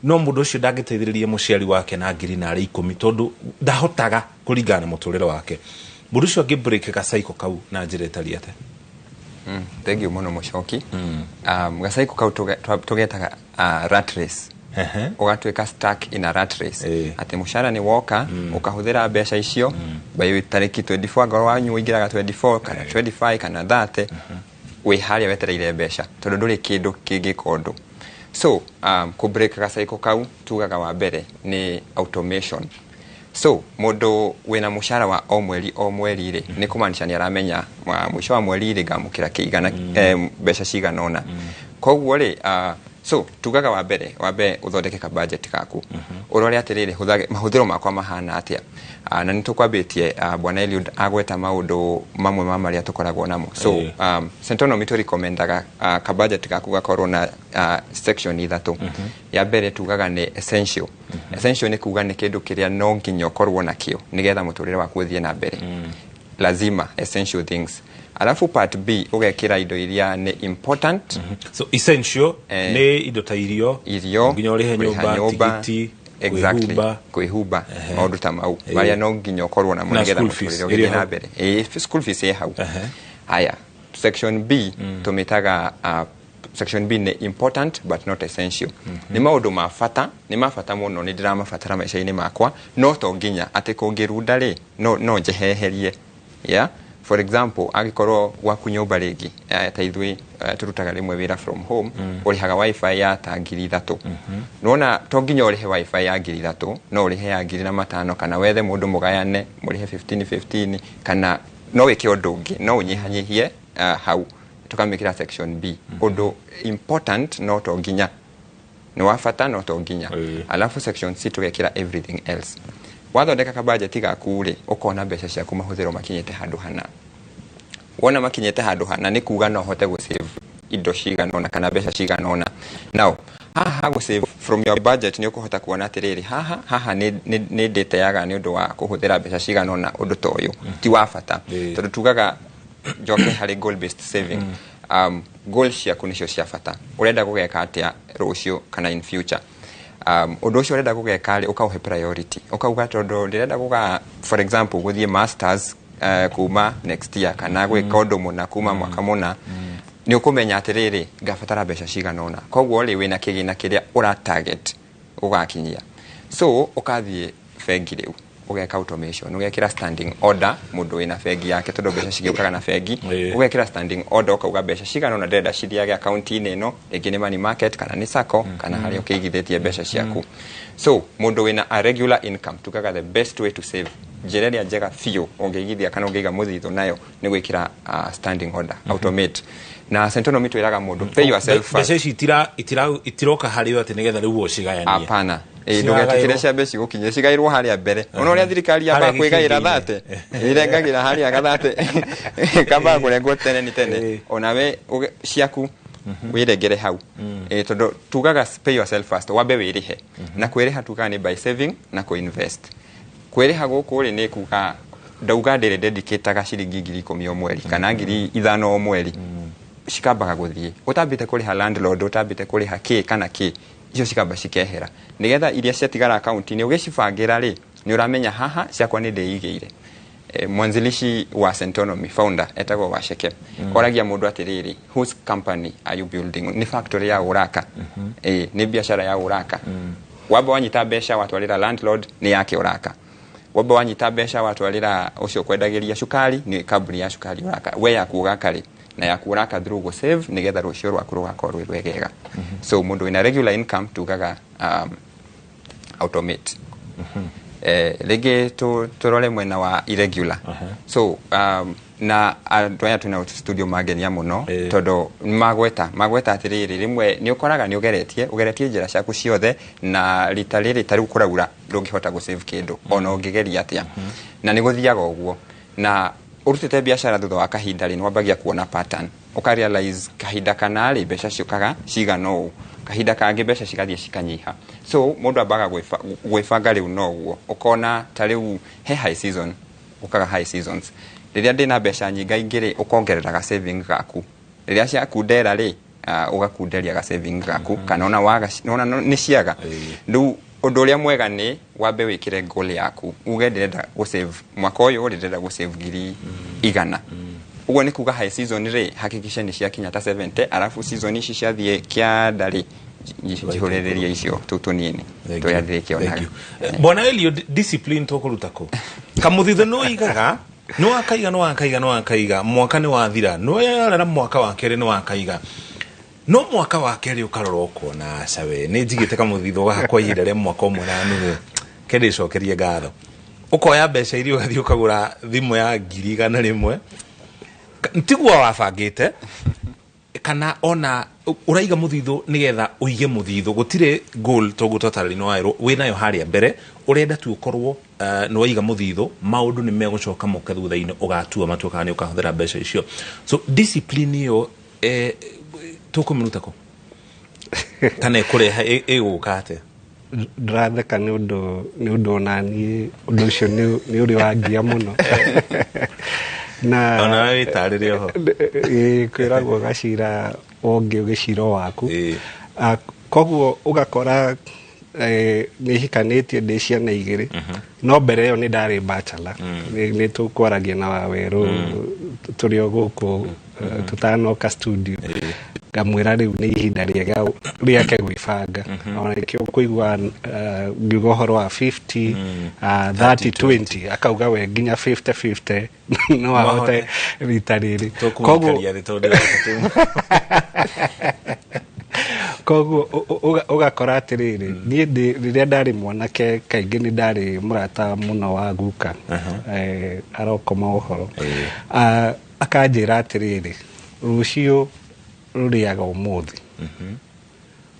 no mũndũ ũcio ndangĩteithĩrĩria mũciari wake na 10,000 tondũ ndahotaga kũringana na mũtũrĩre wake. Mũndũ ũcio angĩ break gacaiko kau na njĩra ĩtariĩ atĩa? Thank you mũno Mũcoki. Gacaiko kau tũgetaga rat race. Ũgatuĩka stuck in a rat race. Atĩ mũcara nĩ woka, ũkahũthĩra mbeca icio, by tarĩki 24 ngoro wanyu ũingĩraga 24 kana 25 kana 30, wĩ harĩa wetereire mbeca tondũ ndũrĩ kĩndũ kĩngĩka ũndũ. So kũ break gacaiko kau tugaga wa mbere nĩ automation. So mũndũ wĩna mũcara wa o mweri o mweri rĩ, nĩ kũmaanisha nĩ aramenya mũico wa mweri rĩ ngamũkĩra kĩigana, mbeca cigana ũna. Koguo rĩ, so tugaga wa mbere wambe ũthondeke ka budget gaku, ũrore atĩrĩrĩ, mahũthĩro makwa mahana atĩa. Na nĩ tũkwambĩtie Bwana Eliud agweta maũndũ mamwe ma marĩa tũkoragwo namo. So Centonomy tũrecommendaga ka budget gaku gakorwo na section ithatũ. Ya mbere tugaga nĩ essential. Essential nĩ kuga nĩ kĩndũ kĩrĩa no nginya ũkorwo nakĩo nĩgetha mũtũrĩre waku ũthiĩ na mbere. Lazima essential things. Alafu part B ũgekĩra indo iria nĩ important. So essential nĩ indo ta irio, nginya ũrĩhe nyũmba, tigiti, exactly, kwĩhumba, maũndũ ta mau marĩa no nginya ũkorwo namo nĩgetha mũtũrĩre ũgĩthiĩ na mbere. School fees ĩ hau. Haya, section B tũmĩtaga section B nĩ important but not essential. Nĩ maũndũ ma bata, nĩ ma bata mũno, nĩ ndĩramabatara maica-inĩ makwa, no to nginya atĩ kũngĩrunda rĩ no njeheherie. Yeah? For example, angĩkorwo gwaku nyũmba rĩngĩ, ta ithuĩ tũrutaga rĩmwe wĩra from home, ũrĩhaga wifi ya ta 3,000. Nĩwona to nginya ũrĩhe wifi ya 3,000, no ũrĩhe ya 5,000 kana wethe mũndũ mũgayane mũrĩhe 15-15, kana no wĩke ũndũ ũngĩ, no ũnyihanyihie hau. Tũkamĩkĩra section B. Ũndũ important no to nginya, nĩ wa bata no to nginya. Alafu section C tũgekĩra everything else. Wathondeka ka budget gaku rĩ, ũkona mbeca ciaku mahũthĩro makinyĩte handũ hana. Wona makinyĩte handũ hana nĩ kuga no hote gũ save indo cigana ũna kana mbeca cigana ũna. Now haha gũ save from your budget nĩ ũkũhota kuona atĩrĩrĩ, haha nĩ ndĩteaga nĩ ũndũ wa kũhũthĩra mbeca cigana ũna ũndũ ta ũyũ ti wa bata. Tondũ tugaga njoke harĩ goal based saving. Goal ciaku nĩcio cia bata. Ũrenda gũgeka atĩa rũciũ kana in future. Ũndũ ũcio ũrenda gũgeka rĩ, ũkaũhe priority. Ũkauga tondũ ndĩrenda gũga, for example, gũthiĩ masters kuma next year kana gwĩka ũndũ mũna kuma mwaka mũna, nĩ ũkũmenya atĩrĩrĩ, ngabatara mbeca cigana ũna. Koguo rĩ, wĩna kĩgĩna kĩrĩa ũra target ũgakinyia. So ũkathiĩ bengi rĩu, ũgeka automation, ũgekĩra standing order mũndũ wĩna bengi yake, tondũ mbeca cigĩũkaga na bengi, ũgekĩra standing order ũkauga mbeca cigana ũna ndĩrenda cithiage akaunti-inĩ ĩno, rĩngĩ nĩ money market kana nĩ sacco kana harĩa ũkĩigithĩtie mbeca ciaku. So mũndũ wĩna a regular income, tugaga the best way to save, njĩra ĩrĩa njega biũ ũngĩigithia kana ũngĩiga mũthithũ nayo nĩ gwĩkĩra standing order, automate. Na Centonomy twĩraga mũndũ pay yourself first. Mbeca ici itiroka harĩ we atĩ nĩgetha rĩu ũcigayanie. Hapana. Ndũgetĩkĩre cia mbeca igũkinyĩre, cigaĩrwo harĩa mbere. Ona ũrĩa thirikari yambaga kwĩgaĩra 30, ĩrengagĩra harĩa gathate, kambaga kũrengwo tene nĩ tene. Onawe ciaku wĩrengere hau. Tondũ tugaga pay yourself first, wambe wĩrĩhe. Na kwĩrĩha tugaga nĩ by saving na kũ-invest. Kwĩrĩha gũkũ rĩ nĩ kuga ndauga ndĩrĩ dedicataga ciringi 10,000 o mweri kana 5,000 o mweri. Cikambaga gũthiĩ. Ũtambĩte kũrĩha landlord, ũtambĩte kũrĩha kĩ kana kĩ, icio cikamba cikehera. Nĩgetha iria ciatigara akaunti-inĩ ũgĩcibangĩra rĩ, nĩ ũramenya haha ciakwa nĩ ndĩigĩire. Mwanzilishi wa Centonomy, founder, etagwo Waceke, oragia mũndũ atĩrĩrĩ, "Whose company are you building?" Nĩ factory ya ũraka? Nĩ biacara ya ũraka? Wamba wanyita mbeca watwarĩra landlord, nĩ yake ũraka. Wamba wanyita mbeca watwarĩra ũcio ũkwendagĩria cukari, nĩ kambuni ya cukari ũraka? We yaku ũgaka rĩ? Na yaku ũraka through gũ save nĩgetha rũciũ rwaku rũgakorwo rwĩ rwegega. So mũndũ wĩna regular income tugaga automate. Rĩngĩ tũrore mwena wa irregular. So na andũ aya twĩna studio mangenia mũno tondũ magweta atĩrĩrĩ, rĩmwe nĩ ũkoraga nĩ ũgeretie njĩra ciaku ciothe, na rita rĩrĩ ta rĩu kũraura ndũngĩhota gũ save kĩndũ ona ũngĩgeria atĩa, na nĩ gũthiaga ũguo. Na ũrutĩte biacara, thutha wa kahinda rĩ, nĩ wambagia kuona pattern, ũka realize kahinda kana rĩ mbeca ciũkaga cigana ũũ, kahinda kangĩ mbeca cigathiĩ cikanyiha. So mũndũ ambaga gwĩbanga rĩu noguo ũkona ta rĩu he high season, ũkaga high seasons rĩrĩa ndĩna mbeca nyingaingĩ rĩ, ũkongerera ga saving gaku. Rĩrĩa ciakundera rĩ, ũgakunderia ga saving gaku, kana ona waga ona nĩ ciaga. Rĩu ũndũ ũrĩa mwega nĩ wambe wĩkĩre goal yaku, uge ndĩrenda gũ save mwaka ũyũ rĩ, ndĩrenda gũ save 100,000. Ũguo nĩ kuga high season rĩ, hakikisha nĩ ciakinya ta 70, arabu season ici ciathiĩ kĩanda rĩ, njihũrĩrĩria icio tũu tũnini tũrĩa ndĩrĩkĩonaga. Bwana Eliud, discipline tũkũruta kũ? Kamũthitho nĩ ũigaga, nĩ wakaiga, nĩ wakaiga, nĩ wakaiga, mwaka nĩ wathira, nĩ werera mwaka wa kerĩ, nĩ wakaiga, no mwaka wa kerĩ ũkarora ũkona aca, we nĩ njigĩte kamũthitho gaka kwa ihinda rĩa mwaka ũmwe na nuthu, ke ndĩcokerie ngatho. Ũkoya mbeca iria ũgathiĩ ũkagũra thimũ ya 100,000. Tiguo wabangĩte, kana ona ũraiga mũthithũ nĩgetha ũige mũthithũ, gũtirĩ goal toguo twatarĩria nĩ waĩrwo wĩnayo harĩa mbere, ũrenda tu ũkorwo nĩ waiga mũthithũ, maũndũ nĩ megũcoka moke thutha-inĩ, ũgatua matua kana nĩ ũkahũthĩra mbeca icio. So discipline ĩyo tũkũmĩruta kũ, kana ĩkũrehe ĩgũka atĩa? Ndĩratheka nĩ ũndũ onaniĩ ũndũ ũcio nĩ ũrĩ wangia mũno na Ona we wĩtarĩre oho. Ĩĩ, kwĩragwo gacira ũngĩ ũgĩcira o waku. Koguo ũgakora nĩ hikanĩtie, ndĩ ciana igĩrĩ, no mbere ĩyo nĩ ndarĩ bachelor. Nĩ tũkwaragia na Wawerũ tũrĩ o gũkũ tũtanoka studio, ngamwĩra rĩu nĩ ihinda rĩega rĩake gwĩbanga. Ona nĩkĩo kũigua ngiuga ũhoro wa 50 30 20, akauga we nginya 50 50 no ahote rita rĩrĩ. Tũkũmũikaria thĩ tondũ ndĩrahota. Koguo ũgakora atĩrĩrĩ, niĩ rĩrĩa ndarĩ mwanake kaingĩ nĩ ndarĩ mũrata mũno wa guka, arokoma ũhoro. Akanjĩra atĩrĩrĩ, rũciũ rũrĩaga ũmũthĩ,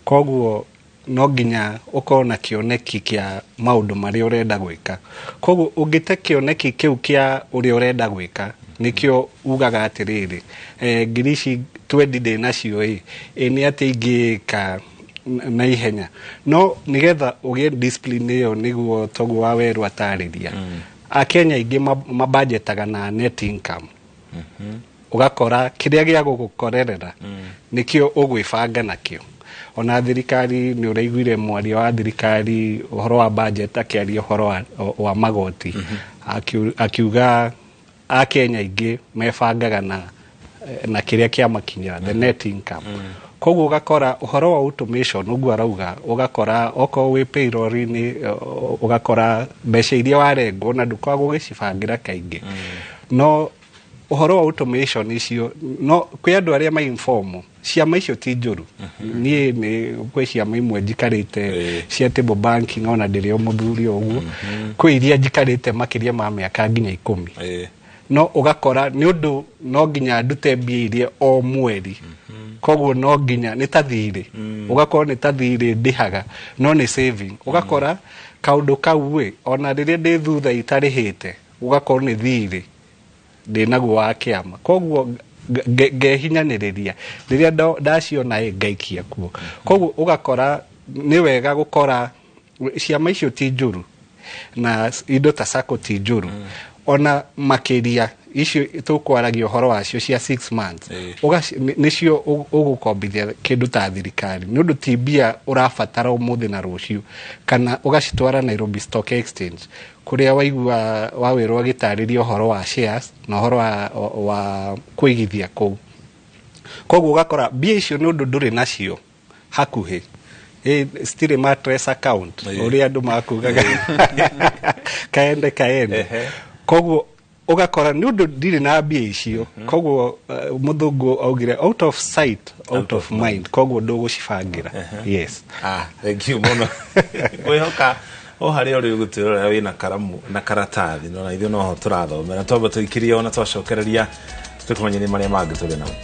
koguo no nginya ũkorwo na kĩoneki kĩa maũndũ marĩa ũrenda gwĩka. Koguo ũngĩte kĩoneki kĩu kĩa ũrĩa ũrenda gwĩka, nĩkĩo ugaga atĩrĩrĩ, ngiri ici 20 ndĩ nacio ĩ nĩ atĩ ingĩka na ihenya, no nĩgetha ũgĩe discipline ĩyo, nĩguo toguo Wawerũ atarĩria. Akenya aingĩ mabajetaga na net income, ũgakora kĩrĩa gĩa gũgũkorerera nĩkĩo ũgwĩbanga nakĩo. Ona thirikari nĩ ũraiguire mwaria wa thirikari ũhoro wa budget akĩaria ũhoro wa magoti, akiuga akenya aingĩ mebangaga na kĩrĩa kĩamakinyĩra, the net income. Koguo ũgakora ũhoro wa automation ũguo arauga, ũgakora okorwo wĩ payroll-inĩ, ũgakora mbeca iria warengwo na ndũkoragwo ũgĩcibangĩra kaingĩ, no ũhoro wa automation icio, no kwĩ andũ arĩa ma informal. Ciama icio ti njũru. Niĩ nĩ kwĩ ciama imwe njikarĩte cia table banking ona ndĩrĩ o mũthuri o ũguo, kwĩ iria njikarĩte makĩria ma mĩaka nginya 10, no ũgakora nĩ ũndũ no nginya ndute mbia iria o mweri, koguo no nginya nĩ ta thirĩ, ũgakorwo nĩ ta thirĩ ndĩhaga, no nĩ saving. Ũgakora kaũndũ kau ĩ ona rĩrĩa ndĩ thutha itarĩhĩte, ũgakorwo nĩ thirĩ ndĩnaguo wa kĩama, koguo ngehinyanĩrĩria rĩrĩa ndaciona ĩ ngaikia kuo. Koguo ũgakora nĩ wega gũkora ciama icio ti njũru, na indo ta sacco ti njũru ona makĩria. Icio tũkwaragia ũhoro wacio cia 6 months nĩcio ũgũkombithia kĩndũ ta thirikari nĩ ũndũ ti mbia ũrabatara ũmũthĩ na rũciũ, kana ũgacitwara Nairobi Stock Exchange kũrĩa waigua wawĩrwo agĩtarĩria ũhoro wa shares na ũhoro wa kũigithia kũu. Koguo ũgakora mbia icio nĩ ũndũ ndũrĩ nacio hakuhĩ, citirĩ mattress account ũrĩa andũ makugaga kaende kaende. Koguo ũgakora nĩ ũndũ ndirĩ na mbia icio, koguo mũthũngũ augire out of sight out of mind, koguo ndũgũcibangĩra. Yes. Thank you mũno. Ngwĩhoka o harĩa ũrĩ ũgũtwĩrorera wĩna karamu na karatathi, no na ithuĩ noho tũrathomera, twamba tũikirie ona twacokereria tũkũmenye nĩ marĩa mangĩ tũrĩ namo.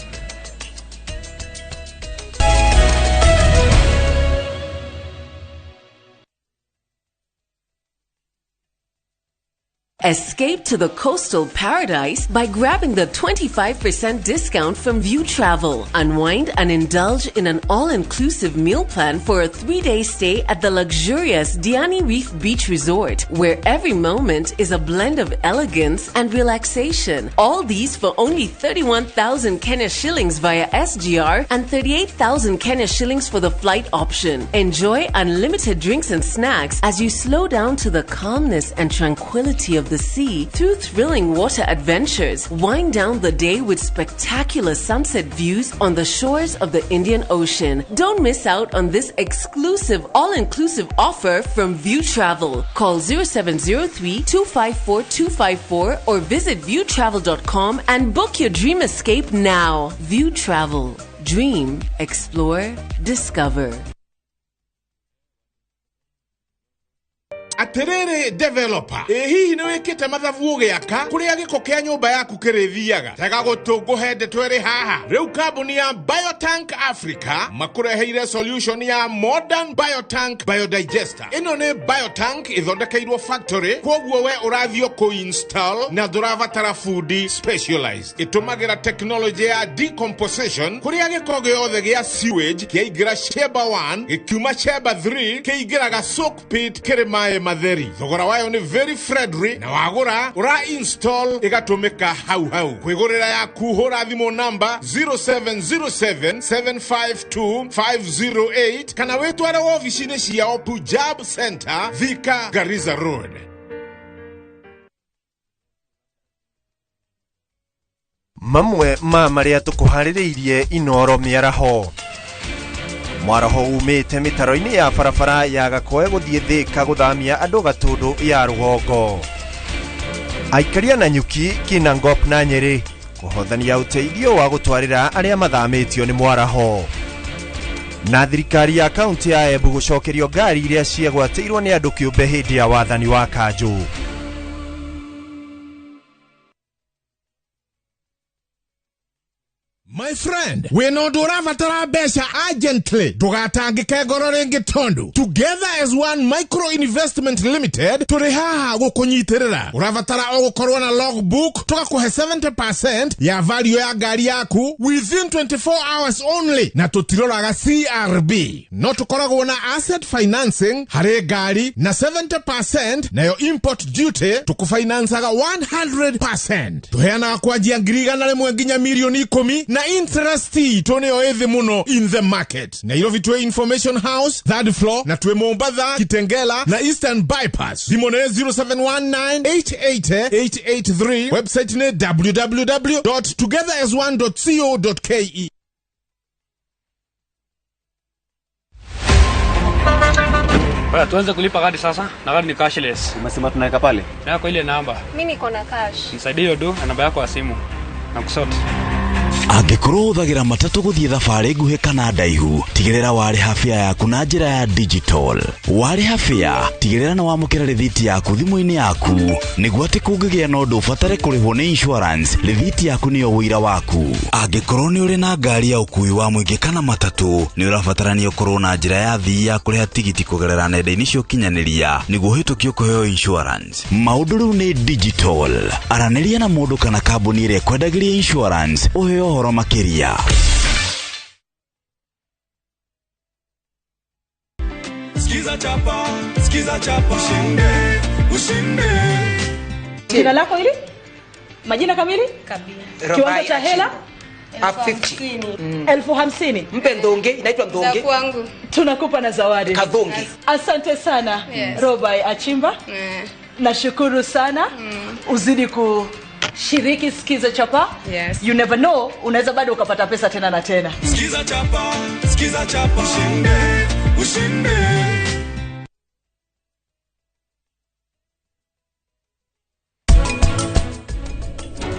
Escape to the coastal paradise by grabbing the 25% discount from View Travel. Unwind and indulge in an all-inclusive meal plan for a 3-day stay at the luxurious Diani Reef Beach Resort, where every moment is a blend of elegance and relaxation. All these for only 31,000 Kenya shillings via SGR and 38,000 Kenya shillings for the flight option. Enjoy unlimited drinks and snacks as you slow down to the calmness and tranquility of the sea through thrilling water adventures. Wind down the day with spectacular sunset views on the shores of the Indian Ocean. Don't miss out on this exclusive all-inclusive offer from View Travel. Call 0703 254 254 or visit viewtravel.com and book your dream escape now. View Travel. Dream, explore, discover. Atiriri developer, hihi nĩ wĩkĩte mathabu ũgĩaka kũrĩa gĩko kĩa nyũmba yaku kĩrĩthiaga? Tega gũtũ ngũhe ndeto ĩrĩ haha. Rĩu kambuni ya Biotank Africa makũreheire solution ya modern Biotank biodigester. Ĩno nĩ Biotank ĩthondekeirwo factory, kwoguo we ũrathiĩ kũ-install na ndũrabatara fundi specialized. Ĩtũmagĩra technology ya decomposition kũrĩa gĩko gĩothe gĩa sewage kĩaingĩra chamber 1 gĩkiuma chamber 3 kĩingĩraga soak pit kĩrĩ maĩ matheri. Thogora wayo nĩ very friendly na wagũra ũra install ĩgatũmĩka hau hau. Kwĩgũrĩra yaku hũra thimũ namba 0707 752 508 kana wĩtware wobici-inĩ ciao Punjab Center, Thika, Garissa Road. Mamwe ma marĩa tũkũharĩrĩirie Inoro mĩaraho. Mwaraho umĩte mĩtaro-inĩ ya barabara ya Gakoe gũthiĩ Thĩka gũthamia andũ Gatũndũ ya rũgongo. Aikaria na nyuki Kinangop na Nyeri kũhothania ũteithio wa gũtwarĩra arĩa mathamĩtio nĩ mwaraho. Na thirikari ya kaunti ya Embu gũcokerio ngari iria ciagwatĩirwo nĩ andũ kĩũmbe hĩndĩ ya wathani wa kanjũ. My friend, wĩna ũndũ ũrabatara mbeca urgently, ndũgatangĩke ngoro rĩngĩ tondũ Together as One Micro Investment Limited tũrĩ haha gũkũnyitĩrĩra. Ũrabatara o gũkorwo na logbook, tũgakũhe 70% ya value ya ngari yaku within 24 hours only, na tũtiroraga CRB. No tũkoragwo na asset financing harĩ ngari na 70% nayo import duty tũkũfinancaga 100%. Tũheanaga kwanjia 100,000 nginya 10,000,000 na interest itũ nĩyo ĩthĩ mũno in the market. Nairobi twĩ Information House 3rd floor, na twĩ Mombatha, Kitengela na Eastern Bypass. Thimũ nĩ 0719 880 883. Website nĩ www.togetherasone.co.ke. Bwana, tuanze kulipa gari sasa na gari ni cashless. Umesema tunaweka pale? Na kwa ile namba. Mimi niko na cash. Nisaidie hiyo do na namba yako ya simu. Na kusort. Angĩkorwo ũhũthagĩra matatũ gũthiĩ thabarĩ nguhĩ kana ndaihu, tigĩrĩra warĩha fare yaku na njĩra ya digital. Warĩha fare, tigĩrĩra nĩ wamũkĩra rĩthiti yaku thimũ-inĩ yaku, nĩguo atĩ kũngĩgĩa na ũndũ ũbatare kũrĩhwo nĩ insurance, rĩthiti yaku nĩyo ũira waku. Angĩkorwo nĩ ũrĩ na ngari ya ũkuui wa mũingĩ kana matatũ, nĩ ũrabatarania ũkorwo na njĩra ya thii ya kũrĩha tigiti kũgerera nenda-inĩ cia ũkinyanĩria nĩguo ũhĩtũkio kũheo insurance. Maũndũ rĩu nĩ digital. Aranĩria na mũndũ kana kambuni ĩrĩa ĩkwendagĩria insurance ũheo ũhoro makĩria. Sikiza chapa, sikiza chapa, ushinde, ushinde. Jina lako hili? Majina kamili? Kabila. Kiwango cha hela? 50. 50,000. Mpe ndonge, inaitwa ndonge. Kwangu. Tunakupa na zawadi. Kadhonge. Asante sana. Yes. Robai Achimba. Nashukuru sana. Uzidi kushiriki Skiza Chapa. Yes. You never know, unaweza bado ukapata pesa tena na tena. Skiza chapa, skiza chapa, ushinde, ushinde.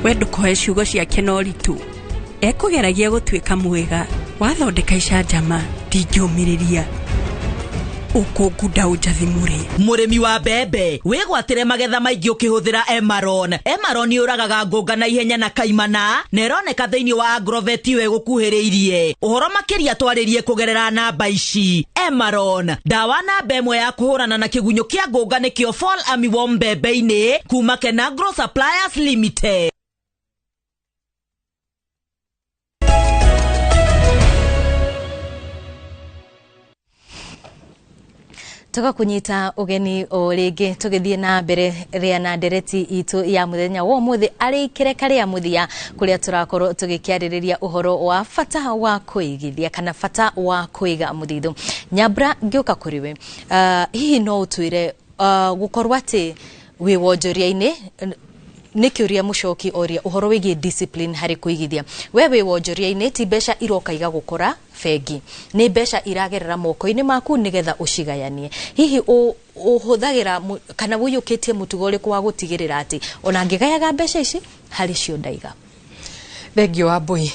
We ndũkoe ciugo ciake na ũritũ ekũgeragia gũtuĩka mwega wathondeka icanjama ndingĩũmĩrĩria ũkũngunda ũnjathimũre. Mũrĩmi wa mbembe wĩgwatĩre magetha maingĩ ũkĩhũthĩra Emaron. Emaron yũragaga ngũnga na ihenya na kaimana na ĩroneka thĩinĩ wa Agrovet ĩyo ĩgũkuhĩrĩirie. Ũhoro makĩria twarĩrie kũgerera namba ici. Emaron, ndawa namba ĩmwe ya kũhũrana na kĩgunyũ kĩa ngũnga nĩkĩo Fall Armyworm mbembe-inĩ kuma Kenagro Suppliers Limited. Tugakunyita ugeni o ringi tugithie na mbere ria na ndereti itu ya muthenya wa umuthi ari ikireka ria muthia kuria turakorwo tugikiaririria uhoro wa bata wa kuigithia kana bata wa kuiga muthithu. Nyambura, ngiuka kuriwe, hihi no utwire gukorwo ati wi wonjoria-ini nĩ kĩũria mũcoki oria ũhoro wĩgiĩ discipline harĩ kũigithia. We wĩ wonjoria-inĩ ti mbeca iroka igagũkora bengi, nĩ mbeca iragerera moko-inĩ maku nĩgetha ũcigayanie. Hihi ũhũthagĩra kana ũiyũkĩtie mũtugo ũrĩkũ wa gũtigĩrĩra atĩ ona ngĩgayaga mbeca ici harĩ cio ndaiga? Thengio wa Mbui.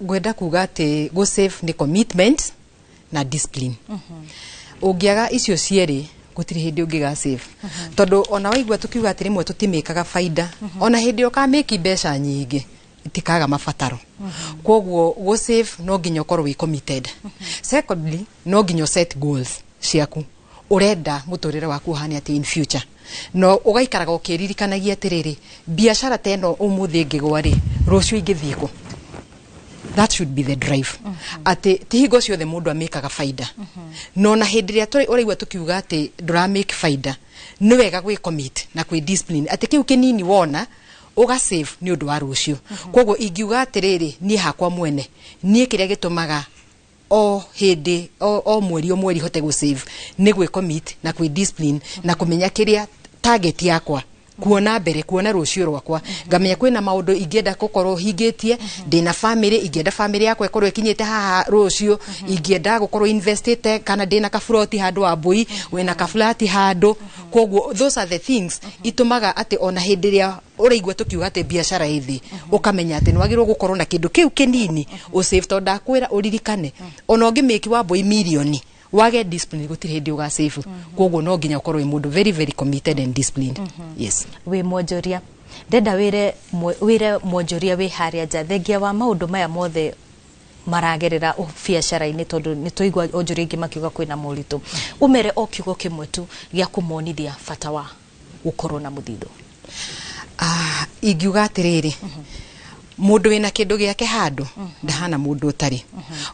Ngwenda kuga atĩ gũ save nĩ commitment na discipline. Ũngĩaga icio cierĩ gũtirĩ hĩndĩ ũngĩga save. Tondũ ona waigua tũkiuga atĩ rĩmwe tũtimĩkaga baida, ona hĩndĩ ĩyo ũkamĩki mbeca nyingĩ itikaga mabataro. Kwoguo gũ save no nginya ũkorwo wĩ committed. Secondly, no nginya set goals ciaku. Ũrenda mũtũrĩre waku ũhane atĩ in future. No ũgaikaraga ũkĩririkanagia atĩrĩrĩ, biacara ta ĩno ũmũthĩ ĩngĩgwa rĩ, rũciũ ingĩthiĩ kũ? That should be the drive. Atĩ ti hingo ciothe mũndũ amĩkaga baida. No na hĩndĩ ĩrĩa ũraigua tũkiuga atĩ ndũramake baida, nĩ wega gwĩ commit na kwĩ discipline. Atĩ kĩu kĩnini wona ũga save nĩ ũndũ wa rũciũ. Kwoguo ingiuga atĩrĩrĩ, niĩ hakwa mwene, niĩ kĩrĩa gĩtũmaga o hĩndĩ o mweri o mweri hote gũ save nĩ gwĩ commit na kwĩ discipline na kũmenya kĩrĩa target yakwa, kuona mbere, kuona rũciũ rwakwa. Ngamenya kwĩna maũndũ ingĩenda gũkorwo hingĩtie, ndĩna family, ingĩenda family yakwa ĩkorwo ĩkinyĩte haha rũciũ, ingĩenda gũkorwo investĩte kana ndĩna kaburoti handũ wa Mbui, wĩna kaburati handũ. Kwoguo those are the things itũmaga atĩ ona hĩndĩ ĩrĩa ũraigua tũkiuga atĩ biacara ĩ thĩ, ũkamenya atĩ nĩwagĩrĩirwo gũkorwo na kĩndũ kĩu kĩnini ũsave, tondũ ndakwĩra ũririkane ona ũngĩmĩki wa Mbui mirioni wage discipline gũtirĩ hĩndĩ ũga save. Kwoguo no nginya ũkorwo wĩ mũndũ very very committed and disciplined. Yes. Wĩ mwonjoria, ndenda wĩre mwonjoria wĩ harĩa nja thengia wa maũndũ maya mothe maragerera biacara-inĩ, tondũ nĩ twaigua onjoria aingĩ makiuga kwĩna moritũ, ũmere o kiugo kĩmwe tu gĩa kũmonithia bata wa gũkorwo na mũthithũ. Ingiuga atĩrĩrĩ, mũndũ wĩna kĩndũ gĩake handũ ndahana mũndũ ũtarĩ.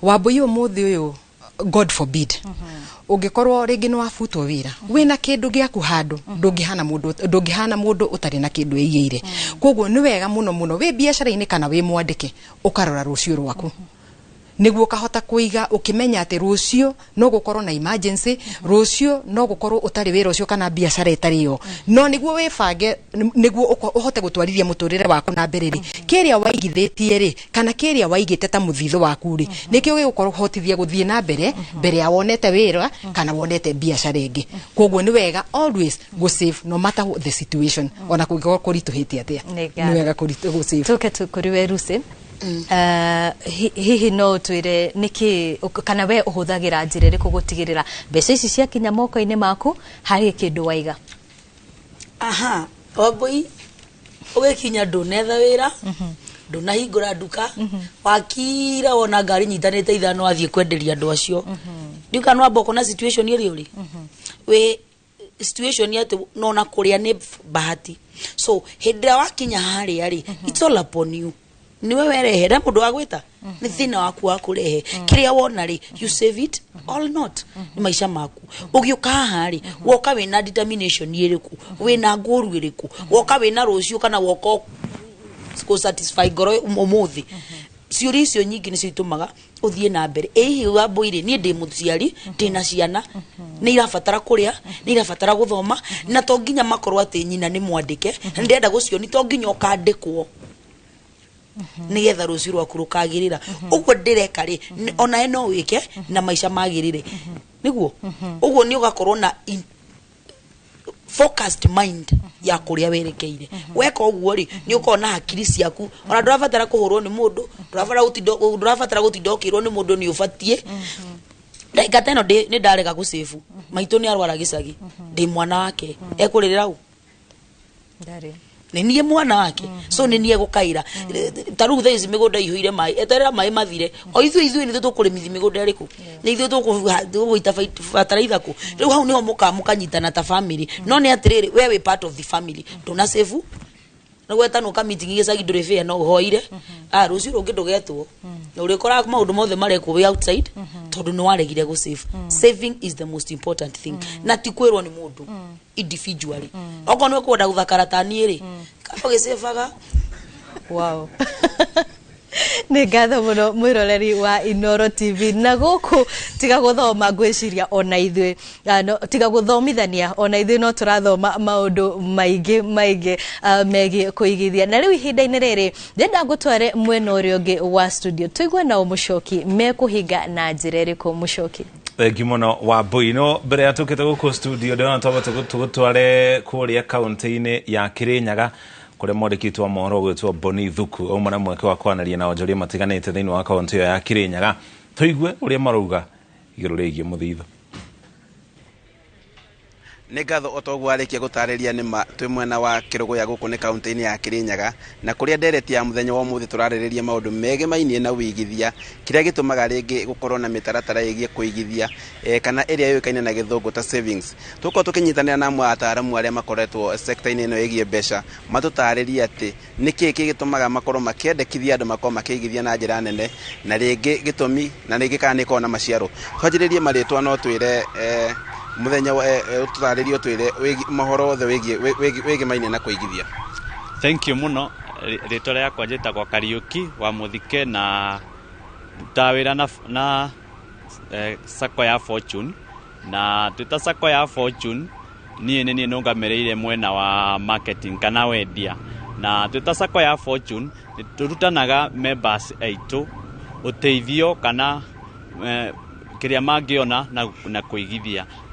Wambui ũmũthĩ ũyũ, God forbid, ũngĩkorwo rĩngĩ nĩ wabutwo wĩra, wĩna kĩndũ gĩaku handũ, ndũngĩhana mũndũ ũtarĩ na kĩndũ ĩigĩire. Kwoguo nĩ wega mũno mũno wĩ biacara-inĩ kana wĩ mwandĩke ũkarora rũciũ rwaku, nĩguo ũkahota kũiga ũkĩmenya atĩ rũciũ no gũkorwo na emergency, rũciũ no gũkorwo ũtarĩ wĩra ũcio kana biacara ĩtarĩ yo. No nĩguo wĩbange, nĩguo ũhote gũtwarithia mũtũrĩre waku na mbere rĩ, kĩrĩa waigithĩtie rĩ, kana kĩrĩa waigĩte ta mũthithũ waku rĩ, nĩkĩo gĩgũkũhotithia gũthiĩ na mbere mbere ya wonete wĩra kana wonete biacara ĩngĩ. Kwoguo nĩ wega always gũ save no matter what the situation, ona kũngĩkorwo kũritũhĩte atĩa, nĩ wega gũ save. Tũke kũrĩ we Lucy. Hihi no twire niki kana we ũhũthagĩra njĩra ĩrĩkũ gũtigĩrĩra mbeca ici ciakinya moko-inĩ maku harĩ kĩndũ waiga? Aha, Wambui ũgĩkinya ndũnetha wĩra, ndũnahingũra nduka, wakira wona ngari nyitanĩte ithano wathiĩ kwenderia andũ acio. Ndiũĩ kana wamba ũkona situation ĩrĩa ũrĩ wĩ situation atĩ nona kũrĩa nĩ bahati. So hĩndĩ ĩrĩa wakinya harĩa rĩ, it's all upon you. Niwe werehe na mundu wa gwita ni thina waku wa kurehe kiria wona ri, you save it or not, ni maisha maku. Ugiuka haha ri, woka wina determination iriku, wina nguru iriku, woka wina rucio kana woka Kũ satisfy ngoro ũmũthĩ. Ciũria icio nyingĩ nĩcio itũmaga ũthiĩ na mbere. Ĩ hihi Wambũi-rĩ, niĩ ndĩ mũciari, ndĩna ciana, nĩ irabatara kũrĩa, nĩ irabatara gũthoma, na to nginya makorwo atĩ nyina nĩ mwandĩke, na ndĩrenda gũcioni, to nginya ũkandĩkwo nĩgetha rũciũ rwaku rũkagĩrĩra. Ũguo ndĩreka rĩ, onawe no wĩke na maica magĩrĩre. Nĩguo ũguo nĩ ũgakorwo na focused mind ya kũrĩa werekeire. Weka ũguo rĩ, nĩ ũkorwo na hakiri ciaku, ona ndũrabatara kũhũrwo nĩ mũndũ, ndũrabatara gũtinda ũkĩrwo nĩ mũndũ nĩ ũbatiĩ. Ndagĩka ta ĩno nĩ ndarega gũcĩbu, maitũ nĩ arwara gĩcagi, ndĩ mwana wake, ekũrĩrĩra ũ? Ndarĩ. Nĩ niĩ mwana wake, so nĩ niĩ gũkaira. Ta rĩu thaa ici mĩgũnda ĩihũire maĩ, eterera maĩ mathire. O ithuĩ nĩthuĩ tũkũrĩmithi mĩgũnda ĩrĩkũ, nĩ ithuĩ tũgũita bataraitha kũ. Rĩu hau nĩho mũkaga mũkanyitana ta family. No nĩ atĩrĩrĩ, we wĩ part of the family, ndũna save nĩ gwetanwo ka meeting gĩcagi, ndũrĩ fair, no ũhoire ah rũciũ rũngĩ ndũgetwo, na ũrĩkoraga maũndũ mothe marekwo wĩ outside tondũ nĩ waregire gũ save. Saving is the most important thing, na ti kwĩrwo nĩ mũndũ individually. Okorwo nĩ ũkwenda gũthakara ta niĩ rĩ, kaba ũgĩcĩbaga. Wow, nĩ ngatho mũno mwĩroreri wa Inoro TV. Na gũkũ tiga gũthoma, ngwĩciria ona ithuĩ no, tiga gũthomithania, ona ithuĩ no tũrathoma maũndũ maingĩ maingĩ megiĩ kũigithia. Na rĩu ihinda-inĩ rĩrĩ ndĩrenda ngũtware mwena ũrĩa ũngĩ wa studio, tũigue nao Mũcoki mekũhinga na njĩra ĩrĩkũ. Mũcoki. Thengi mũno Wambui. No mbere ya tũkĩte gũkũ studio, ndĩrona twamba tũgũtware kũrĩa kaunti-inĩ ya Kĩrĩnyaga, kũrĩa mwandĩki witũ wa mohoro ũgwĩtwo Boni Thuku auma na mweke wa kwaranĩria na onjoria matiganĩte thĩinĩ wa kaunti ĩyo ya Kĩrĩnyaga, tũigue ũrĩa marauga igũrũ rĩgiĩ mũthitho. Nĩ ngatho. O toguo arĩkia gũtarĩria, nĩ ma twĩ mwena wa Kĩrũgũya, gũkũ nĩ kaunti-inĩ ya Kĩrĩnyaga, na kũrĩa ndereti ya mũthenya wa ũmũthĩ tũrarĩrĩria maũndũ megemainie na ũigithia, kĩrĩa gĩtũmaga rĩngĩ gũkorwo na mĩtaratara ĩgiĩ kũigithia kana ĩrĩa yũĩkaine na gĩthũngũ ta savings. Tũkorwo tũkĩnyitanĩra na amwe a ataaramu arĩa makoretwo sector-inĩ ĩno ĩgiĩ mbeca, matũtarĩrie atĩ nĩkĩĩ gĩgĩtũmaga makorwo makĩendekithia andũ makorwo makĩigithia na njĩra nene, na rĩngĩ gĩtũmi, na rĩngĩ kana nĩ ĩkoragwo na maciaro. Twanjĩrĩrie marĩtwa, no twĩre mũthenya tũtarĩrie, ũtwĩre mohoro wothe wĩgĩmainie na kũigithia. Thank you mũno. Rĩtwa rĩakwa njĩtagwo Kariũki wa Mũthike, na ndutaga wĩra na Sacco ya Fortune. Na twĩ ta Sacco ya Fortune, niĩ nĩ niĩ nũgamĩrĩire mwena wa marketing kana wendia. Na twĩ ta Sacco ya Fortune, nĩ tũrutanaga members aitũ ũteithio kana kĩrĩa mangĩona na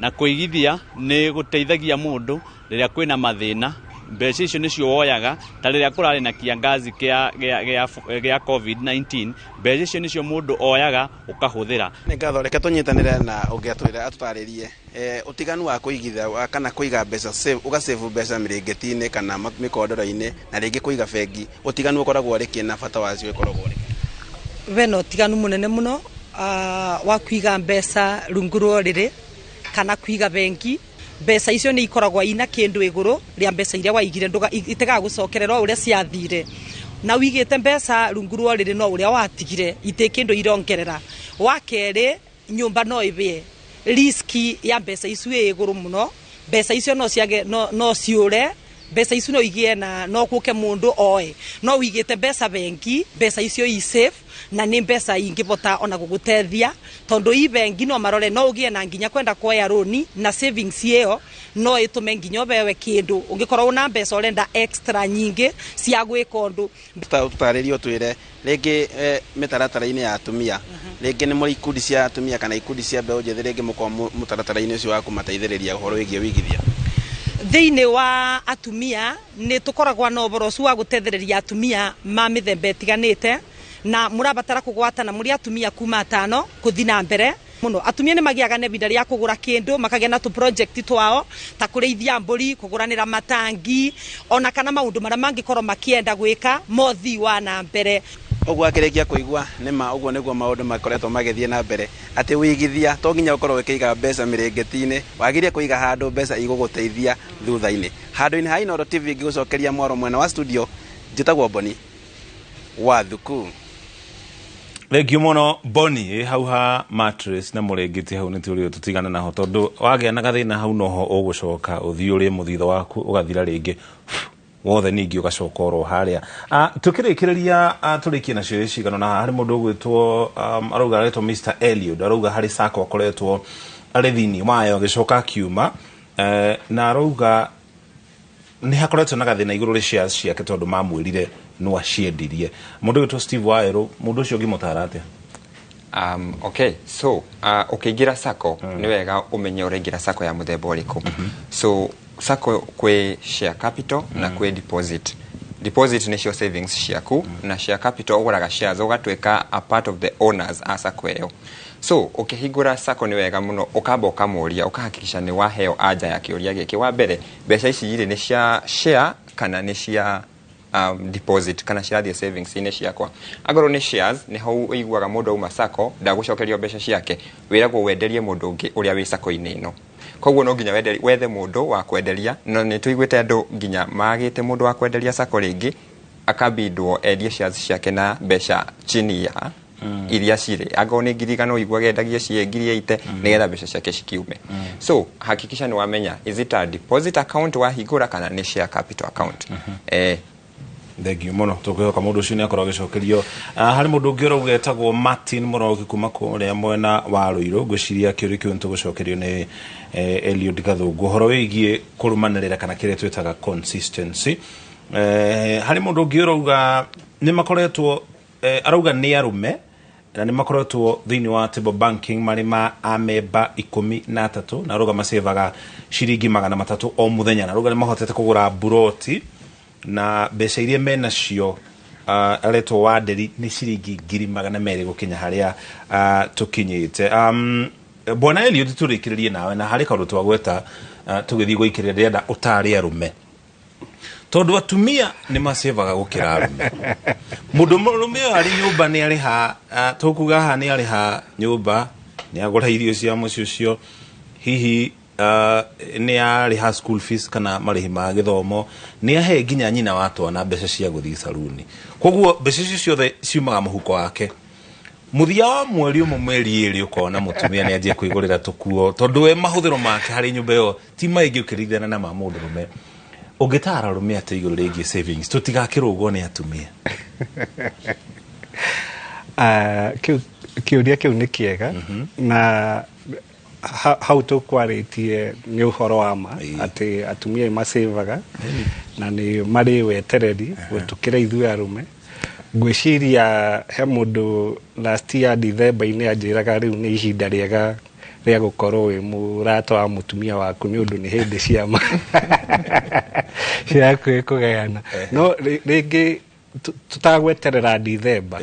kũigithia nĩ gũteithagia mũndũ rĩrĩa kwĩna mathĩna. Mbeca icio nĩcio woyaga, ta rĩrĩa kũrarĩ na kiangazi kĩa COVID-19, mbeca icio nĩcio mũndũ oyaga ũkahũthĩra. Nĩ ngatho. Reke tũnyitanĩre na ũngĩ atwĩre, atũtarĩrie ũtiganu wa kũigithia kana kũiga mbeca save, ũgasave mbeca mĩrĩngĩti-inĩ kana mĩkondoro-inĩ, na rĩngĩ kũiga bengi. Ũtiganu ũkoragwo ũrĩ kĩ, na bata wacio ũkoragwo ũrĩ? Bena ũtiganu mũnene mũno wa kũiga mbeca rungu rwa ũrĩrĩ kana kũiga bengi. Mbeca icio nĩ ikoragwo ina kĩndũ igũrũ rĩa mbeca iria waigire, itigaga gũcokerera o ũrĩa ciathire. Na wigĩte mbeca rungu rwa ũrĩrĩ, no ũrĩa watigire, itĩ kĩndũ irongerera. Wa kerĩ, nyũmba no ĩbĩe, risk ya mbeca icu ĩ igũrũ mũno. Mbeca icio no ciage, no ciũre. Mbeca icu no igie na no gũke mũndũ oe. No wigĩte mbeca bengi, mbeca icio i safe, na nĩ mbeca ingĩbota ona gũgũteithia, tondũ i bengi no marore, no ũgĩe na nginya kwenda kuoya rũni na savings ĩyo no ĩtũme nginya ũbewe kĩndũ ũngĩkorwo na mbeca ũrenda extra nyingĩ cia gwĩka ũndũ. Tũtarĩrie, ũtwĩre rĩngĩ mĩtaratara-inĩ ya atumia, rĩngĩ nĩ mũrĩ ikundi cia atumia kana ikundi cia mbeũ njĩthĩ, rĩngĩ mũkorwo mũtaratara-inĩ ũcio wa kũmateithĩrĩria ũhoro wĩgiĩ wĩigithia. Thĩinĩ wa atumia nĩ tũkoragwo na ũhoro ũcio wa gũtethereria atumia ma mĩthemba ĩtiganĩte, na mũrabatara kũgwatana mũrĩ atumia kuma atano kũthi na mbere mũno. Atumia nĩ magĩaga na ihinda rĩa kũgũra kĩndũ, makagĩa na tũ project twao ta kũrĩithia mbũri, kũgũranĩra matangi, ona kana maũndũ marĩa mangĩkorwo makĩenda gwĩka mothii wa na mbere. Ũguo akĩrĩkia kũigua, nĩ ma ũguo nĩguo maũndũ makoretwo magĩthiĩ na mbere, atĩ wĩigithia to nginya ũkorwo ũkĩiga mbeca mĩrĩngĩti-inĩ, wagĩrĩire kũiga handũ mbeca igũgũteithia thutha-inĩ. Handũ-inĩ ha Inooro TV ngĩgũcokeria mwaro mwena wa studio, njĩtagwo Boni wa Thuku. Thengiũ mũno Boni. Ĩ hau ha mattress na mũrĩngĩti hau nĩ tũrĩ tũtigane naho, tondũ wagĩa na gathĩna hau noho ũgũcoka ũthiĩ ũrĩe mũthitho waku ũgathira rĩngĩ. Wothe ningĩ ũgacoka oro harĩa. Tũkĩrĩkĩrĩria, tũrĩkie nacio cigano na harĩ mũndũ ũgwĩtwo arauga aretwo Mr Eliud, arauga harĩ sacco akoretwo arĩ thĩinĩ wayo, agĩcoka akiuma, na arauga nĩ hakoretwo na gathĩna igũrũ rĩ shares ciake tondũ mamwĩrire no aciendirie. Mũndũ ũgwĩtwo Steve Waerũ, mũndũ ũcio ũngĩmũtara atĩa? Okay, so ũkĩingĩra sacco, nĩ wega ũmenye ũraingĩra sacco ya mũthemba ũrĩkũ. So sacco kwĩ share capital na kwĩ deposit. Deposit nĩcio savings ciaku, na share capital ũgũraga shares ũgatuĩka a part of the owners a sacco ĩyo. So ũkĩhingũra sacco nĩ wega mũno ũkamba ũkamũria, ũkahakikisha nĩ waheo anja ya kĩũria gĩkĩ. Wa mbere, mbeca ici rĩ, nĩ cia share kana nĩ cia deposit kana cirathiĩ savings-inĩ ciakwa? Angorwo nĩ shares, nĩho ũiguaga mũndũ auma sacco ndagũcokerio mbeca ciake, wĩragwo wenderie mũndũ ũngĩ ũrĩa wĩ sacco-inĩ ĩno. Koguo no nginya wethe mũndũ wa kwenderia, na nĩ tũiguĩte andũ nginya magĩte mũndũ wa kwenderia sacco rĩngĩ akabindwo endie shares ciake na mbeca chini ya iria cirĩ. Angorwo nĩ 100,000, ũiguaga endagie ciĩ 80,000 nĩgetha mbeca ciake cikiume. So hakikisha nĩ wamenya, is it a deposit account wahingũra kana nĩ share capital account? Thengiũ mũno, tũkwĩhoka mũndũ ũcio nĩ akorwo agĩcokerio. Harĩ mũndũ ũngĩ ũrauga etagwo Martin Mũrogi kuma kũrĩa mwena wa Rũirũ. Ngwĩciria kĩũria kĩu nĩtũgũcokerio nĩ Eliud Gathũngũ, ũhoro wĩgiĩ kũrũmanĩrĩra kana kĩrĩa twĩtaga consistency. Harĩ mũndũ ũngĩ ũrauga nĩ makoretwo, arauga nĩ arũme na nĩ makoretwo thĩinĩ wa table banking marĩ ma amemba 13, na arauga macevaga ciringi 300 o mũthenya, na arauga nĩ mahotete kũgũra mburoti na mbeca iria menacio, aretwo Wanderi, nĩ ciringi 200,000 gũkinya harĩa tũkinyĩte. Bwana Eliud, tũrĩkĩrĩrie nawe na harĩ kaũndũ twagweta, tũgĩthiĩ gũikĩrĩra, ndĩrenda ũtaare arũme tondũ atumia nĩ macevaga gũkĩra arũme. Mũndũ mũrũme ũyũ arĩ nyũmba nĩ arĩha, tũkuga haha nĩ arĩha nyũmba, nĩ agũra irio cia mũciĩ ũcio, hihi nĩ arĩha school fees kana marĩhi ma gĩthomo, nĩ ahe nginya nyina wa twana mbeca cia gũthiĩ saruni. Koguo mbeca icio ciothe ciumaga mũhuko wake. Mũthia wa mweri ũmwe, mweri ĩrĩ, ũkona mũtumia nĩ anjie kwĩgũrĩra tũkuo tondũ we mahũthĩro make harĩ nyũmba ĩyo ti maingĩ ũkĩringithania na ma mũndũrũme. Ũngĩtara arũme atĩ igũrũ rĩgiĩ savings tũtigakĩrũgwo nĩ atumia? Kĩu kĩũria kĩu nĩ kĩega, na hau tũkwarĩtie nĩ ũhoro wa ma atĩ atumia nĩ macevaga na nĩ marĩ wetereri gũtũkĩra ithuĩ arũme. Ngwĩciria he mũndũ last year December-inĩ anjĩraga rĩu nĩ ihinda rĩega rĩa gũkorwo wĩ mũrata wa mũtumia waku, nĩ ũndũ nĩ hĩndĩ ciama ciakuhĩ kũgayana. No rĩngĩ tũtagweterera December,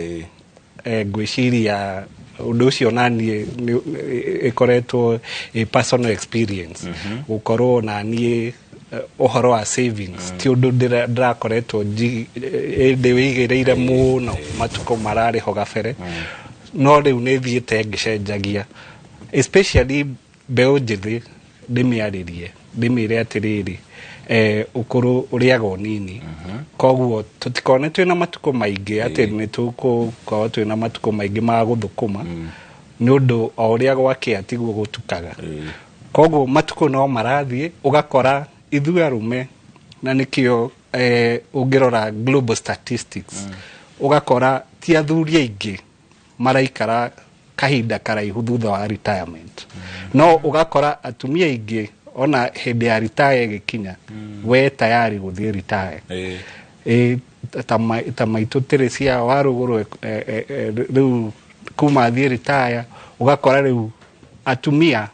ngwĩciria ũndũ ũcio naniĩ ĩkoretwo ĩ personal experience gũkorwo naniĩ, ũhoro wa savings ti ũndũ ndĩrakoretwo ndĩwĩigĩrĩire mũno matukũ mararĩ ho gabere, no rĩu nĩ thiĩte ngĩcenjagia, especially mbeũ njĩthĩ ndĩmĩarĩrie, ndĩmĩre atĩrĩrĩ, ũkũrũ ũrĩaga ũnini, koguo tũtikone twĩna matukũ maingĩ atĩ nĩ tũgũkorwo twĩna matukũ maingĩ ma gũthũkũma, nĩ ũndũ o ũrĩa gwakĩa tiguo gũtukaga. Koguo matukũ no marathiĩ, ũgakora ithuĩ arũme, na nĩkĩo ũngĩrora global statistics ũgakora ti athuri aingĩ maraikara kahinda karaihu thutha wa retirement, no ũgakora atumia aingĩ ona hĩndĩ ya retire ĩgĩkinya, we tayari gũthiĩ retire. Ta maitũ tĩrĩ cia wa rũgũrũ, rĩu kuma athiĩ retire, ũgakora rĩu atumia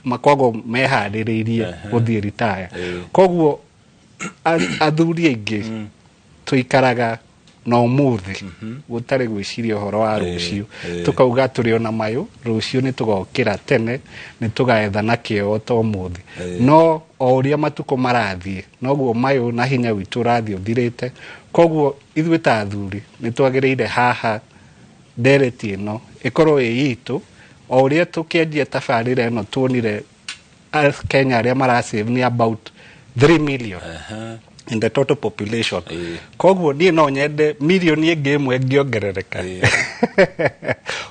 makoragwo meharĩrĩirie gũthiĩ retire. Koguo athuri aingĩ tũikaraga na ũmũthĩ gũtarĩ gwĩciria ũhoro wa rũciũ, tũkauga tũrĩ ona mayũ rũciũ nĩ tũgokĩra tene, nĩ tũgaetha na kĩo ta ũmũthĩ. No o ũrĩa matukũ marathiĩ noguo mayũ na hinya witũ ũrathiĩ ũthirĩte. Koguo ithuĩ ta athuri nĩ twagĩrĩire haha ndereti ĩno ĩkorwo ĩ itũ. O ũrĩa tũkĩanjia tabarĩra ĩno tuonire Kenya arĩa marasave nĩ about 3 million. In the total population. Koguo niĩ no nyende mirioni ĩngĩ ĩmwe ĩngĩongerereka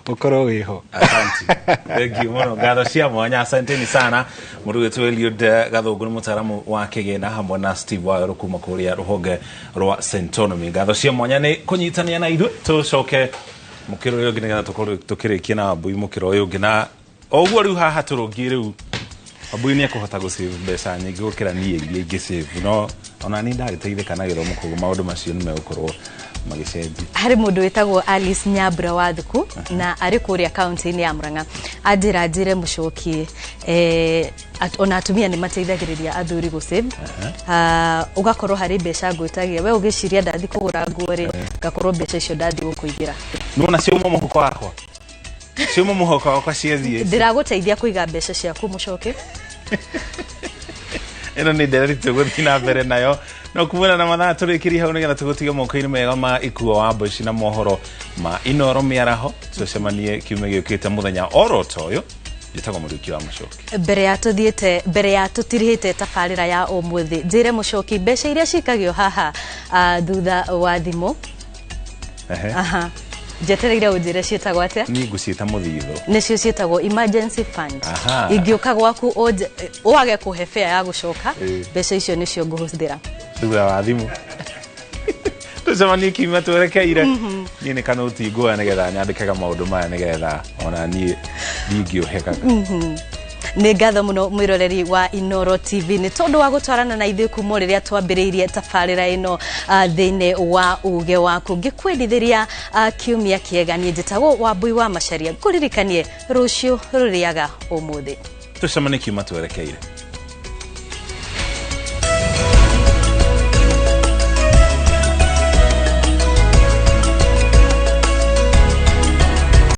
ũkorwo wĩho. Asante, thank you mũno, ngatho cia mwanya, asanteni sana. Mũndũ witũ Eliud Gathũngũ nĩ mũtaaramu wa kĩgĩna hamwe na Steve Wawerũ kuma kũrĩa rũhonge rwa Centonomy. Ngatho cia mwanya nĩ kũnyitania na ithuĩ. Tũcoke mũkĩro ũyũ ũngĩ nĩgetha tũkorwo tũkĩrĩkia na Wambui mũkĩro ũyũ ũngĩ na o ũguo. Rĩu haha tũrũngiĩ, rĩu Wambui nĩ ekũhota gũsave mbeca nyingĩ gũkĩra niĩ iria ingĩ save, no ona niĩ ndagĩteithĩka na gĩthomo, koguo maũndũ macio nĩ megũkorwo magĩcenjia. Harĩ mũndũ wĩtagwo Alice Nyambura wa Thuku na arĩ kũrĩa kaunti-inĩ ya Murang'a, anjĩra njĩre mũcokie ona atumia nĩ mateithagĩrĩria athuri gũ save. Ah, ũgakorwo harĩ mbeca ngwĩtagia we ũgĩciria ndathi kũgũra nguo rĩ, ngakorwo mbeca icio ndathi gũkũigĩra. Nĩwona ciauma mũhuko wakwa, ciauma mũhuko wakwa, ciathiĩ. Ndĩragũteithia kũiga mbeca ciaku, mũcoke. Ĩno nĩ ndereti tũgũthiĩ na mbere nayo, no kumana na mathaa tũrĩkĩrie hau nĩgetha tũgũtige moko-inĩ mega ma ikuo wa mboci na mohoro ma Inoro mĩaraho. Tũcemanie kiumia gĩũkĩte mũthenya oro ta ũyũ. Njĩtagwo Mũriũki wa Mũcoki. Mbere ya tũthiĩte, mbere ya tũtirihĩte tabarĩra ya ũmũthĩ, njĩre mũcoki mbeca iria cikagio haha thutha wa thimũ. Aha. Njetereire ũnjĩre ciĩtagwo atĩa. Niĩ ngũciĩta mũthitho. Nĩcio ciĩtagwo emergency fund. Ingĩũka gwaku wage kũhe fare ya gũcoka, mbeca icio nĩcio ngũhũthĩra. Thutha wa thimũ. Tũcemanie kiumia twerekeire. Niĩ nĩ kanoti nguoya nĩgetha nyandĩkaga maũndũ maya nĩgetha ona niĩ ndingĩũhekaga. Nĩ ngatho mũno mwĩroreri wa Inoro TV nĩ tondũ wa gũtwarana na ithuĩ kuma rĩrĩa twambĩrĩirie tabarĩra ĩno thĩinĩ wa uge waku. Ngĩkwendithĩria kiumia kĩega. Niĩ njĩtagwo Wambui wa Macaria, ngũririkanie rũciũ rũrĩaga ũmũthĩ. Tũcemanie kiumia twerekeire.